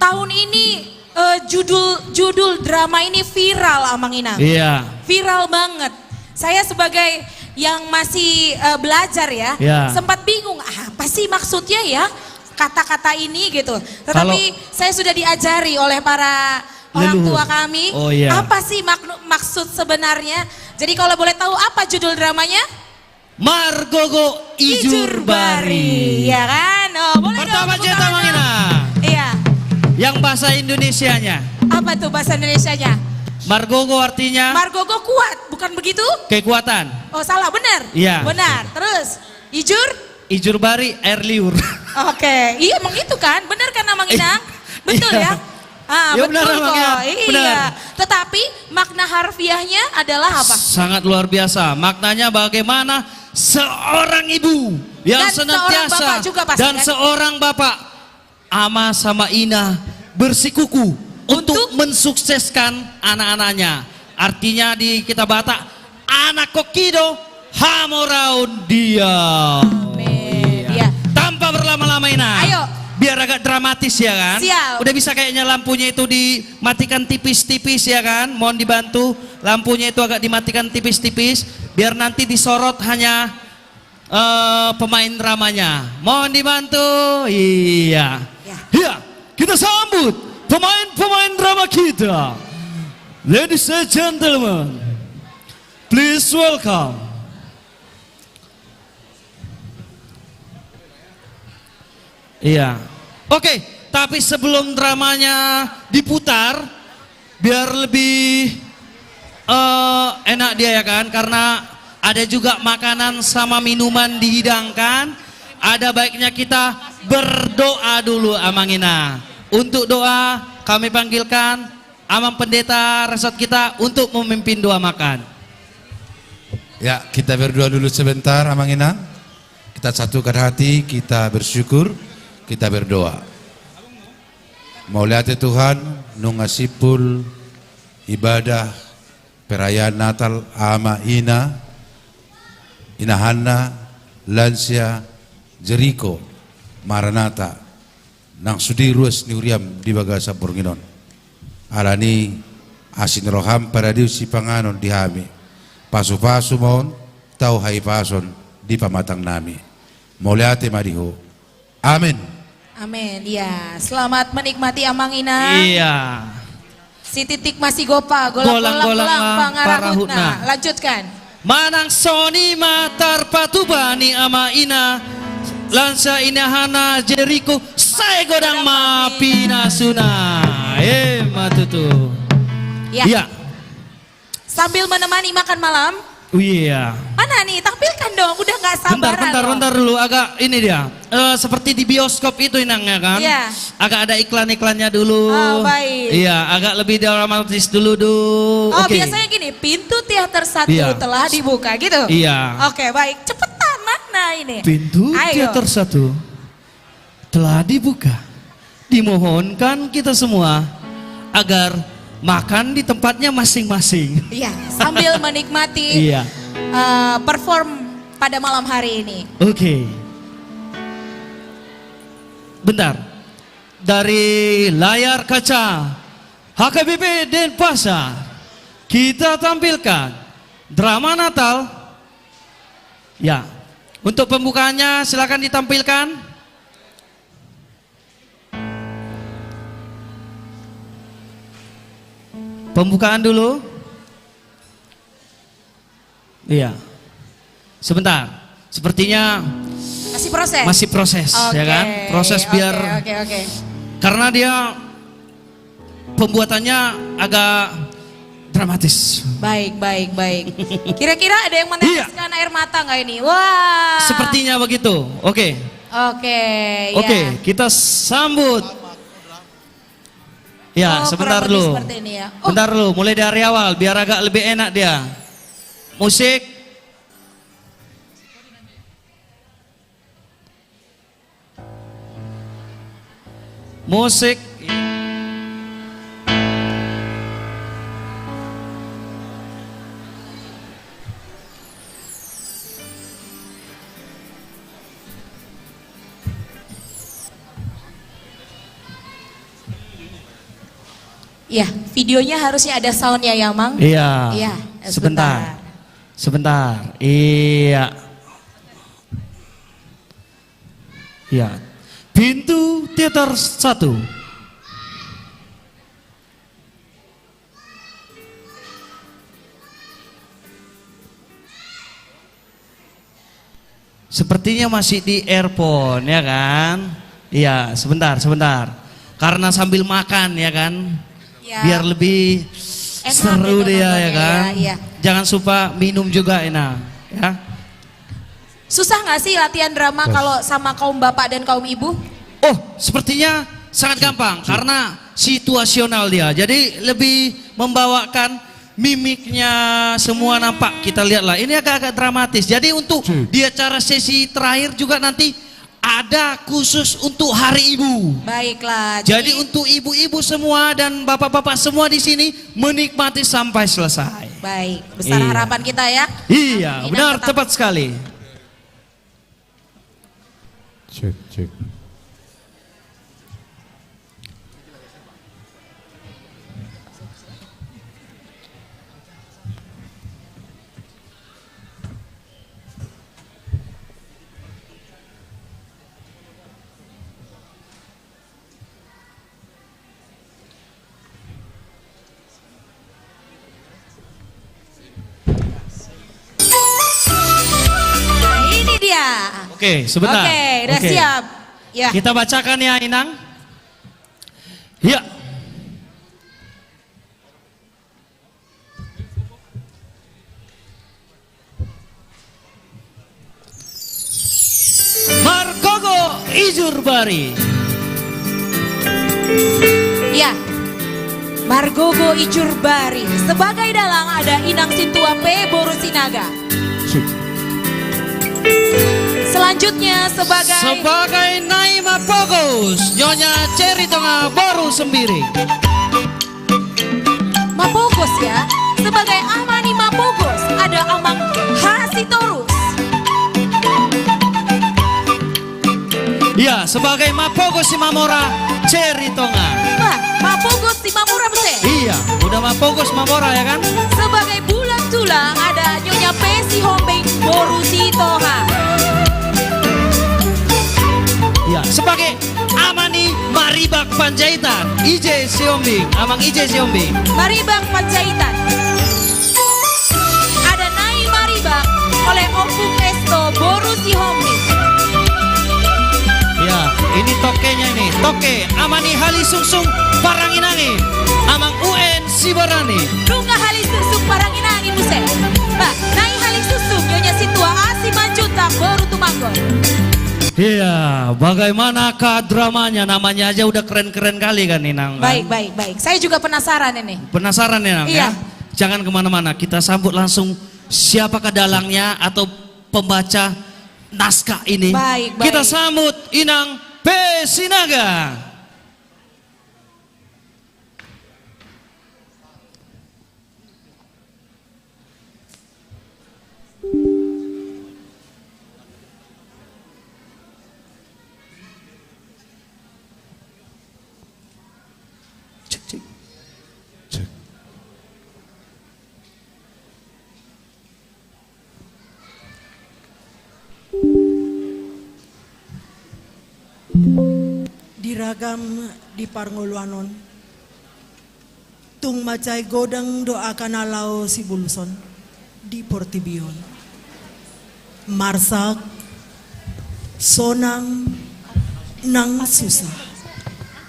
tahun ini, eh, judul, judul drama ini viral, Amang Inang. Iya. Viral banget. Saya sebagai yang masih, eh, belajar ya, sempat bingung, "Ah, apa sih maksudnya ya kata-kata ini?" gitu. Tetapi saya sudah diajari oleh para orang tua kami, apa sih maknu-, maksud sebenarnya. Jadi kalau boleh tahu apa judul dramanya? Margogo Ijur Bari. Ijur Bari, ya kan? Oh, boleh dong tepuk tangan dong. Pertama, Amang Ina. Iya. Yang bahasa Indonesianya. Apa tuh bahasa Indonesianya? Margogo artinya? Margogo kuat, bukan begitu? Kekuatan. Oh, salah, benar? Iya. Benar. Terus, ijur? Ijur bari, air liur. Oke, iya, emang itu kan? Benar kan, Amang Inang? Betul ya? Ah, ya, benar, betul Amang, kok. Ya. Iya. Benar. Tetapi makna harfiahnya adalah apa? Sangat luar biasa. Maknanya bagaimana seorang ibu yang senantiasa, dan seorang bapak juga pasti, dan kan? Seorang bapak, ama sama ina, bersikukuh untuk, untuk mensukseskan anak-anaknya. Artinya di kita Batak, anak kokido, hamoraon dia. Amin. Iya. Tanpa berlama-lama, Ina. Ayo. Biar agak dramatis, ya kan? Siap. Udah bisa kayaknya lampunya itu dimatikan tipis-tipis, ya kan? Mohon dibantu lampunya itu agak dimatikan tipis-tipis, biar nanti disorot hanya eh, pemain dramanya. Mohon dibantu. Iya. Ya. Iya, kita sambut pemain-pemain drama kita. Ladies and gentlemen, please welcome. Iya. Oke, tapi sebelum dramanya diputar, biar lebih eh, enak dia, ya kan, karena ada juga makanan sama minuman dihidangkan. Ada baiknya kita berdoa dulu, Amang Ina. Untuk doa, kami panggilkan Amang Pendeta Resort kita untuk memimpin doa makan. Ya, kita berdoa dulu sebentar, Amang Ina. Kita satukan hati, kita bersyukur, kita berdoa. Mauliate Tuhan, nunga simpul ibadah perayaan Natal ama, ina, inahanna, lansia, Jeriko, Maranata, nang sude ruas ni huriaM di bagasan borngin on. Alani asi ni rohaM paradius sipanganon di hami. Pasupasu ma on, tau hahipason di pamatangnami. Mauliate ma di Ho. Amin. Amin. Ya, selamat menikmati, Amang Inang. Iya. Sititik masigopa, golang-golang lang pangarahutna. Lanjutkan. Manang songon i ma tarpatupa ni ama, ina, lansia, inahanna, Jeriko, sai godang ma pinasuna. Emma tutu. Ya. Ya. Sambil menemani makan malam. Oh iya. Mana nih? Tampilkan dong, udah nggak sabaran. Bentar, bentar, loh. Bentar dulu, agak ini dia. Eh, seperti di bioskop itu, Inang, ya kan? Iya. Agak ada iklan-iklannya dulu. Oh, baik. Iya, agak lebih dramatis dulu, du. Oh, oke. Biasanya gini, pintu teater satu, iya, telah dibuka, gitu? Iya. Oke, baik. Cepetan, mana ini? Pintu, ayo, teater satu telah dibuka. Dimohonkan kita semua agar makan di tempatnya masing-masing. Iya, sambil menikmati, iya, eh, perform pada malam hari ini. Oke. Bentar. Dari layar kaca H K B P Denpasar, kita tampilkan drama Natal. Ya, untuk pembukaannya silakan ditampilkan. Pembukaan dulu. Iya. Sebentar. Sepertinya masih proses. Masih proses, ya kan? Oke, oke, oke. Proses biar, karena dia pembuatannya agak dramatis. Baik, baik, baik. Kira-kira ada yang meneteskan air mata nggak ini? Iya. Wah. Sepertinya begitu. Oke. Oke, ya. Oke, kita sambut. Ya, oh, sebentar dulu. Kurang lebih seperti ini ya. Oh. Bentar dulu, mulai dari awal biar agak lebih enak dia. Musik. Musik. Iya, videonya harusnya ada soundnya ya, Mang? Iya. Iya, sebentar. Sebentar. Sebentar. Iya. Iya. Pintu teater satu. Sepertinya masih di earphone, ya kan? Iya, sebentar, sebentar. Karena sambil makan, ya kan? Ya. Biar lebih Enak. Seru gitu dia, ya nontonnya, kan? Ya, iya. Jangan lupa minum juga, Inang, ya. Susah nggak sih latihan drama kalau sama kaum bapak dan kaum ibu? Oh, sepertinya sangat gampang karena situasional dia. Jadi lebih membawakan mimiknya semua nampak. Kita lihatlah, ini agak-agak dramatis. Jadi untuk di acara sesi terakhir juga nanti ada khusus untuk Hari Ibu. Baiklah. Jadi untuk ibu-ibu semua dan bapak-bapak semua di sini menikmati sampai selesai. Baik, besar harapan kita ya. Iya, benar, tepat sekali. Cek, cek. Nah, ini dia. Oke, sebentar. Oke, udah siap. Ya. Kita bacakan ya, Inang. Ya. Margogo Ijurbari. Ya. Margogo Ijurbari. Sebagai dalang ada Inang Sintua P boru Sinaga. Selanjutnya sebagai, sebagai Nai Mapogos, Nyonya Ceri Tonga boru Sembiring. Mapogos ya. Sebagai Ama ni Mapogos ada Amang H Sitorus. Iya, sebagai Mapogos Simamora, Ceri Tonga. Wah, Mapogos Simamora muse. Iya, udah Mapogos Mamora ya kan? Sebagai Bulan Tulang ada Nyonya P Sihombing boru Sitoha. Iya, sebagai Ama ni Maribak Panjaitan, I J Sihombing, Amang I J Sihombing. Maribak Panjaitan. Ada Nai Maribak oleh Ompung Esto boru Sihombing. Ya, ini tokenya ini, toke Ama ni Hali Sungsung Paranginangin, Amang U N Sibarani. Nunga Hali Sungsung Paranginangin muse. Bah, Nai Hali Sungsung, Nyonya Sintua A Simanjuntak boru Tumanggon. Iya, bagaimanakah dramanya? Namanya aja udah keren-keren kali kan, Inang, kan? Baik, baik, baik. Saya juga penasaran ini. Penasaran, Inang, ya? Iya. Jangan kemana-mana, kita sambut langsung siapakah dalangnya atau pembaca naskah ini. Baik, baik. Kita sambut Inang P Sinaga. Cek, cek. Cek. Di ragam di parngoluan on, tung mansai godang do angka na laho siboluson di portibi on. Marsak, sonang, nang susa.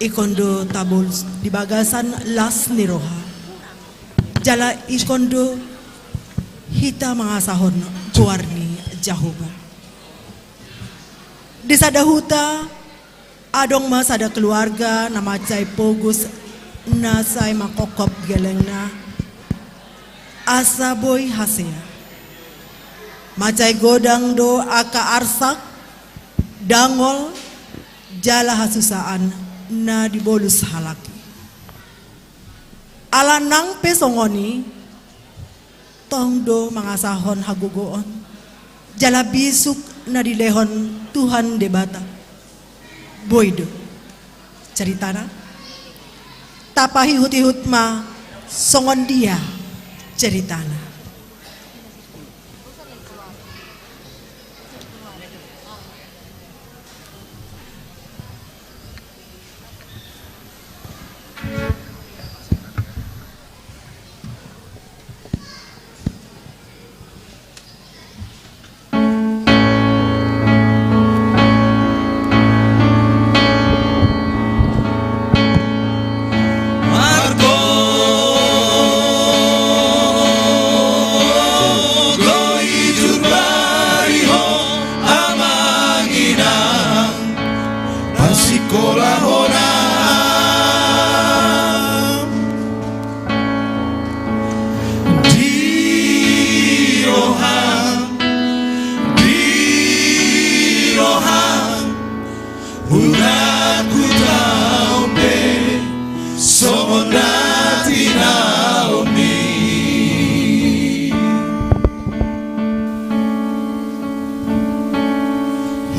Ingkon do tabolus di bagasan las ni roha. Jala ingkon do hita mangasahon goar ni Jahowa. Di sada huta, adong ma sada keluarga na mansai pogos na sai mangkophop gelengna asa boi hasea. Mansai godang do angka arsak, dangol, jala hasusaan na dibolus halak i. Ala nang pe songon i, tong do mangasahon hagogoon jala bisuk na dilehon Tuhan Debata. Boi do caritana. Tapaihut-ihut ma songon dia caritana.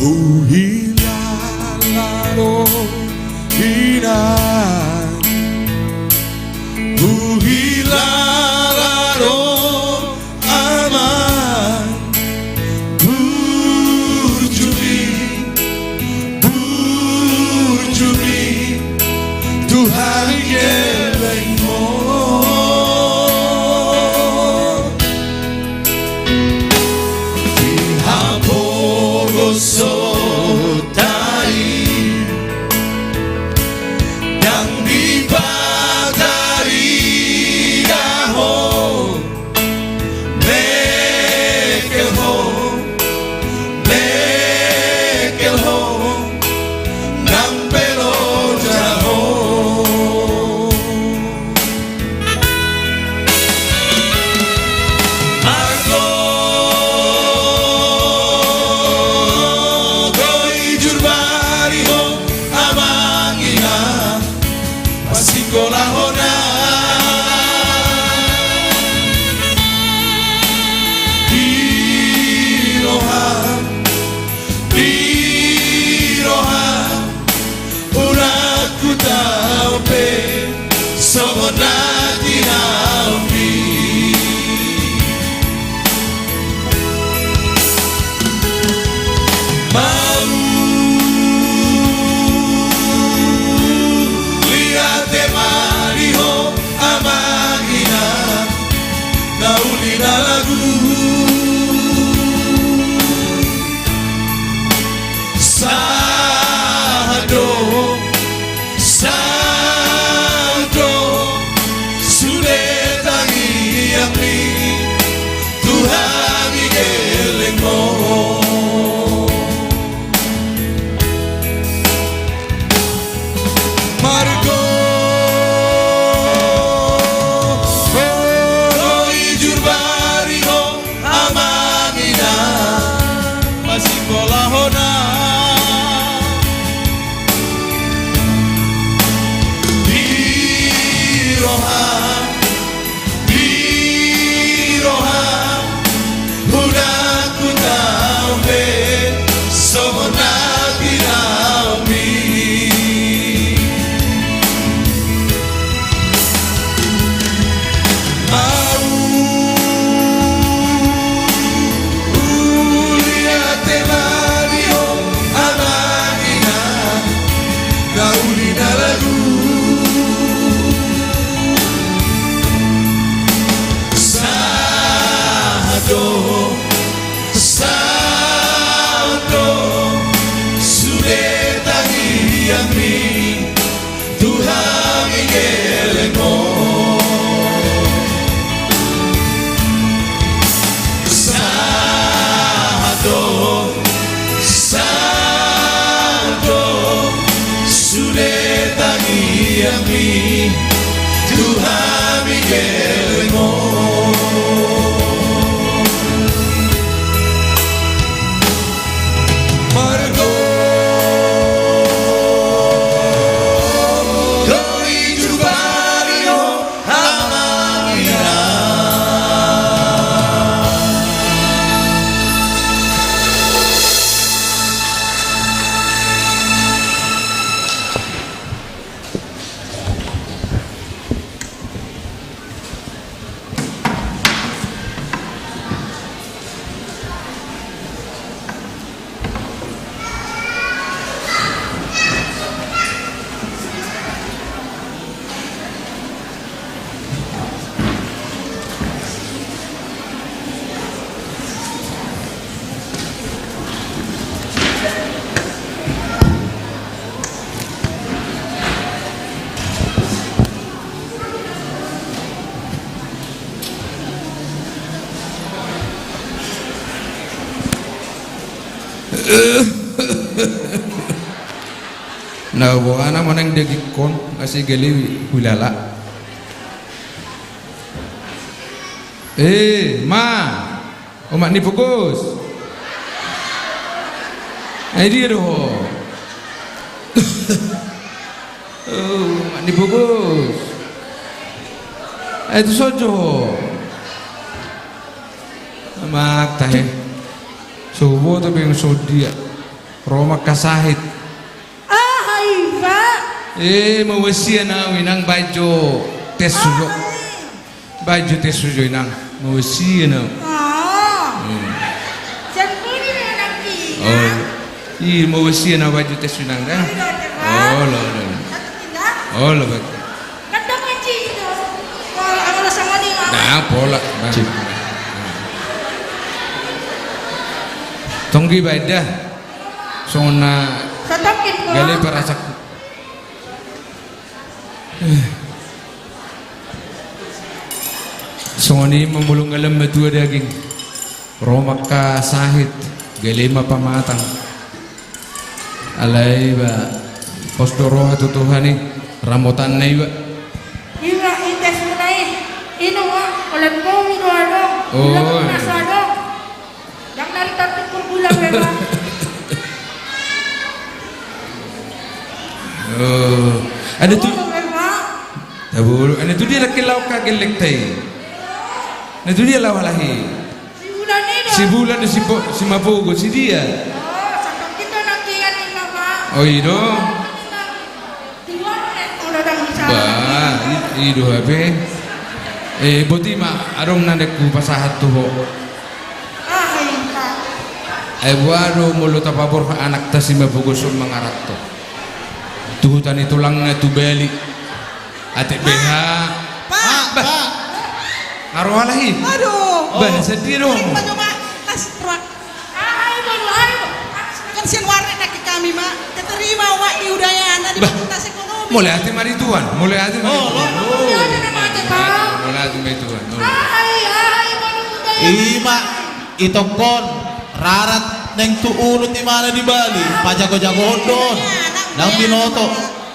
Huhilala do hinan, huhilala do Amang, burju mi, burju mi tu hami gelengmon. Di hapogoson ta i, ndang dipatarida Ho, mengkel Ho, mengkel Ho, ndang pe loja Ho. Margo do i jur bari Ho, Amang Inang, pasingkolahon na. Di roham, di roham, unang hutaon pe songon na tinaon mi. Mauliate ma di Ho, Amang Inang, na uli na lagu. Sahat do, sahat do sude tangiang mi tu hami gelengmon. Margo do i jur bari Ho, Amang Inang, pasingkolahon na. Di roham, di roham, unang hutaon pe songon na tinaon mi. Mauliate ma di Ho, Amang Inang, na uli na lagu. Sahat do, sahat do sude tangiang mi tu hami gelengmon. Sahat do, sahat do sude tangiang mi tu hami gelengmon. Margo do i jur bari Ho, Amang Inang. Na boha na manang dagingkon, asa gale hulala. Eh, ma. Omak ni pogos. Ai dia do ho. Oh, omak ni pogos. Ai tu sojo ho. Amak tahe. Sobo tu beng sodia. Ro ma angka sahit. Aha i, Pak? Eh, mauasian au, Inang, baen jo tes jo. Aha i? Baen jo tes jo, Inang. Mauasian au. Oh. Hmm. Sian buni do, Inang, ki. Oh. Ih, mauasian au, baen jo tes jo, Inang, da. Olo, olo, olo. Satu, tiga. Olo, baen. Kandang aja itu. Pola, pola sama ni, Mama. Nah, pola. Nah. Tonggi baen da. Songon na gale parasak. Songon i ma molo nga lam matua daging. Ro ma angka sahit, gale ma pamatang. Alai ba, pos do roha tu Tuhan i, ramotanna iba. Iba, i tes muna i, i do, holan bohi do adong, oh, gula muna so adong. Ndang nari tartukur gula pe, Pak. Oh, ada tu. Tabolu, Pak. Tabolu, ada tu dia laki lauk kagelek tai. Na tu dia lauk lahi. Si Bulan i do. Si Bulan do si po-, si Mapogo, si dia. Oh, santong kita nangkingan i, Pak. Oh, i do. Di warnet, kalau ada di sana. Bah, i, i do hape. Eh, boti ma, adong na naeng hupasahat tu ho. Ah, i, Pak. Eh, boha do molo tapaborhat anakta si Mapogo on mangaranto tu huta ni tulangna tu Bali. Atik beha. Pak, bah. Pak. Nga ro halak i. Aduh. Bah, na sadia do. Ayo, Pak, coba. Kasih truk. Ayo, Pak, ayo. Kan sian warnet nangkin hami, Mak. Keterima, Mak, di Udayana, di, bah, Fakultas Ekonomi. Mauliate ma di Tuhan. Mauliate ma di Tuhan. Oh, mauliate ma di Tuhan. Mauliate ma di Tuhan. Oh. Ayo, ayo, Pak, Udayana. Ima, itongkon, rarat naeng tu unut imana di Bali. Pajago-jagohon do on. Ndang binoto.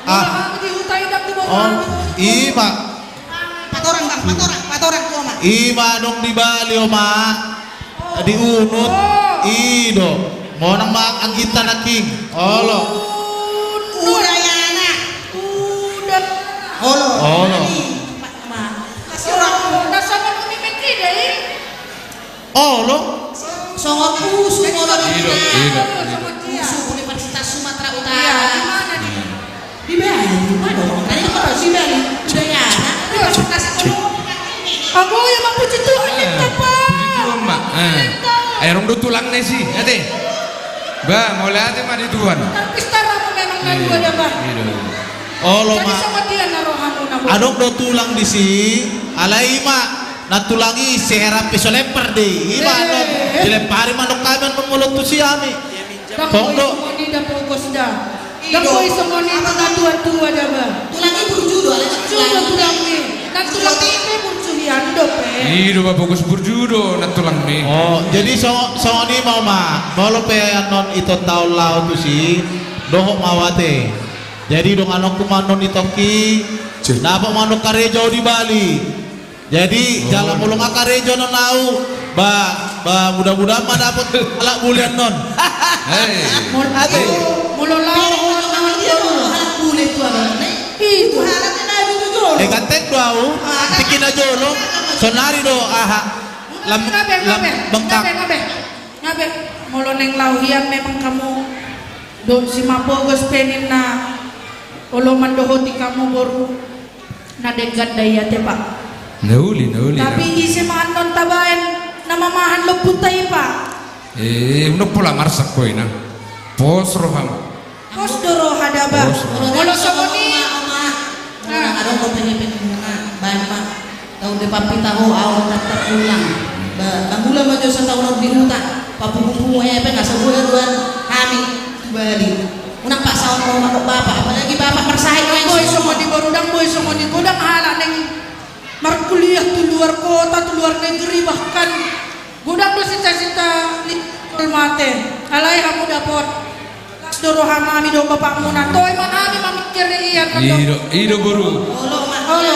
Ah. Oh, ima. Patorang, Bang, patorang, patorang tu Oma. Ima adong di Bali, Oma. Di unut. I do. Monang ma angginta nangkin. Olo. Udayana. Uda. Olo. Olo. Patorang. Olo. Songon usu, olo. I do, i do, i do. Usu, Universitas Sumatera Utara. Iya, di mana nih? Di Bali, di mana? Tadi kan di Bali, Udayana. Universitas Ekonomi. Ago, ya, mampu situ, eh, apa? Puji Tuhan, Mak. Eh. Ayo, rong do tulangna i si, ate. Bah, mauliate ma di Tuhan. Tapi setara memang. Iya, dua ada, Bah. Iya, dua. Olo, Mak. Jadi sama dia na rohamuna, Bah. Adong do tulang disi, alai, Mak. Na tulang i seheran pe so lempar do i. Ima, eh, non dilempari ma non hami, non molo tusi hami. Ndang boi songon i da, Pogos, da. Ndang boi songon i, na tua-tua da, Bah. Tulang i burju do, alai burju do tulang i. Na tulang i pe burju hian dope. I do, Bah, Pogos, burju do na tulang i. Oh, jadi so-, songon i ma, Oma. Molo pe annon ito taon laho tusi, dohot ma au ate. Jadi donganonku ma annon itongki, dapot ma annon karejo di Bali. Jadi, jala molo nga karejo annon au, ba, ba, mudah-mudahan ma dapot halak bule annon. Hei. Molo, ate, molo laho annon dia do halak bule tu annon. Itu halak na bule tu jolo. Eh, ganteng do au. Ah, tingki na jolo. Sonari do, aha. Lam, ngabe, lam, ngabe, bengkak. Ngabe, ngabe. Ngabe. Molo naeng laho hian memang hamu. Dohot si Mapogos pe ninna. Olo mandohoti hamu, boru. Na denggan da i ate, Pak. Na uli, na uli. Tapi ise ma annon tabaen na mamahan lompunta i, Pak? Eh, unang pola marsak ho, Inang. Pos roham. Pos do roha da, Bah. Pos roha. Molo songon i. Adong do pengen-pengen, Pak. Baen, Pak. Tau de pampita ho, au tartar ulang. Ba, bangula ma jo sataon on di huta. Papungu-pungu hepeng, asa boi roha hami tu Bali. Unang paksaon ho ma dohot bapak, apalagi bapak marsahit. Ndang boi songon i, boru, ndang boi songon i. Godang halak naeng markuliah tu luar kota, tu luar negeri bahkan. Godang do cita-cita ni, mate. Alai hamu dapot. Las do roha nami dohot bapakmuna. Toe ma nami mamingkiri ia. I do, i do, boru. Olo, Mak. Olo.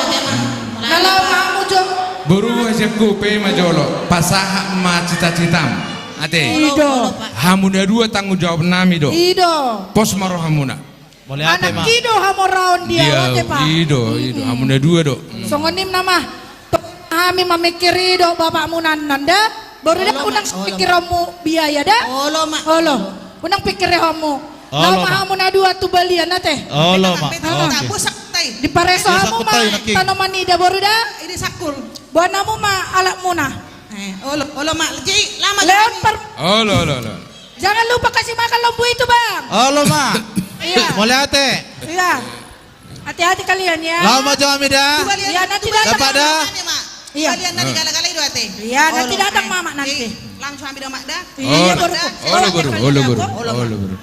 Na laho ma hamu jo. Boru, hasianku pe ma jolo. Pasahat ma cita-citam. Ate. I do. Hamu na dua tanggung jawab nami do. I do. Pos ma rohamuna. Mauliate ma. Anak i do hamoraon dia, ate, Pak. I do, i do. Hamu na dua do. Songon i ma nama. Hami mamingkiri dohot bapakmuna annon da. Boru, da, unang pikironmu biaya da. Olo, Mak. Olo. Unang pikir hamu. Laho ma hamu na dua tu balian ate. Olo ma. Oke. Dipareso hamu ma tanoman i da boru da. Boan hamu ma alatmuna. Olo, olo ma. Leon par. Olo, olo, olo. Jangan lupa kasih makan lembu itu, Bang. Olo ma. Iya. Mauliate. Iya. Hati-hati kalian ya. Laho ma jo hami da. Iya, nanti datang. Dapat da. Iya. Kalian nanti gala-gala itu ate. Iya, nanti datang mama nanti. Langsung hami da mak da. Iya, boru. Olo boru, olo boru. Olo boru.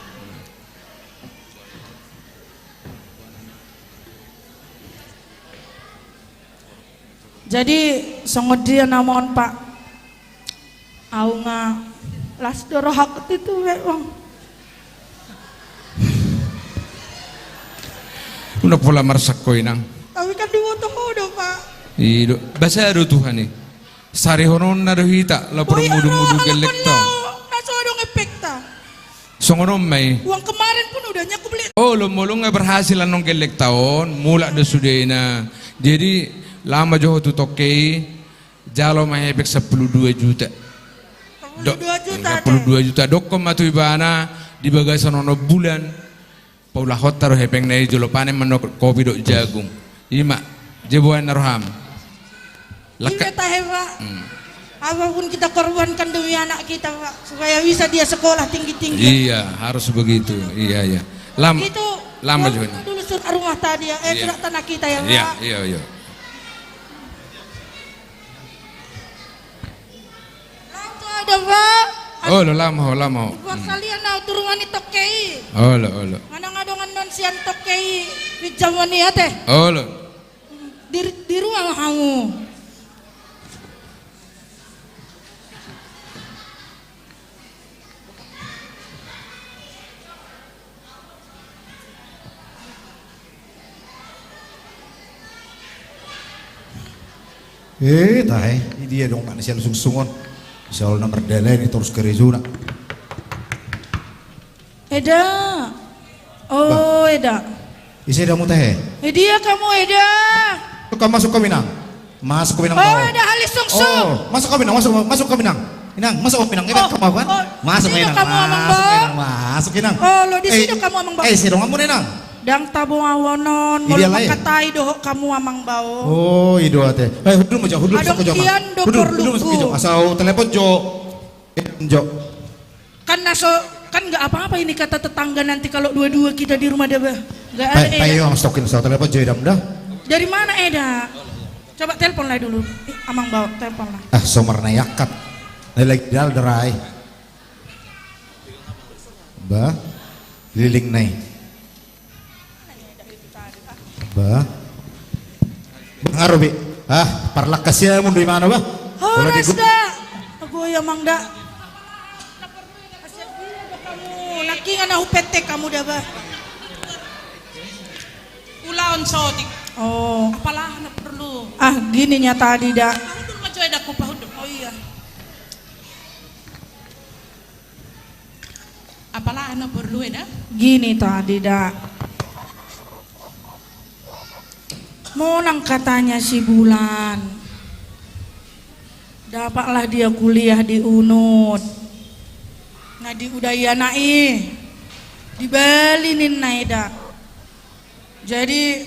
Jadi songon dia nama on, Pak. Au nga las do rohakku tu be, Bang. Unang pola marsak ho, Inang. Tapi kan diboto ho do, Pak. I do. Basa do Tuhan i. Sarihononna do hita laho parmudu-mudu gellengta on. Na so adong efekta. Songon on ma i. Uang kemarin pun udah nyakup beli. Olo, molo nga berhasil annon gellengta on, mulak do sudena. Jadi laho ma jo ho tu tongke i, jalo ma hepeng sampulu dua juta. Sampulu dua juta. Sampulu dua juta. Dokkon ma tu ibana di bagasan onom bulan. Paulahonta do hepengna i jolo panen ma annon kopi dohot jagung. I ma, jeboan na roham. Iya tahe, Pak. Apapun kita korbankan demi anak kita, Pak, supaya bisa dia sekolah tinggi-tinggi. Iya, harus begitu. Iya, iya. Lama juga. Dulu surat rumah tadi ya, eh, surat tanah kita ya, Pak. Iya, iya. Laho tu au da, Pak. Olo, laho ma ho, laho ma ho. Buat salian au tu rumah ni tongke i. Olo, olo. Manang adong annon sian tongke i, pinjam on i ate. Olo. Di, di rumah ma hamu. Eh, tahe, i dia dong, mana sial sungsung on. Sial na mardalani torus karejona. Eda. Oh, Eda. Ise da mu tahe? Eh, dia kamu, Eda. Masuk kamu, Inang. Masuk kamu, Inang. Oh, Eda halis sungsung. Oh, masuk kamu, Inang. Masuk, masuk kamu, Inang. Inang, masuk kamu, Inang. Masuk, Inang. Masuk, Inang. Masuk, Inang. Oh, lo di sini kamu, Amang Bao. Eh, si dong kamu, Inang. Dang tabo awonon, molo mangkatai dohot kamu, Amang Bao. Oh, i do ate. Eh, hudul ma jo, hudul ma jo, Amang. Adong kian do porluku. Asa au telepon jo. Jo. Kan na so, kan nggak apa-apa ini kata tetangga nanti kalau dua-dua kita di rumah dia, bah. Nggak ada. Payo, Amang, stokin, so telepon jo, Eda, dah. Dari mana, Eda? Coba telepon lah dulu. Amang Bao, telepon lah. Ah, somar na i angkat. Na i lagi dal derai. Bah, liling na i. Bah. Bah, nga ro be. Ah, parlangkas i, amun do imana, bah. Horas da. Ago ya, Amang, da. Nangkin na hupete kamu da, bah. Ulaon sotik. Oh. Apala na porlu. Ah, gini nya tadi da. Pahundul ma jo, Eda, ku pahundul. Oh iya. Apala na porlu, Eda? Gini tadi da. Monang katanya si Bulan. Dapatlah dia kuliah di Unut. Na di Udayana i. Di Bali ninna, Eda. Jadi,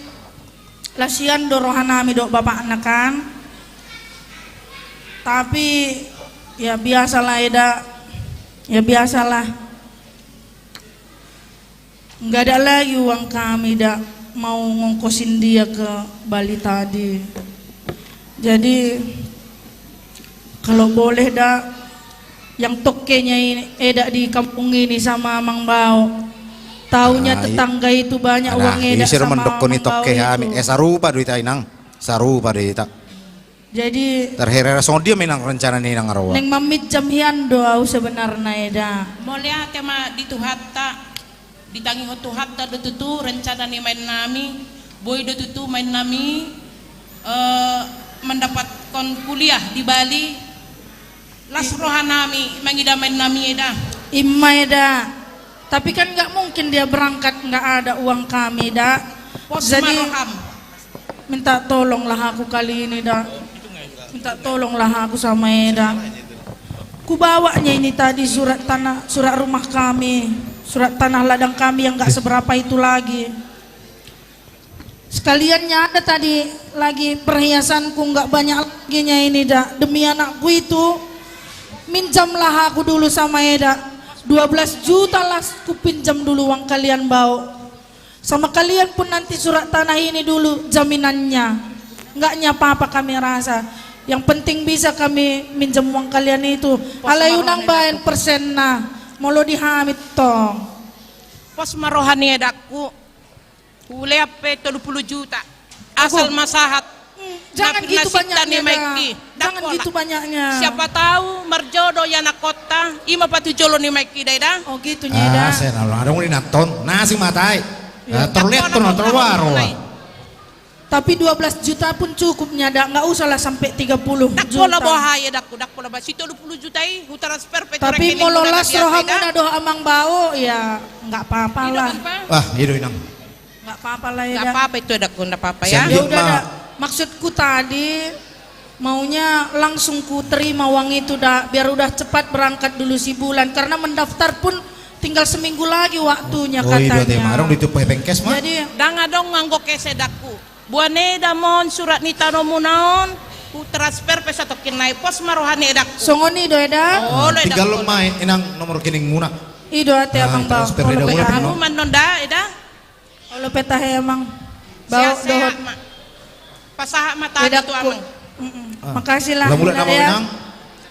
lasian do rohanami dohot bapakna kan. Tapi, ya biasalah, Eda. Ya biasalah. Nggak ada lagi uang kami, da, mau ngongkosin dia ke Bali tadi. Jadi, kalau boleh, da, yang tokenya ini, Eda, di kampung ini sama Amang Bao. Taunya tetangga itu banyak uang Eda sama Amang Bao itu. Ise do mandok ni toke hami. Eh, sarupa do hita, Inang. Sarupa do hita. Jadi, terhera songon dia ma, Inang, rencana ni Inang ro? Naeng maminjam hian do au sebenarna, Eda. Mauliate ma di Tuhanta. Ditangihon Tuhanta do tutu rencana ni umbahen nami, boi do tutu umbahen nami, eh, mendapatkan kuliah di Bali. Las roha nami mangida umbahen nami, Eda. Ima, Eda. Tapi kan nggak mungkin dia berangkat nggak ada uang kami, Da. Pos ma roham. Jadi, minta tolonglah aku kali ini, Da. Minta tolonglah aku sama Eda. Kubawa nian ini tadi surat tanah, surat rumah kami, surat tanah ladang kami yang nggak seberapa itu lagi. Sekalian nian ada tadi lagi perhiasanku nggak banyak lagi nian ini, Eda. Demi anakku itu, minjamlah aku dulu sama Eda. Dua belas juta las kupinjam dulu uang kalian, Bao. Sama kalian pun nanti surat tanah ini dulu jaminannya. Nggak nian apa-apa kami rasa. Yang penting bisa kami minjam uang kalian itu. Alai unang baen persenna. Molo di hami tong. Pos ma roha ni edangku. Hulehon pe tolu pulu juta. Asal ma sahat. Jangan gitu banyaknya, Eda. Jangan gitu banyaknya. Siapa tahu marjodoh i anakkonta, i ma patujolo ni maengki, Eda. Oh, gitu nian, Eda. Ah, sai na adong ni nantong, na si matai. Terlihat tu na terwaro. Tapi dua belas juta pun cukup nian, Eda, nggak usahlah sampai tiga puluh juta. Ndang pola boha i, Edangku, ndang pola boha. Si tolu pulu juta i hutransfer pe tu rekeningmuna na biasa, Eda. Tapi molo las rohamuna dohot Amang Bao, ya nggak apa-apa lah. Ah, i do, Inang. Nggak apa-apa lah, Eda. Nggak apa-apa itu, Edangku, nggak apa-apa ya. Ya udah, Eda. Maksudku tadi, maunya langsung ku terima uang itu, Eda, biar udah cepat berangkat dulu si Bulan, karena mendaftar pun tinggal seminggu lagi waktunya katanya. Oh, i do, Eda, adong di tu hepeng kes ma. Jadi ndang adong anggo kes, Edangku. Boan, Eda, ma on surat ni tanomuna on, hutransfer pe satongkin nai, pos ma roha ni edangku. Songon i do, Eda. Tinggal ma, Inang, nomor rekeningmuna. I do ate, Amang Bao. Transfer, Eda. Olo pe, Eda, Amang. Olo pe tahe, Amang Bao. Sehat-sehat ma. Pasahat ma tadi tu Amang. Makasih lah, Inang.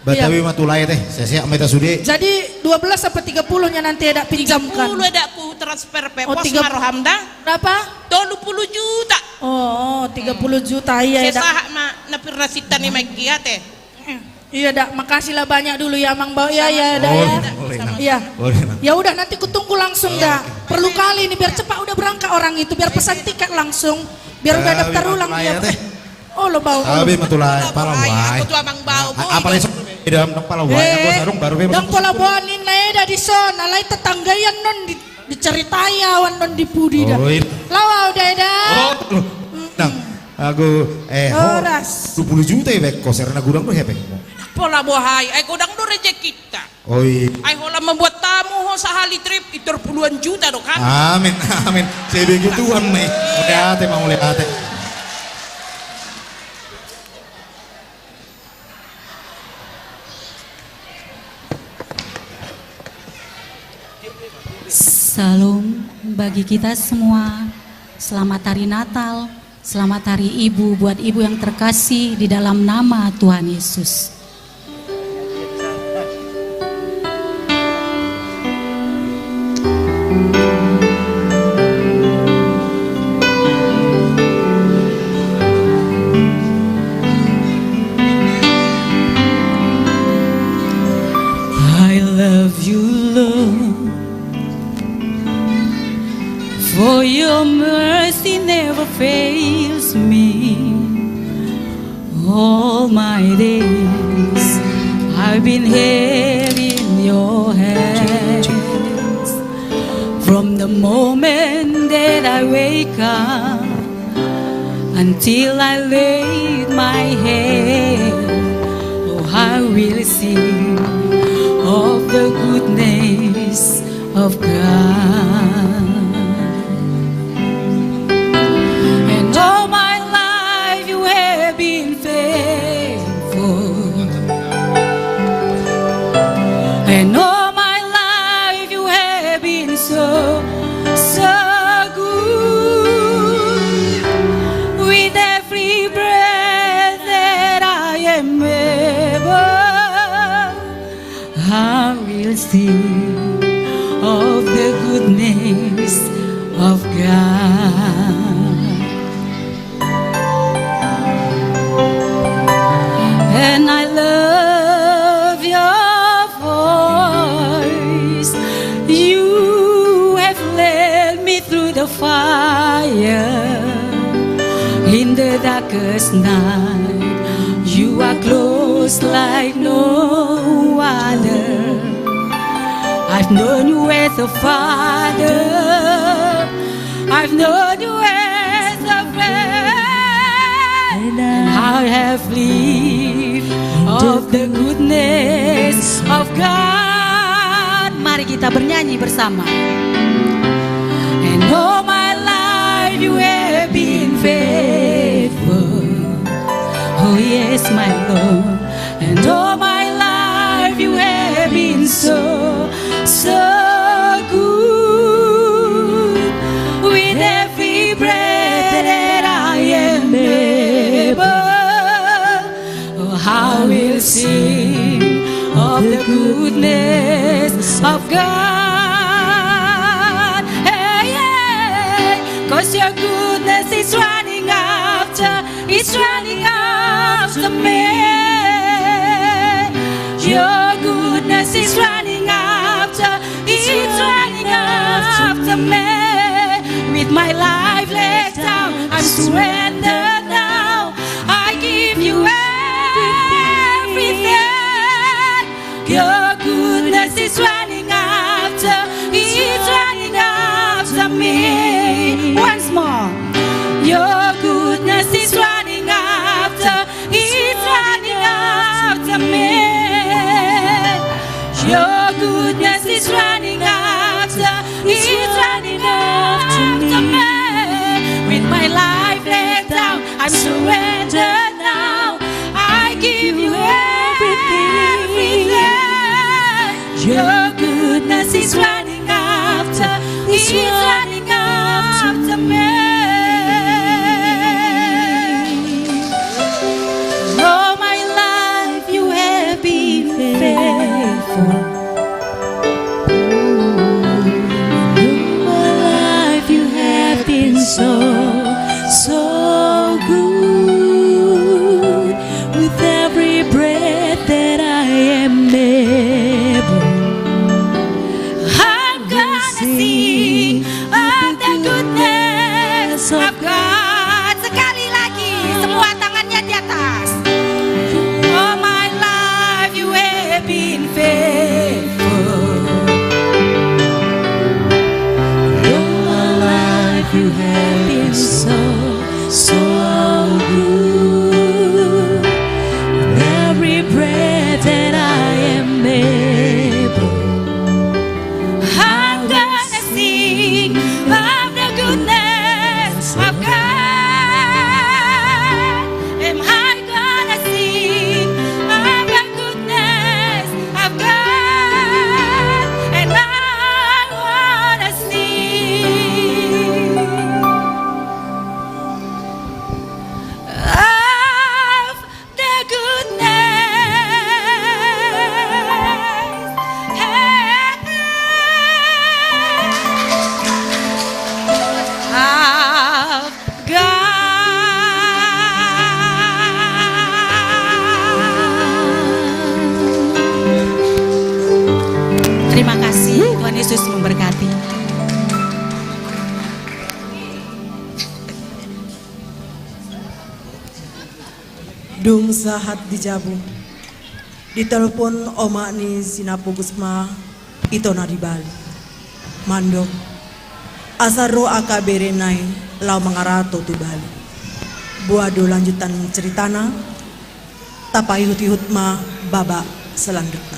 Batawi ma tu lae, ate. Sehat-sehat ma hita sude. Jadi dua belas apa tiga puluh nian nanti, Eda, pinjamkan? Tiga puluh, Eda, hutransfer pe, pos ma roham, Eda. Berapa? Tolu pulu juta. Oh, tiga puluh juta, iya, Eda. Sai sahat ma na pirna sinta ni maengki, ate. Iya, Eda, makasih lah banyak dulu ya, Amang Bao. Iya, iya, Eda, ya. Iya. Ya udah, nanti kutunggu langsung, Eda. Perlu kali ini biar cepat udah berangkat orang itu, biar pesan tiket langsung, biar udah daftar ulang dia. Olo, Bao. Tabe ma tu lae, pala uai. Apalagi so, Eda, ndang pala uai. Ndang pola boha ninna, Eda, dison, alai tetangga i annon di Diceritai ahu annon di pudi, da. Oi. Laho ahu, da, eda. Oh, nang. Ago, eh, horas. Dua puluh juta ibaen ho, sera na godang do hepengmu. Pola boha i, ai godang do rejekinta. Oi. Ai holan mambuat tamu ho sahali trip, pintor puluhan juta do kan. Amin, amin. Sai begitu ma i. Mauliate ma, mauliate. Shalom bagi kita semua. Selamat Hari Natal. Selamat Hari Ibu buat ibu yang terkasih di dalam nama Tuhan Yesus. I love you, Lord, for your mercy never fails me. All my days I've been held in your hands. From the moment that I wake up until I lay my head, oh, I will sing of the goodness of God. And all my life you have been faithful. And all my life you have been so, so good. With every breath that I am able, I will sing of the goodness of God. And I love your voice. You have led me through the fire. In the darkest night, you are close like no other. I've known you as a father. I've known you as a friend. I have lived Of the goodness of God. Mari kita bernyanyi bersama. And all my life you have been faithful. Oh yes, my Lord. And all my life you have been so, so good. With every breath that I am able, oh, I will sing of the goodness of God. Hey, hey, 'cause your goodness is running after, is running after me. Your goodness is running after, is running after me. With my life laid down, I'm surrendered now. I give you everything. Your goodness is running after, is running after me. Once more. Your goodness is running after, is running after me. Your goodness is running after, is running after me. With my life laid down, I'm surrendered now. I give you everything. Your goodness is running after, is running after me. All my life you have been faithful. All my life you have been so, so good. With every breath that I am able, I'm gonna sing of the goodness of God. Sekali lagi, semua tangannya di atas. All my life you have been faithful. All my life you have been so, so good. With every breath that I am able, I'm gonna sing of the goodness of God. Am I gonna sing of the goodness of God? And I wanna sing of the goodness. Of God. Terima kasih, Tuhan Yesus memberkati. Dung sahat di jabu, ditelepon omak ni si Napogus ma ito na di Bali. Mandok, asa ro angka berena i laho mangarato tu Bali. Boha do lanjutan ceritana, tapaihut-ihut ma babak selanjutna.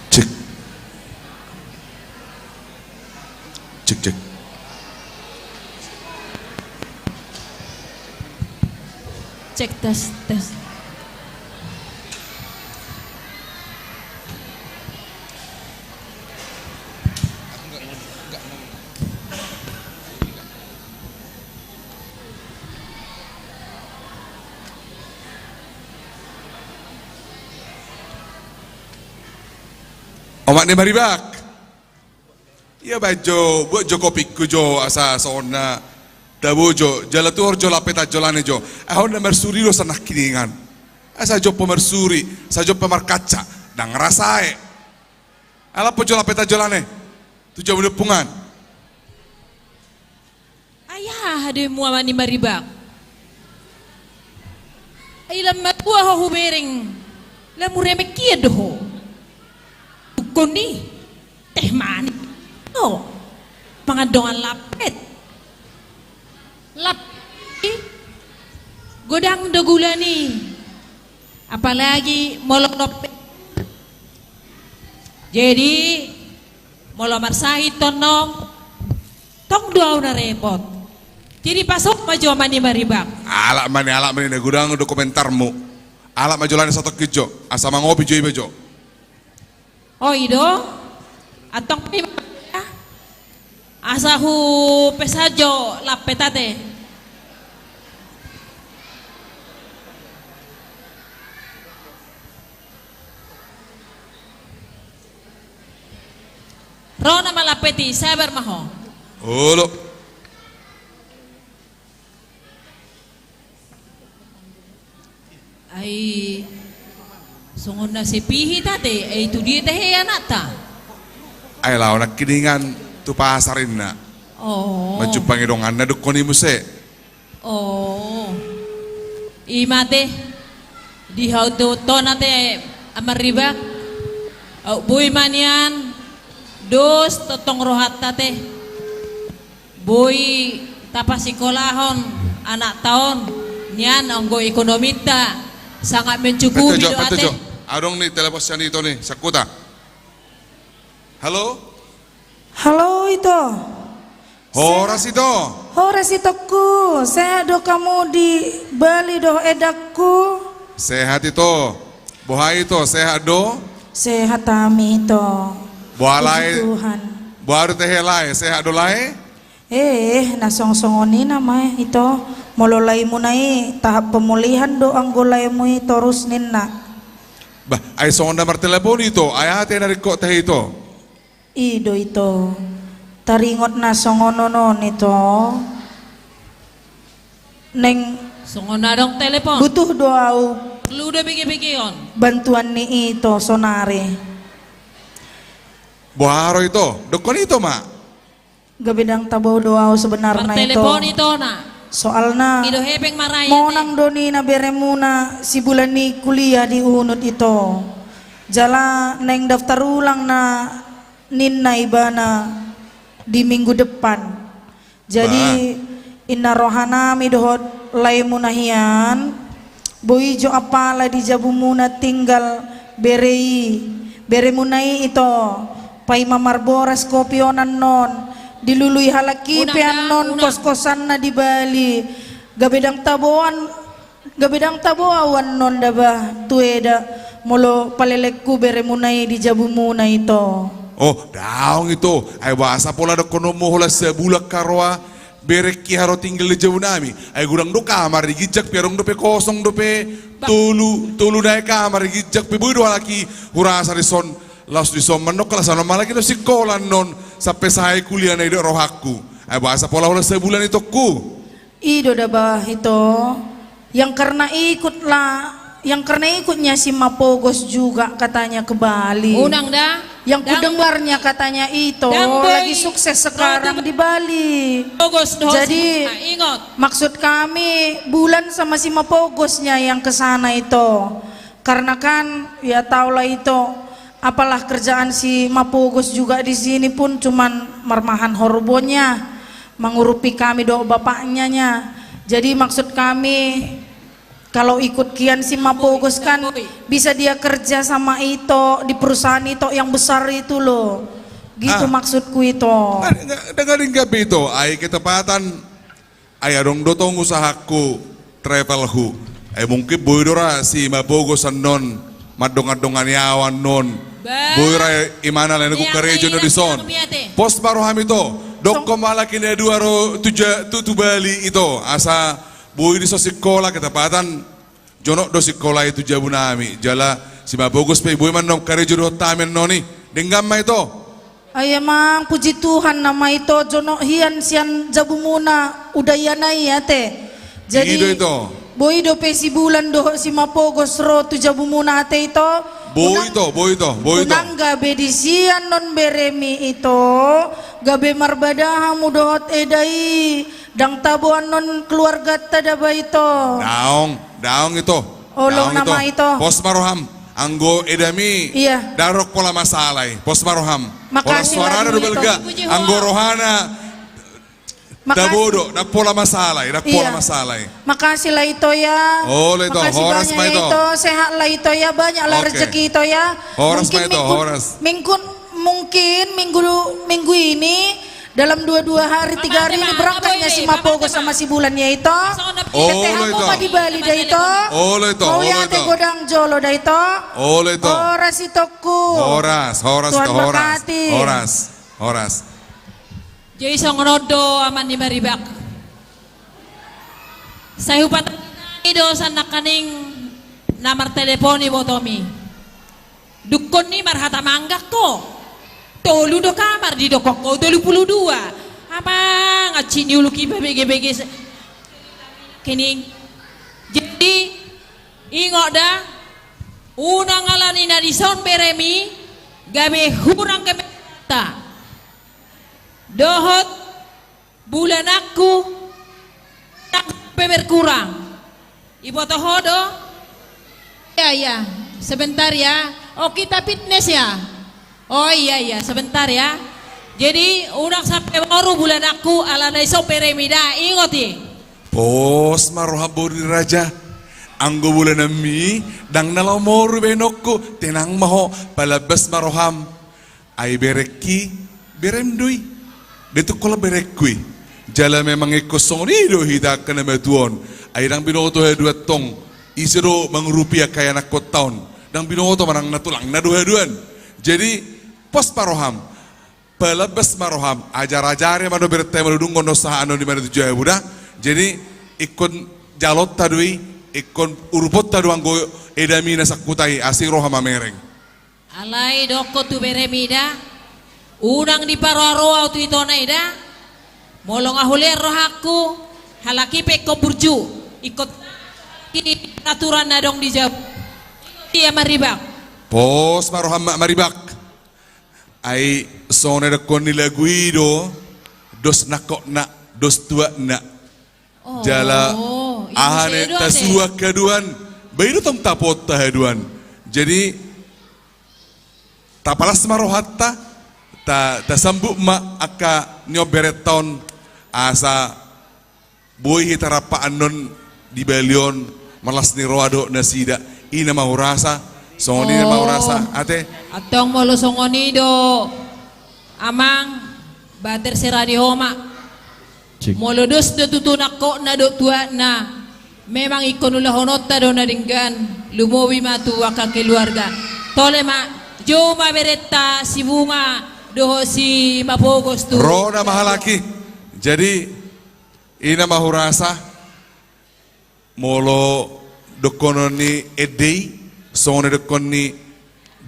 Cek. Cek, cek. Cek, tes, tes. Omak ni Maribak. Ia baen jo, buat jo kopingku jo, asa songon na tabo jo, jala tuhor jo lapetan jolana i jo. Ai on na marsuri do sian nangkiningan. Asa jompa marsuri, asa jompa markaca, ndang rasa aek. Ai lapo jo lapetan jolana i tu jabu ni ompungan. Ai aha do i, Omak ni Maribak? Ai lam matua ho hubereng, lam huremek hian do ho. Dungkon i teh manis. O, mangan dongan lampet. Lampet i godang do gulana i. Apalagi molo lampet. Jadi molo marsahit tong, tong do au na repot. Jadi pasok ma jo amani Maribak. Alak ma ni, alak ma ni, na godang do komentarmu. Alak ma jo alani satongkin jo, asa mangopi jo iba jo. O, i do. Antong pe asa hupesan jo lampet ate. Ro nama lampet i, sabar ma ho. Olo. Ai songon na sepi hita ate, ai tu dia tahe anakta? Ai laho nangkiningan tu pasar inna. O. Manjumpangi donganna dungkon i muse. O, i ma ate, di hau tu tona ate, Amang Ribak. Au, boi ma nian dos tongtong rohanta ate. Boi tapasikolahon anakta on, nian anggo ekonominta sangat mencukupi do ate. Adong ni telepon sian ito ni, sangkuta. Halo? Halo, ito. Horas, ito. Horas, itongku. Sehat do hamu di Bali dohot edangku? Sehat, ito. Boha, ito, sehat do? Sehat hami, ito. Boha lae? Puji Tuhan. Boha do tehe lae, sehat do lae? Eh, na songon-songon i nama, ito. Molo laemuna i tahap pemulihan do anggo laemu i torus ninna. Bah, ai songon na martelepon, ito. Ai aha tehe na ringkot tehe, ito? I do, ito. Taringot na songon on on, ito. Naeng songon na adong telepon, butuh do au. Lu do bege-bege on. Bantuan ni ito sonari. Boha ro, ito? Dungkon, ito, ma. Gabe ndang tabo do au sebenarna, ito. Martelepon, ito, na. Soalna i do hepeng marai ate. Monang do ninna beremuna si Bulan i kuliah di Unut, ito. Jala naeng daftar ulang na ninna ibana di minggu depan. Jadi, bah, inna rohanami dohot laemuna hian, boi jo apala di jabumuna tinggal bere i, beremuna i, ito, paima marboras kopi on annon, dilului halak i pe annon kos-kosanna di Bali, gabe ndang taboan. Gabe ndang tabo au annon da bah tu eda, molo palelenghu beremuna i di jabumuna, ito. O, daong, ito. Ai boasa pola dungkononmu holan sabulan haroa berengki haroa tinggal di jabunami? Ai godang do kamar di ginjang pe, adong dope kosong dope, tolu, tolu nai kamar di ginjang pe, boi do halak i hurasa dison, laos dison ma annon, laos annon ma halak i do sikola annon, sampe sae kuliahna i do rohangku. Ai boasa pola holan sabulan, itongku? I do da bah, ito. Yang karena ikutlah, yang karena ikutnya si Mapogos juga katanya ke Bali. Unang da. Yang kudengarnya katanya, ito, lagi sukses sekarang di Bali. Jadi, maksud kami, Bulan sama si Mapogosnya yang ke sana, ito. Karena kan, ya tahulah, ito, apalah kerjaan si Mapogos juga di sini pun cuman marmahan horbonya, mangurupi kami dohot bapaknya, nya. Jadi maksud kami, kalau ikut kian si Mapogos kan bisa dia kerja sama, ito, di perusahaan, ito, yang besar itu loh. Gitu maksudku, ito. Dengar, dengar, ito. Ai ketepatan. Ai adong do tong usahangku, travelhu. Ai mungkin boi do ra si Mapogos annon mandongandongani au annon. Boi ra imana lae nangkin karejo annon dison. Pos ma roham, ito. Dungkon ma halak i na dua ro tu, tu Bali, ito. Asa boi dison sikola, ketepatan jonok do sikola i tu jabunami. Jala si Mapogos pe boi ma annon karejo dohot hami annon i. Denggan ma, ito. Ai amang, puji Tuhan nama, ito, jonok hian sian jabumuna Udayana i ate. Jadi, boi dope si Bulan dohot si Mapogos ro tu jabumuna ate, ito. Boi, ito, boi, ito, boi, ito. Unang gabe disi annon beremi, ito. Gabe marbada hamu dohot eda i. Ndang tabo annon keluarganta da bah, ito. Daong, daong, ito. Holong nama ito. Pos ma roham. Anggo edami. Iya. Dang pola masalah i. Pos ma roham. Makasih lah ito. Horas, suarana do balga. Puji ho. Anggo rohana. Makasih. Dang pola masalah i, dang pola masalah i. Makasih lah ito ya. Olo ito, horas ma ito. Makasih banyak ya ito, sehat lah ito ya, banyak lah rezeki ito ya. Horas ma ito, horas. Mungkin, mungkin minggu, minggu ini, dalam dua, dua hari, tiga hari ini berangkatnya si Mapogo sama si Bulan ya ito. Olo ito. Ketemu ma di Bali da ito. Olo ito, olo ito. Mauliate godang jolo da ito. Olo ito. Horas itongku. Horas, horas ito, horas. Tuhan berkati. Horas, horas. Jadi songon on do, Amang ni Maribak. Sai hupatangihon do sian nangkaning na martelepon ibotomi. Dungkon ni marhata manggang ho. Tolu do kamar didokkon ho, tolu pulu dua. Amang, hansit ni uluki pabege-bege se-, kening. Jadi, ingot da, unang alani na dison beremi, gabe hurang kemewahanna. Dohot bulananku, nang pe berkurang. Iboto ho do? Iya, iya. Sebentar ya. Oh, kita fitness ya? Oh, iya, iya. Sebentar ya. Jadi, unang sampe boru bulananku, alana dison beremi da. Ingot i. Pos ma roham boru ni raja. Anggo bulananmi, dang na laho moru bahenonku. Tenang ma ho, palambas ma roham. Ai berengki, berem do i. Nda tung holan berengku i. Jala memang ingkon songon i do hita angka na matua on. Ai dang binoto haduan tong. Ise do mangurupi angka ianakhonta on. Dang binoto manang na tulangna do haduan. Jadi, pos ma roham. Palambas ma roham. Ajar-ajari ma do berenta i, molo dung on sahat annon i manang tu jabu da. Jadi, ingkon jalonta do i. Ingkon uruponta do anggo edami na sangkuta i. Asa i roha mamereng. Alai dokkon tu beremi da, unang diparoa-roa tu itona i da, molo nga hulean rohangku, halak i pe ingkon burju, ingkon aturan na adong di jabu. Iya Maribak. Pos ma roham Mak Maribak. Ai songon na didokkon ni lagu i do, dos nangkokna, dos tuatna. Oh, jala aha ne tasuak haduan. Ba i do tong tapotta haduan. Jadi, tapalas ma rohanta, ta, tasambut ma angka nion berenta on, asa boi hita rap annon di Bali on, marlas ni roha dohot nasida. I na ma hurasa, songon i na ma hurasa, ate. Antong molo songon i do, Amang, ba terserah di ho ma. Molo dos do tutu nangkokna dohot tuatna, memang ingkon ulahononta do na denggan, lumobi ma tu angka keluarga. Tole ma, jou ma berenta si Bunga dohot si Mapogos tu. Ro nama halak i. Jadi, i na ma hurasa. Molo dohonon ni ende i, songon na dohonon ni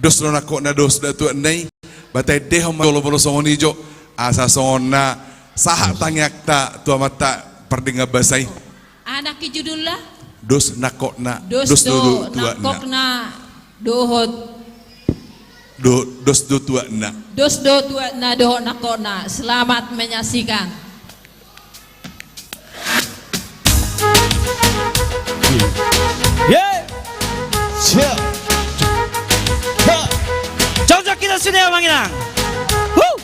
dos do nangkokna dos do tuatna i, ba taendehon ma jolo molo songon i jo, asa songon na sahat tangiangta tu Amanta Pardenggan Basa i. Aha nangkin judulna? Dos nangkokna, dos do tuatna. Nangkokna dohot. Do, dos do tuatna. Dos do tuatna dohot nangkokna. Selamat menyaksikan. Ye. Siap. Ha. Jauh-jauh kita sini ya, Bang Inang. Huh.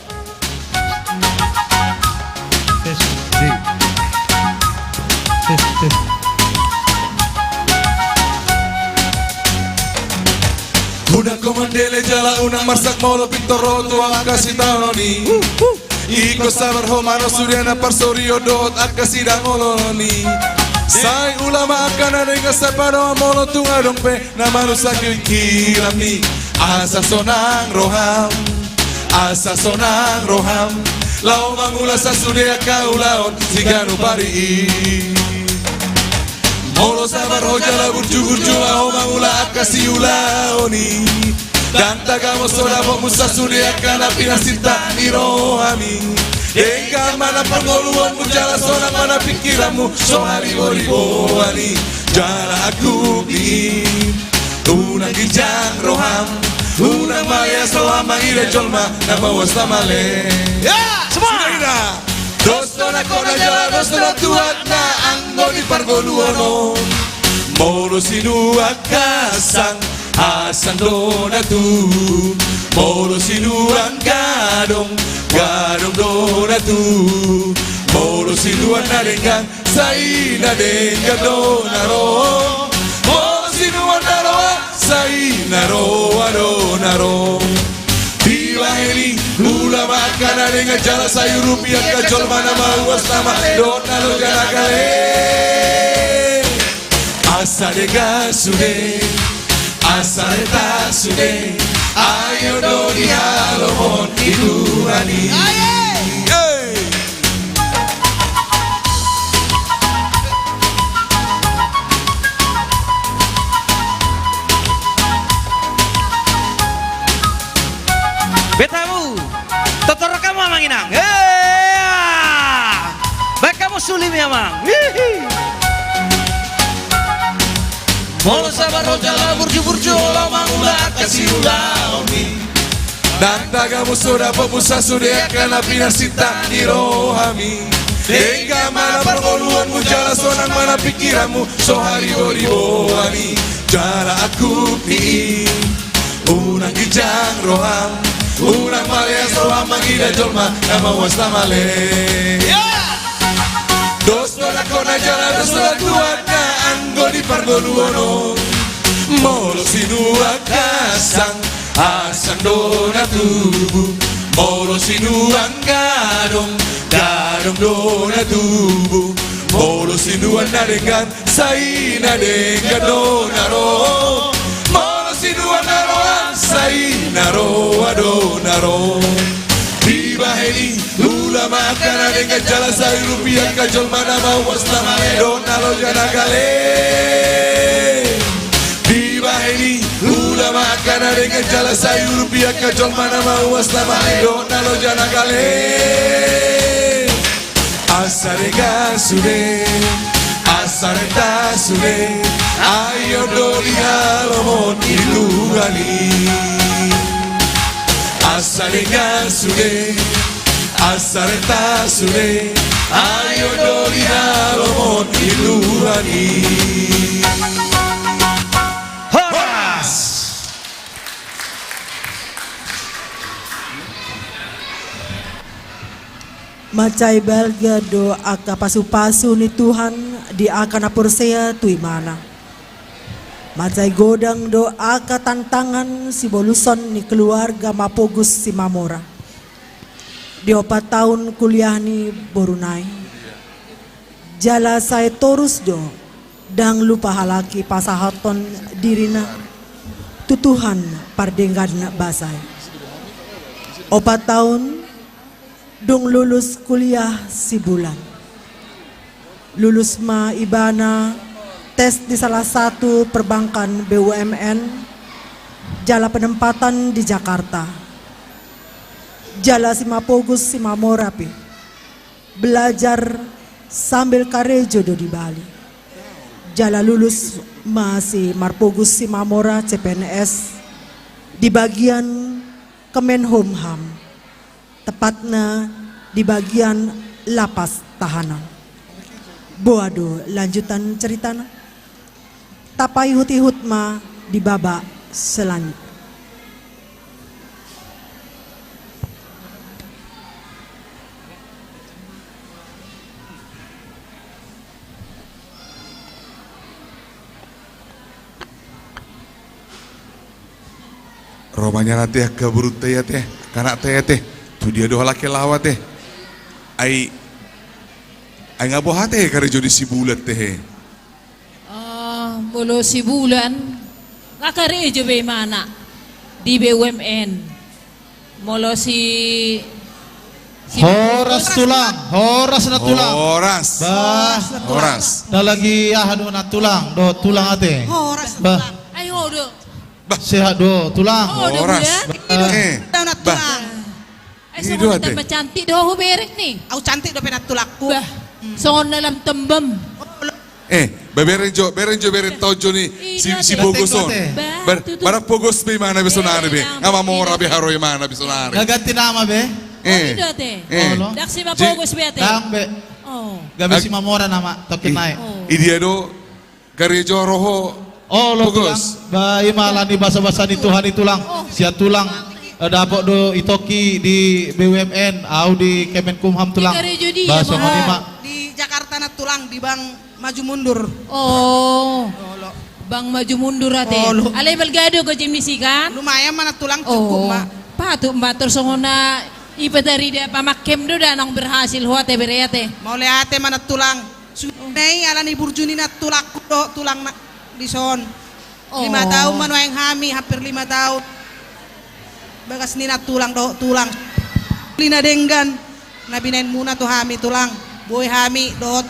Tes, tes. Tes, tes. Unang ho mandele jala unang marsak molo pintor ro tu angka sitaonon i. Ingkon sabar ho manos sude na parsorion dohot angka sidangolon i. Sai ula ma angka na denggan sai padohan molo tung adong pe na manusaki pingkiranmi. Asa sonang roham, asa sonang roham, laho mangula sasude angka ulaon siganup ari i. Molo sabar ho jala burju-burju laho mangula angka siulaon i. Ndang tagamon so dapotmu sasude angka na pinarsinta ni rohami. Denggan ma na parngoluonmu jala sonang ma na pingkiranmu so haribo-riboan i. Jala angkup i unang ginjang roham, unang maleas roham mangido jolma na mauas na male. Ya, semua. Sudah, sudah. Dos do nangkokna jala dos do tuatna anggo di parngoluon on. Molo sinuan hasang, hasang do na tubu. Molo sinuan gadong, gadong do na tubu. Molo sinuan na denggan, sai na denggan do na ro. Molo sinuan na roa, sai na roa do na ro. Dibahen i, ula ma angka na denggan jala sai urupi angka jolma na mauas na male dohot na loja na gale. Asa denggan sude, asa renta sude, ai on do di halomon ni Tuhan i. Aye! Beta hamu, tortor hamu amang inang. Hea! Baen hamu suling i amang. Hihi. Molo sabar do jala burju-burju, olo mangula angka siulaon i. Ndang tagak muse dapot musa sude angka na pinarsinta ni rohami. Denggan ma na parngoluonmu jala sonang ma na pingkiranmu, so hariboriboan i jala angkup ni i. Unang ginjang roham, unang maleas roham mangida jolma na mauas na male. Dos do na hona jala dos do na tuat na anggo di parngoluon on. Molo sinuan hasang, hasang do na tubu. Molo sinuan gadong, gadong do na tubu. Molo sinuan na denggan, sai na denggan do na ro. Molo sinuan na roa, sai na roa do na ro. Dibahen i, ula ma angka na denggan jala sai urupi angka jolma na mauas na male dohot na loja na gale. Dibahen i, ula ma angka na denggan jala sai urupi angka jolma na mauas na male dohot na loja na gale. Asa denggan sude, asa renta sude, ai on do di halomon ni Tuhan i. Asa denggan sude, asa renta sude, ai on do di halomon ni Tuhan i. Horas! Mansai balga do angka pasupasu ni Tuhan di angka na porsea tu Ibana. Mansai godang do angka tantangan sibolusan ni keluarga Mapogus Simamora. Di opat taon kuliah ni boruna i, jala sai torus do ndang lupa halak i pasahathon dirina tu Tuhan pardenggan basa i. Opat taon dung lulus kuliah si Bulan, lulus ma ibana tes di salah satu perbankan B U M N, jala penempatan di Jakarta. Jala si Mapogus Simamora pe belajar sambil karejo do di Bali. Jala lulus ma si Marpogus Simamora C P N S di bagian Kemenhumham, tepatna di bagian lapas tahanan. Boha do lanjutan ceritana? Tapaihut-ihut ma di babak selanjutna. Ro ma nian ate angka borunta i ate, angka anakta i ate. Tu dia do halak i laho ate? Ai, ai nga boha ate karejo ni si Bulan ate he? Oh, molo si Bulan nga karejo be imana di B U M N. Molo si, si Horas tulang, horas na tulang. Horas. Bah. Horas. Nda lagi aha do na tulang, do tulang ate. Horas na tulang. Bah. Ai ho do. Bah. Sehat do tulang. Horas. Bah. Eh. Bah. Ai songon na ate. Cantik do ho bereng ni. Au cantik dope na tulangku. Bah. Songon na lam tembem. Eh, ba bereng jo, bereng jo, bereng tau jo ni si, si Pogos on. Ba, tutu. Barang Pogos be imana be sonari be. Nga Mamora be haru imana be sonari. Nga ganti nama be. Eh. Ndang si Mapogos be ate. Ndang be. Oh. Gabe si Mamora nama tokin nai. I dia do. Karejo ro ho. Olo, Tulang. Ba, i ma alani basabasa ni Tuhan i, Tulang. Sian Tulang, eh, dapot do itongki di B U M N, au di Kemenkumham, Tulang. Ba, songon i ma. Di Jakarta, Nantulang, di Bank Maju Mundur. Oh. Bank Maju Mundur ate. Alai balga do gaji ni si kan? Lumayan ma, Nantulang, cukup ma. Patut ma tor songon na i, patarida pamangkem do da naung berhasil ho ate, bere ate. Mauliate ma, Nantulang. Sude i alani burju ni nantulangku dohot Tulang na dison. Lima taon ma nuaeng hami, hampir lima taon. Bagas ni nantulang dohot Tulang. Uli na denggan na binaenmuna tu hami, Tulang. Boi hami dohot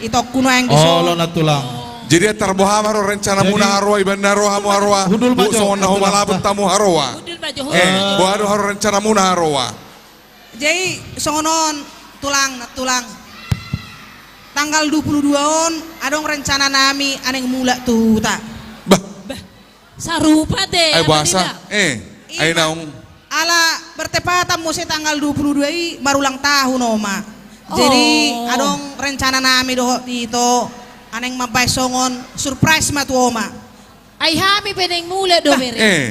itongku nuaeng dison. Olo, Nantulang. Jadi, antar boha ma ro rencanamuna haroa, ibaen na ro hamu haroa. Hundul ma jo, songon na ho malabut hamu haroa. Hundul ma jo, eh, hundul ma jo. Boha do haroa rencanamuna haroa? Jadi, songon on, Tulang, Nantulang. Tanggal dua puluh dua on, adong rencana nami naeng mulak tu huta. Bah. Bah, sarupa ate, ai boasa? Eh, ai naung. Ala bertepatan muse tanggal dua puluh dua i marulang tahun oma. Jadi, adong rencana nami dohot ito, naeng mambaen songon surprise ma tu oma. Ai hami pe naeng mulak do, bere. Eh.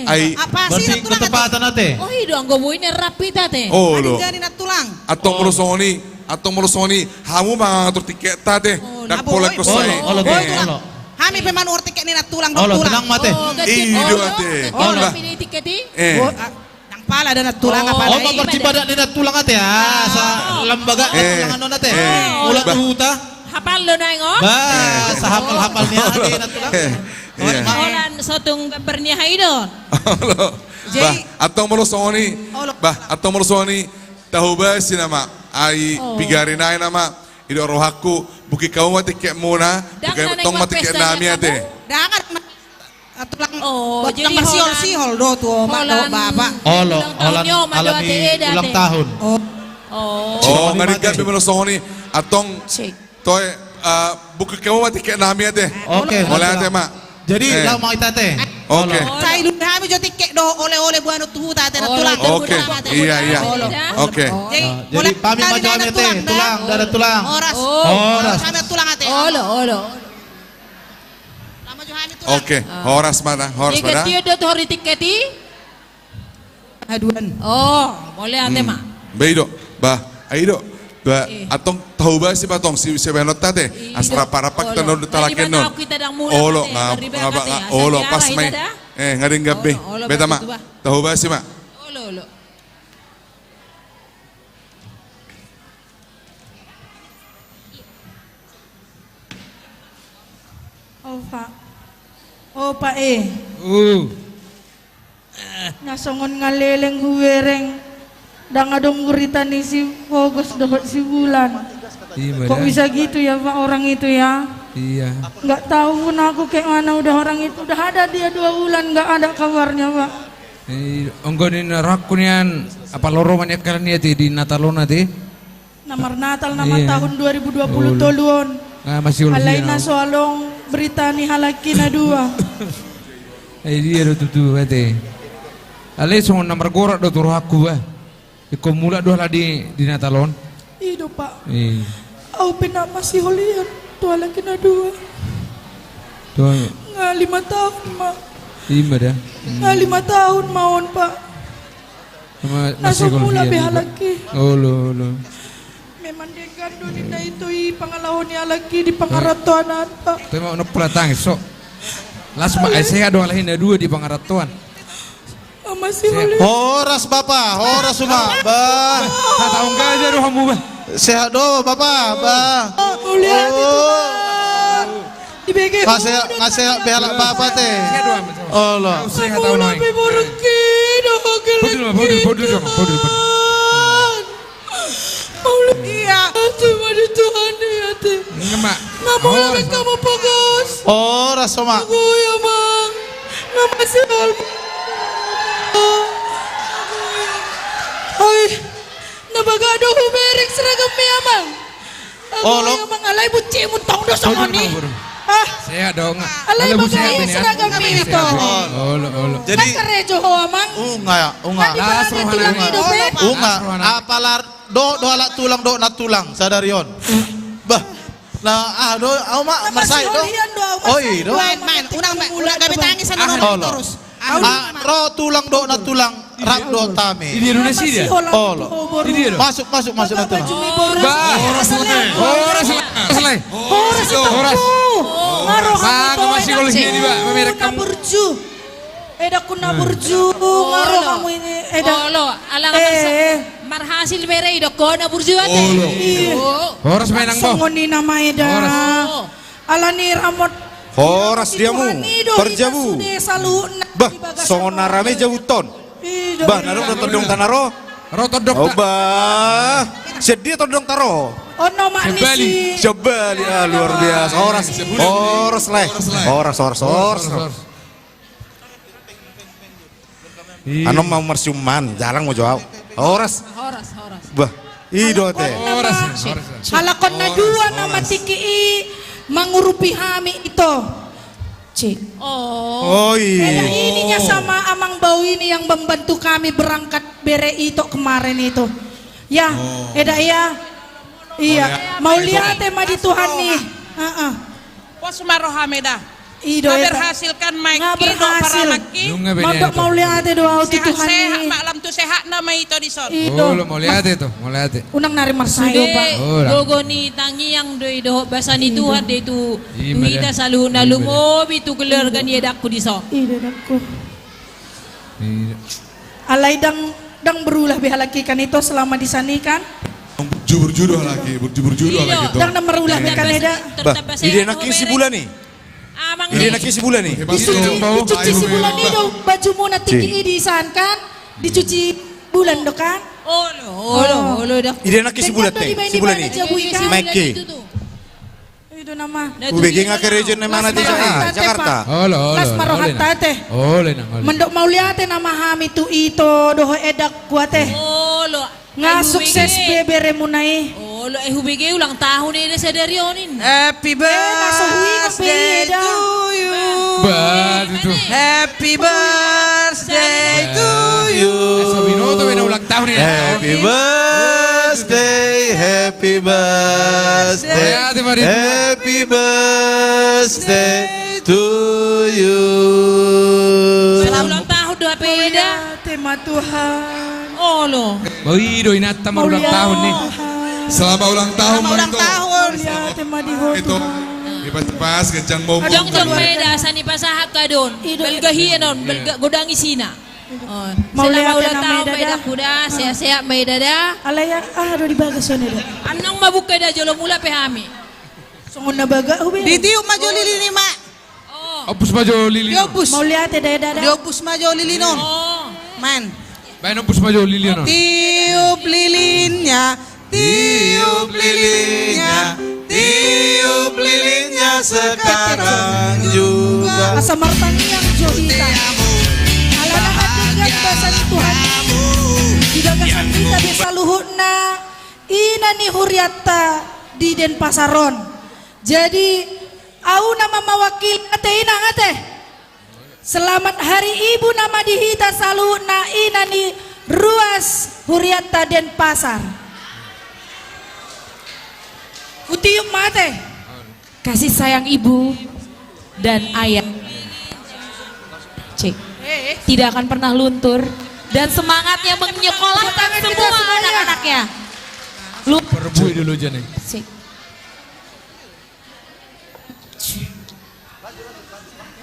Ai berarti ketepatan ate. Oh, i do anggo boi na rap hita ate. Olo. Antong molo songon i, antong molo songon i, hamu ma mangatur tiket ta ate. Ndang pola kosai. Olo, Tulang. Hami pe manukar tiket ni nantulang dohot Tulang. Olo, tenang ma ate. I do ate. Olo. Hami ni tiket i. Eh. Ndang pala da nantulang, apala. Oh, ma parcibadak ni nantulang ate, ah, sa lembaga nantulang anon ate. Mulak tu huta. Hapal do naeng, oh. Bah, sahapal-hapal ni aha di nantulang. Holan sotung gambar ni aha i do. Olo. Bah, antong molo songon i. Bah, antong molo songon i. Tahobasi nama. Ai pigari nai nama. I do rohangku. Bungkek hamu ma tiketmuna. Bungkek tong ma tiket nami ate. Ndang. Tulang, oh, jadi holan, sihol-sihol do tu oma dohot bapa. Olo, holan alani ulang tahun. Oh, nga denggan be molo songon i. Antong. Toe, eh, bungkek hamu ma tiket nami ate. Oke. Mauliate ma. Jadi, laho ma hita ate. Oke. Sai lului hami jo tiket dohot ole-ole boanon tu huta ate, Nantulang. Oke. Iya, iya. Oke. Jadi, hami ma jo hami ate, Tulang, dadah Tulang. Horas. Horas. Hami Tulang ate. Olo, olo. Oke, horas ma da, horas ma da. Tiket i do tu hori tiket i. Aduan. Oh, mauliate ma. Bah, i do, bah, ai do. Bah, antong tahobasi ma antong sibahenonta ate. Asa rap-rap hita na olo talangkon on. Olo, nga, nga, olo, pas ma i. Eh, nga denggan be. Beta ma. Tahobasi ma. Olo, olo. Opa. Opa e. Na songon nga leleng hubereng. Ndang adong hurita ni si Pogos dohot si Bulan. Kok bisa gitu ya, Pak, orang itu ya? Iya. Nggak tahu pun aku kayak mana udah orang itu. Udah ada dia dua bulan, nggak ada kabarnya, Pak. Anggo ni na rohangku nian, apala ro ma nian halak i ate di Natal on ate. Na marnatal nama tahun dua ribu dua puluh tolu on. Alai na so adong berita ni halak i na dua. Ai dia do tutu ate. Alai songon na margorak do tu rohangku bah. Ingkon mulak do halak i di Natal on. I do, Pak. Au pe na masihol ian tu halak i na dua. Nga lima tahun ma. Ima da. Nga lima tahun ma on, Pak. Na so mulak be halak i. Olo, olo. Memang denggan do ninna ito i pangalaho ni halak i di pangarantoan an, Pak. Ima na pola tangis so. Las ma, ai sehat do halak i na dua di pangarantoan. Horas bapa, horas uma. Bah. Sataon gaja do hamu bah. Sehat do bapa, bah. Mauliate Tuhan. Dibege. Nga sehat be halak bapa ate. Olo. Sehat au nai. Bodul ma, bodul, bodul. Mauliate. Iya. Cuma di Tuhan i ate. Nga molo be hamu Pogos. Horas uma. Ago i amang. Nga masihol. Ai. Na baga do hubereng seragammi amang. Olo. Amang, alai bucikmu tong do songon i. Sehat do nga. Alai baga i seragammi tong. Olo, olo. Jadi karejo ho amang. Unga, unga. Unga. Apala dohot do halak tulang dohot nantulang sadari on. Bah. Nah, ah, do, au ma, marsahit do. Oi, do. Main, main, unang, unang gabe tangis anu, olo. Ro tulang dohot nantulang, rap dohot hami. Olo. Masuk, masuk, masuk nantulang. Bah. Horas, horas, horas. Horas, horas. Horas. Horas. Burju. Eda, ku na burju, nga ro hamu ini, eda. Olo, ala nga marhasil bere, eda, ku na burju ate. Olo. Horas ma inang, bah. Songon i nama, eda. Horas. Alani ramot. Horas di hamu, parjabu. Bah, songon na rame jabuton. Bah, na ro do tondongta na ro. Ro tondongta. Bah, sian dia tondongta ro? Ono ma ni si. Sebali, ah, luar biasa. Horas, horas, lae. Horas, horas, horas. Anu ma marsiuman, jalang ma jo au. Horas. Horas, horas. Bah, i do ate. Horas, horas. Halak on na dua nama tingki i mangurupi hami ito. Cik. Oh. Oi. Eda, ininya sama Amang Bau ini yang membantu kami berangkat bere ito kemarin itu. Ya, eda ya. Iya, mauliate ma di Tuhan ni. Heeh. Pos ma roham, eda. I do, eda. Nga berhasilkan, nga berhasil. Mandok mauliate do au tu Tuhan i. Sehat, sehat, maklum tu sehat nama ito dison. I do. Olo, mauliate tu, mauliate. Unang nari marsahit, Pak. Sude gogo ni tangiang do i dohot basa ni Tuhan do i tu hita saluhutna, lumobi tu keluarga ni edangku dison. I do, edangku. Alai ndang, ndang berulah be halak i kan ito selama di sana i kan. Burju-burju do halak i, burju-burju do halak i ito. Ndang, ndang berulah be kan, eda. Bah, ide nangkin si Bulan i. Ide nangkin si Bulan i. Dicuci si Bulan i do bajumuna tingki i di san kan. Dicuci Bulan do kan. Olo, olo, olo, eda. Ide nangkin si Bulan i, si Bulan i. Maeke. Hubege nga kerejonna i, mana di Jakarta. Las ma rohanta ate. Mandok mauliate nama hami tu ito dohot edangku ate. Nga sukses be beremuna i. Olo, eh, hubege ulang tahun eda sadari on i. Happy birthday to you. Happy birthday to you. Happy birthday, happy birthday, happy birthday to you. Selamat ulang tahun do hape, eda. Mauliate ma Tuhan. Olo. Bah, i do inanta marulang tahun i. Selamat ulang tahun, Bang. Ulang tahun. Mauliate ma di ho Tuhan. Dipasahat ganjang umur. Jongjong ma, eda, asa dipasahat kado on. Balga hian on, balga godang isina. Selamat ulang tahun ma, eda, kuda, sehat-sehat ma, eda, da. Alai aha do di bagas on, eda? Annon ma buka, eda, jolo mulak pe hami. Songon na bagak hubege. Ditiup ma jo lilin i, ma. Ombus ma jo lilin on. Mauliate, eda, eda. Diombus ma jo lilin on. Man. Baen ombus ma jo lilin on. Tiup lilinnya, tiup lilinnya, tiup lilinnya sekarang juga. Asa martangiang jo hita. Alana hatigan basa ni Tuhan i. Di bagasan hita be saluhutna ina ni hurianta di Denpasar on. Jadi, au nama mawakili ate, inang ate. Selamat Hari Ibu nama di hita saluhutna ina ni ruas hurianta Denpasar. Hutiup ma ate. Kasih sayang ibu dan ayah, cek, tidak akan pernah luntur dan semangatnya menyekolahkan semua anak-anaknya. Lu- Parbue do loja i. Cek.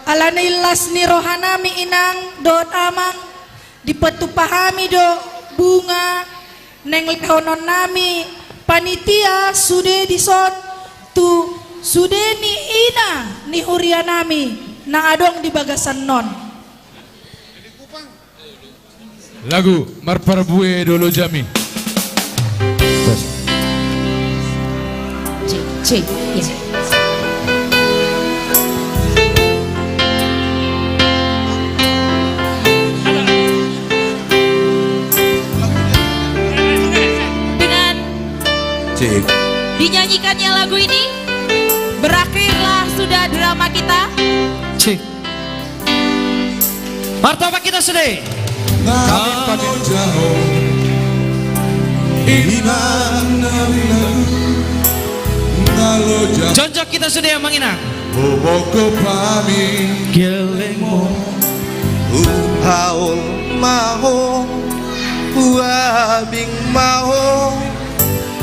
Alani las ni rohanami, inang dohot amang, dipatupa hami do bunga naeng lehononnami panitia sude dison tu sude ni ina ni hurianami na adong di bagasan on. Lagu Marparbue do Lojami. Cek, cek, ya. Dengan dinyanyikannya lagu ini, berakhirlah sudah drama kita. Cek. Martopak hita sude. Namo jaho, inang nami na. Jongjong hita sude, Amang Inang. Bobokkop hami gellengmu. Huhaol ma ho, huabing ma ho,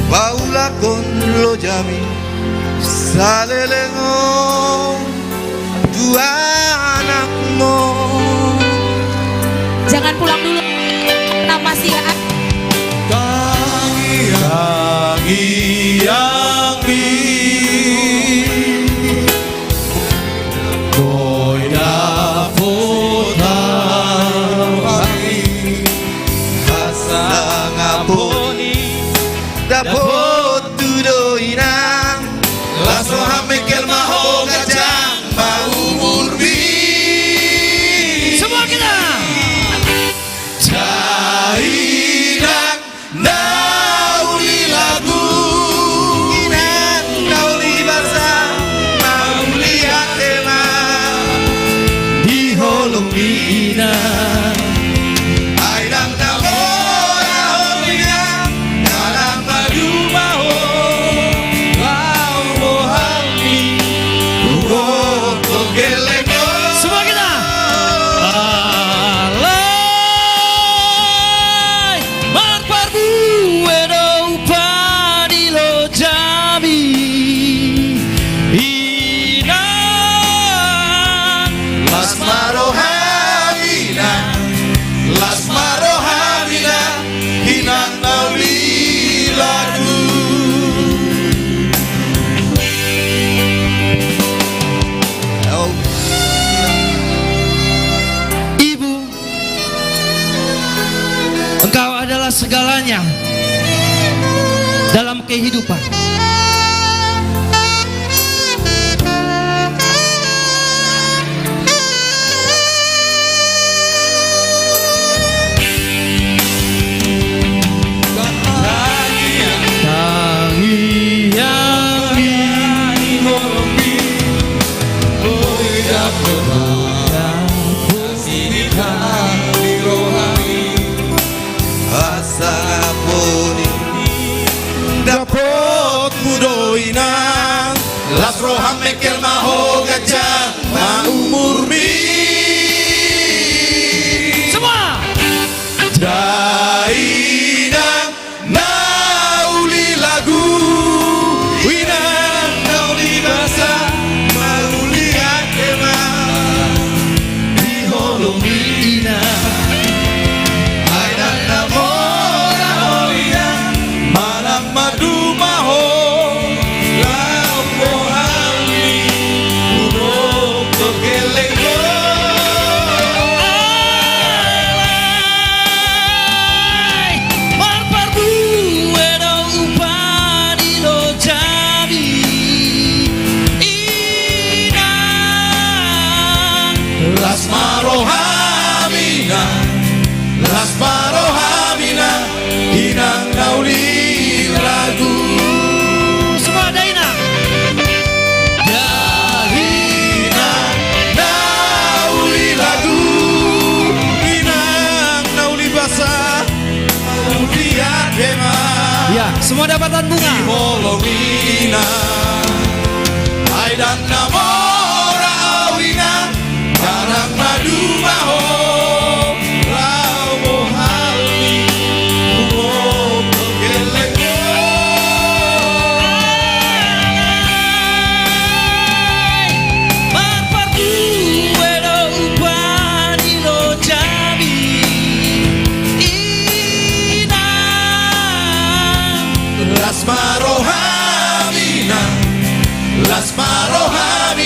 paulakhon lojami saleleng on tu anakmu. Jangan pulang dulu, masih ada. Tangiang, tangiang ni boi dapot hami, hasangapon i dapot tu do inang. Las roham, mengkel ma ho, ganjang ma umurmi. Semua kita. Jainang na uli lagu, inang na uli basa, mauliate ma di holong ni inang. Ai ndang na mora ho inang, manang maduma ho, laho bohal ni, huboto gelleng ho. Semua kita. Alai. Marparbue do upa ni lojami, inang. Las ma roham inang, las ma roham inang, inang na uli lagu. Ibu, Engkau adalah segalanya dalam kehidupan. Tangiang, tangiang ni holongmi, boi dapot roha. Siniput ni rohami, hasangapon i dapotmu do inang. Las roham, mengkel ma ho, ganjang ma umurmi. Semua. Jainang na uli lagu, inang na uli basa, mauliate ma di holongmi inang. Ai ndang na mora ho inang, manang maduma ho, laho bohal ni, huboto gelleng ho. Ai, marparbue do upa ni lojami, inang. Las ma roham inang, las ma roham inang, inang na uli lagu. Semua ada inang. Jainang na uli lagu, inang na uli basa, mauliate ma. Ya, semua dapatan bunga. Di holongmi inang. Ai ndang na mora ho inang, manang maduma ho, laho bohal ni, huboto gelleng ho. Marparbue do upa ni lojami, inang. Las ma roham inang, las ma roham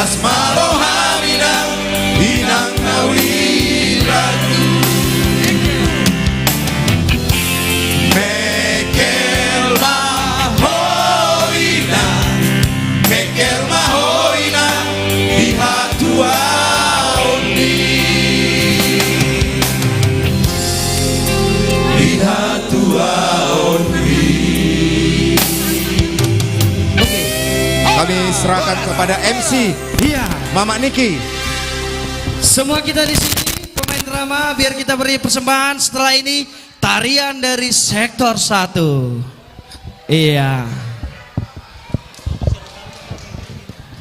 Las ma roham inang, inang na hurang. Mengkel ma ho inang, mengkel ma ho inang, di hatuaon ni. Di hatuaon ni. Oke. Kami serahkan kepada M C. Iya. Mama Niki. Semua kita di sini, pemain drama, biar kita beri persembahan. Setelah ini, tarian dari sektor satu. Iya.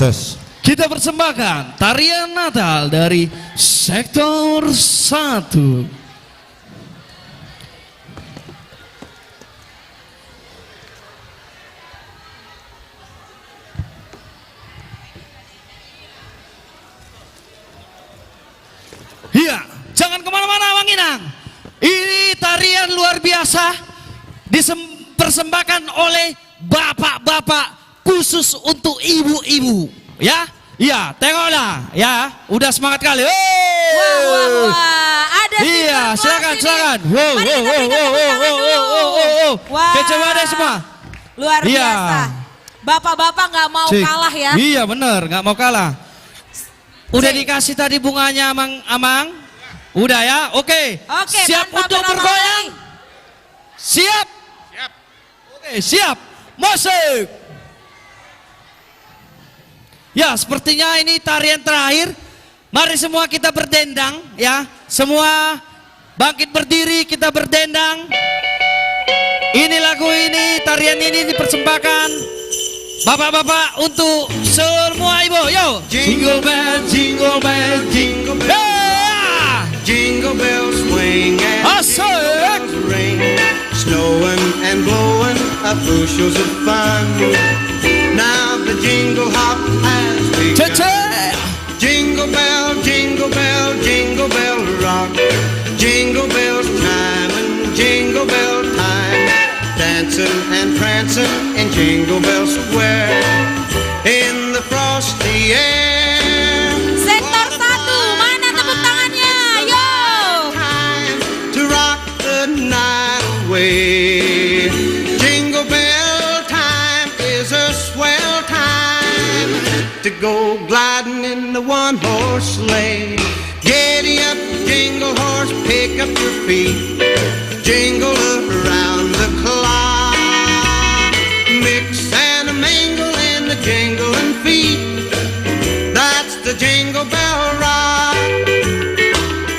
Tes. Kita persembahkan tarian Natal dari sektor satu. Iya, jangan kemana-mana, Amang Inang. Ini tarian luar biasa dipersembahkan oleh bapak-bapak khusus untuk ibu-ibu, ya. Iya, tengoklah, ya. Udah semangat kali. Hei! Wah, wah, wah. Ada iya, silakan, silakan. Wow, mari kita berikan tepuk tangan dulu. Wow, wow, wow. Wah. Kece banget semua. Luar biasa. Bapak-bapak nggak mau kalah, ya. Iya, bener, nggak mau kalah. Udah dikasih tadi bunganya, Amang, Amang? Udah, ya? Oke. Oke, siap untuk bergoyang? Siap? Siap. Oke, siap. Musik. Ya, sepertinya ini tarian terakhir. Mari semua kita berdendang, ya. Semua bangkit berdiri, kita berdendang. Ini lagu ini, tarian ini dipersembahkan bapak-bapak untuk semua ibu. Yo. Jingle bell, jingle bell, jingle bell. Yeah! Jingle bells swing and jingle bells ring. Asik. Snowing and blowing up bushels of fun. Now the jingle hop has begun. Cek, cek. Jingle bell, jingle bell, jingle bell rock. Jingle bells chiming, jingle bell time. Dancing and prancing in Jingle Bell Square. In the frosty air. Sektor satu, mana tepuk tangannya? Yo. Time to rock the night away. Jingle bell time is a swell time to go gliding in the one horse sleigh. Giddy up, jingle horse, pick up your feet. Jingle around the clock. Mix and a mingle in the jingling feet. That's the Jingle Bell Rock.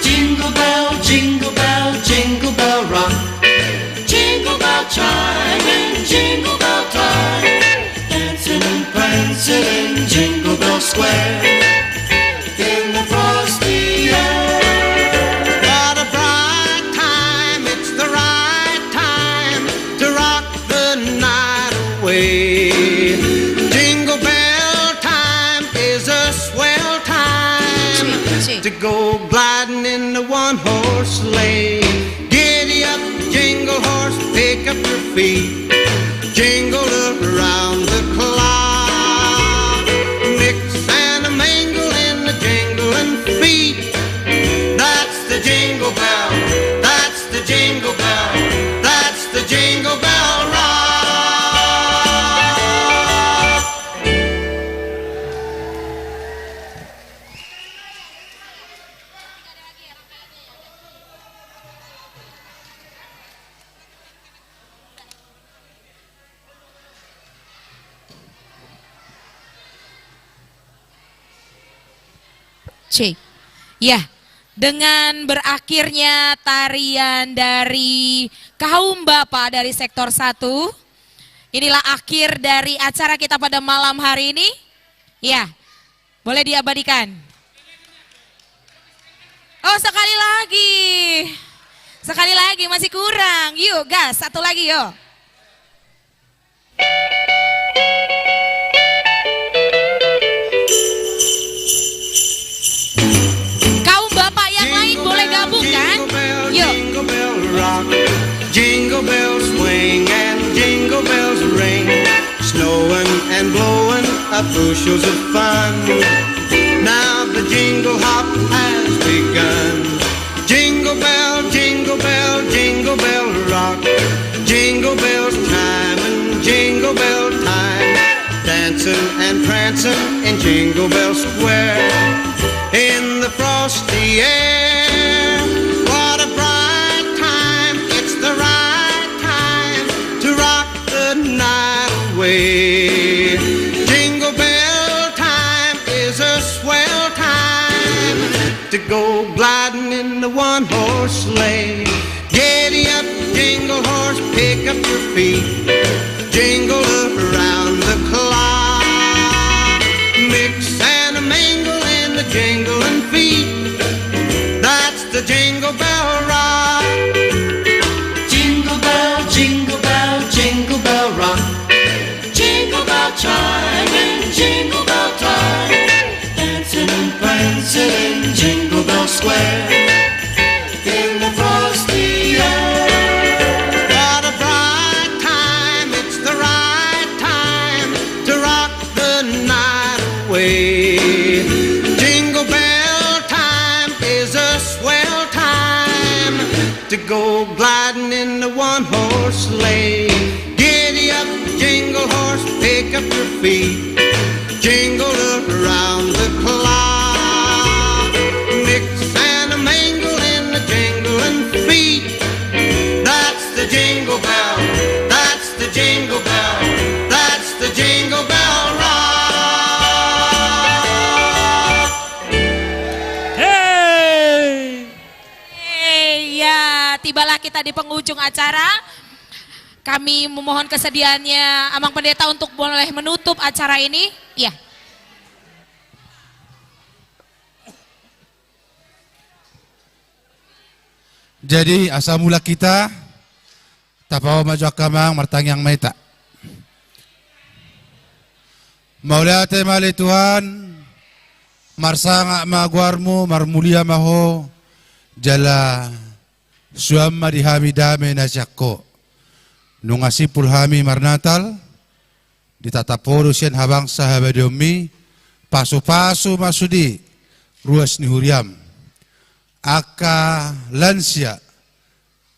Jingle bell, jingle bell, jingle bell rock. Jingle bell chiming, jingle bell time. Dancing and prancing in Jingle Bell Square. In the frosty air. What a bright time, it's the right time to rock the night away. Jingle bell time is a swell time to go gliding in the one horse sleigh. Giddy up, jingle horse, pick up your feet. Jingle around the clock. Mix and a mingle in the jingling feet. That's the jingle bell. That's the jingle bell. That's the Jingle Bell Rock. Cek. Ya, dengan berakhirnya tarian dari kaum bapak dari sektor satu, inilah akhir dari acara kita pada malam hari ini. Ya, boleh diabadikan. Oh, sekali lagi. Sekali lagi, masih kurang. Yuk, gas, satu lagi, yuk. Kaum bapak yang lain boleh gabung, kan? Yuk. Jingle bell rock, jingle bells swing and jingle bells ring. Snowing and blowing up bushels of fun. in Jingle Bell Square in the frosty air. What a bright time, it's the right time to rock the night away. Jingle bell time is a swell time to go gliding in the one horse sleigh. Giddy up, jingle horse, pick up your feet. Jingle around the clock. Mix and a mingle in the jingling feet. That's the Jingle Bell Rock. Jingle bell, jingle bell, jingle bell rock. Jingle bell chime in Jingle Bell time. Dancing and prancing in Jingle Bell Square in the frosty air. What a bright time, it's the right time to rock the night away. Jingle bell time is a swell time to go gliding in the one horse sleigh. Giddy up, jingle horse, pick up your feet. Jingle around the clock. Mix and a mingle in the jingling feet. That's the Jingle Bell. That's the Jingle Bell. That's the Jingle Bell Rock. Hei! Eh, ya, tibalah kita di penghujung acara. Kami memohon kesediaannya Amang Pendeta untuk boleh menutup acara ini. Ya. Jadi, asa mulak hita, tapaho ma jo angka amang, martangiang ma hita. Mauliate ma ale Tuhan, marsangap ma goarmu, marmulia ma ho, jala suan ma di hami dame na sian ho. Nunga simpul hami marnatal, ditatap ho do sian habangsa habadeonmi, pasupasu ma sude ruas ni huriam. Angka lansia,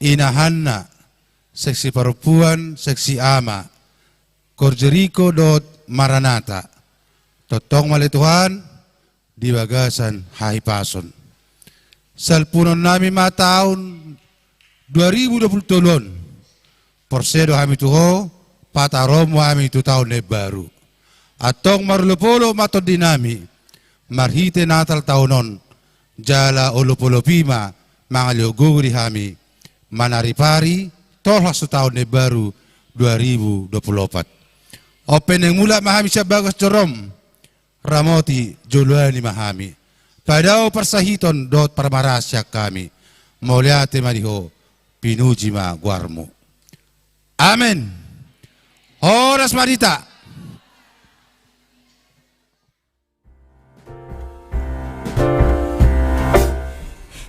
inahanna, seksi parompuan, seksi ama, Korjeriko dohot Maranata. Tongtong ma ale Tuhan, di bagasan hahipason. Salpunon nami ma taon dua ribu dua puluh tolu on. Porsea do hami tu ho, pataruhonmu hami tu taon na imbaru. Antong marolopolop ma tondi nami, marhite Natal taon on, jala olopolop i ma mangalehon gogo di hami, manaripari, tolhas tu taon na imbaru dua ribu dua puluh opat. On pe naeng mulak ma hami sian bagas jorom, ramoti joloani ma hami. Padao parsahiton dohot parmaraan sian hami. Mauliate ma di ho, pinuji ma goarmu. Amen. Horas ma di hita.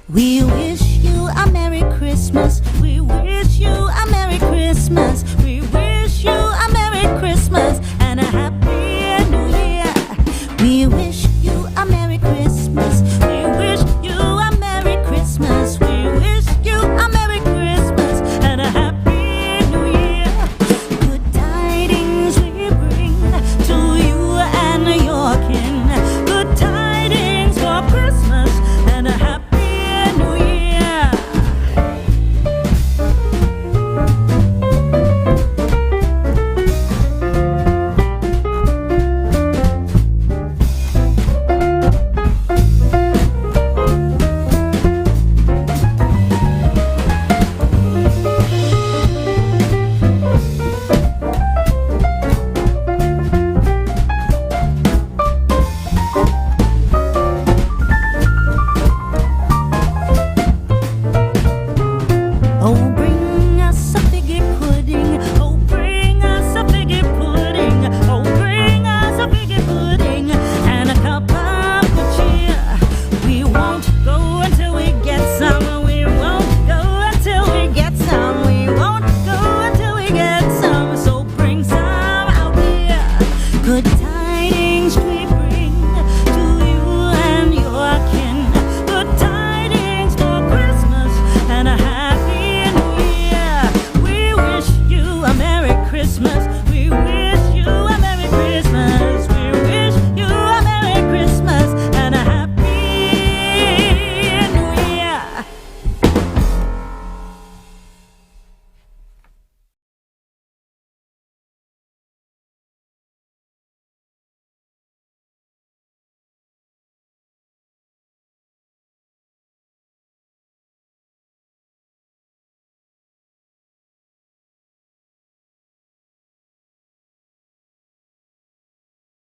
We wish you a Merry Christmas. We wish you a Merry Christmas.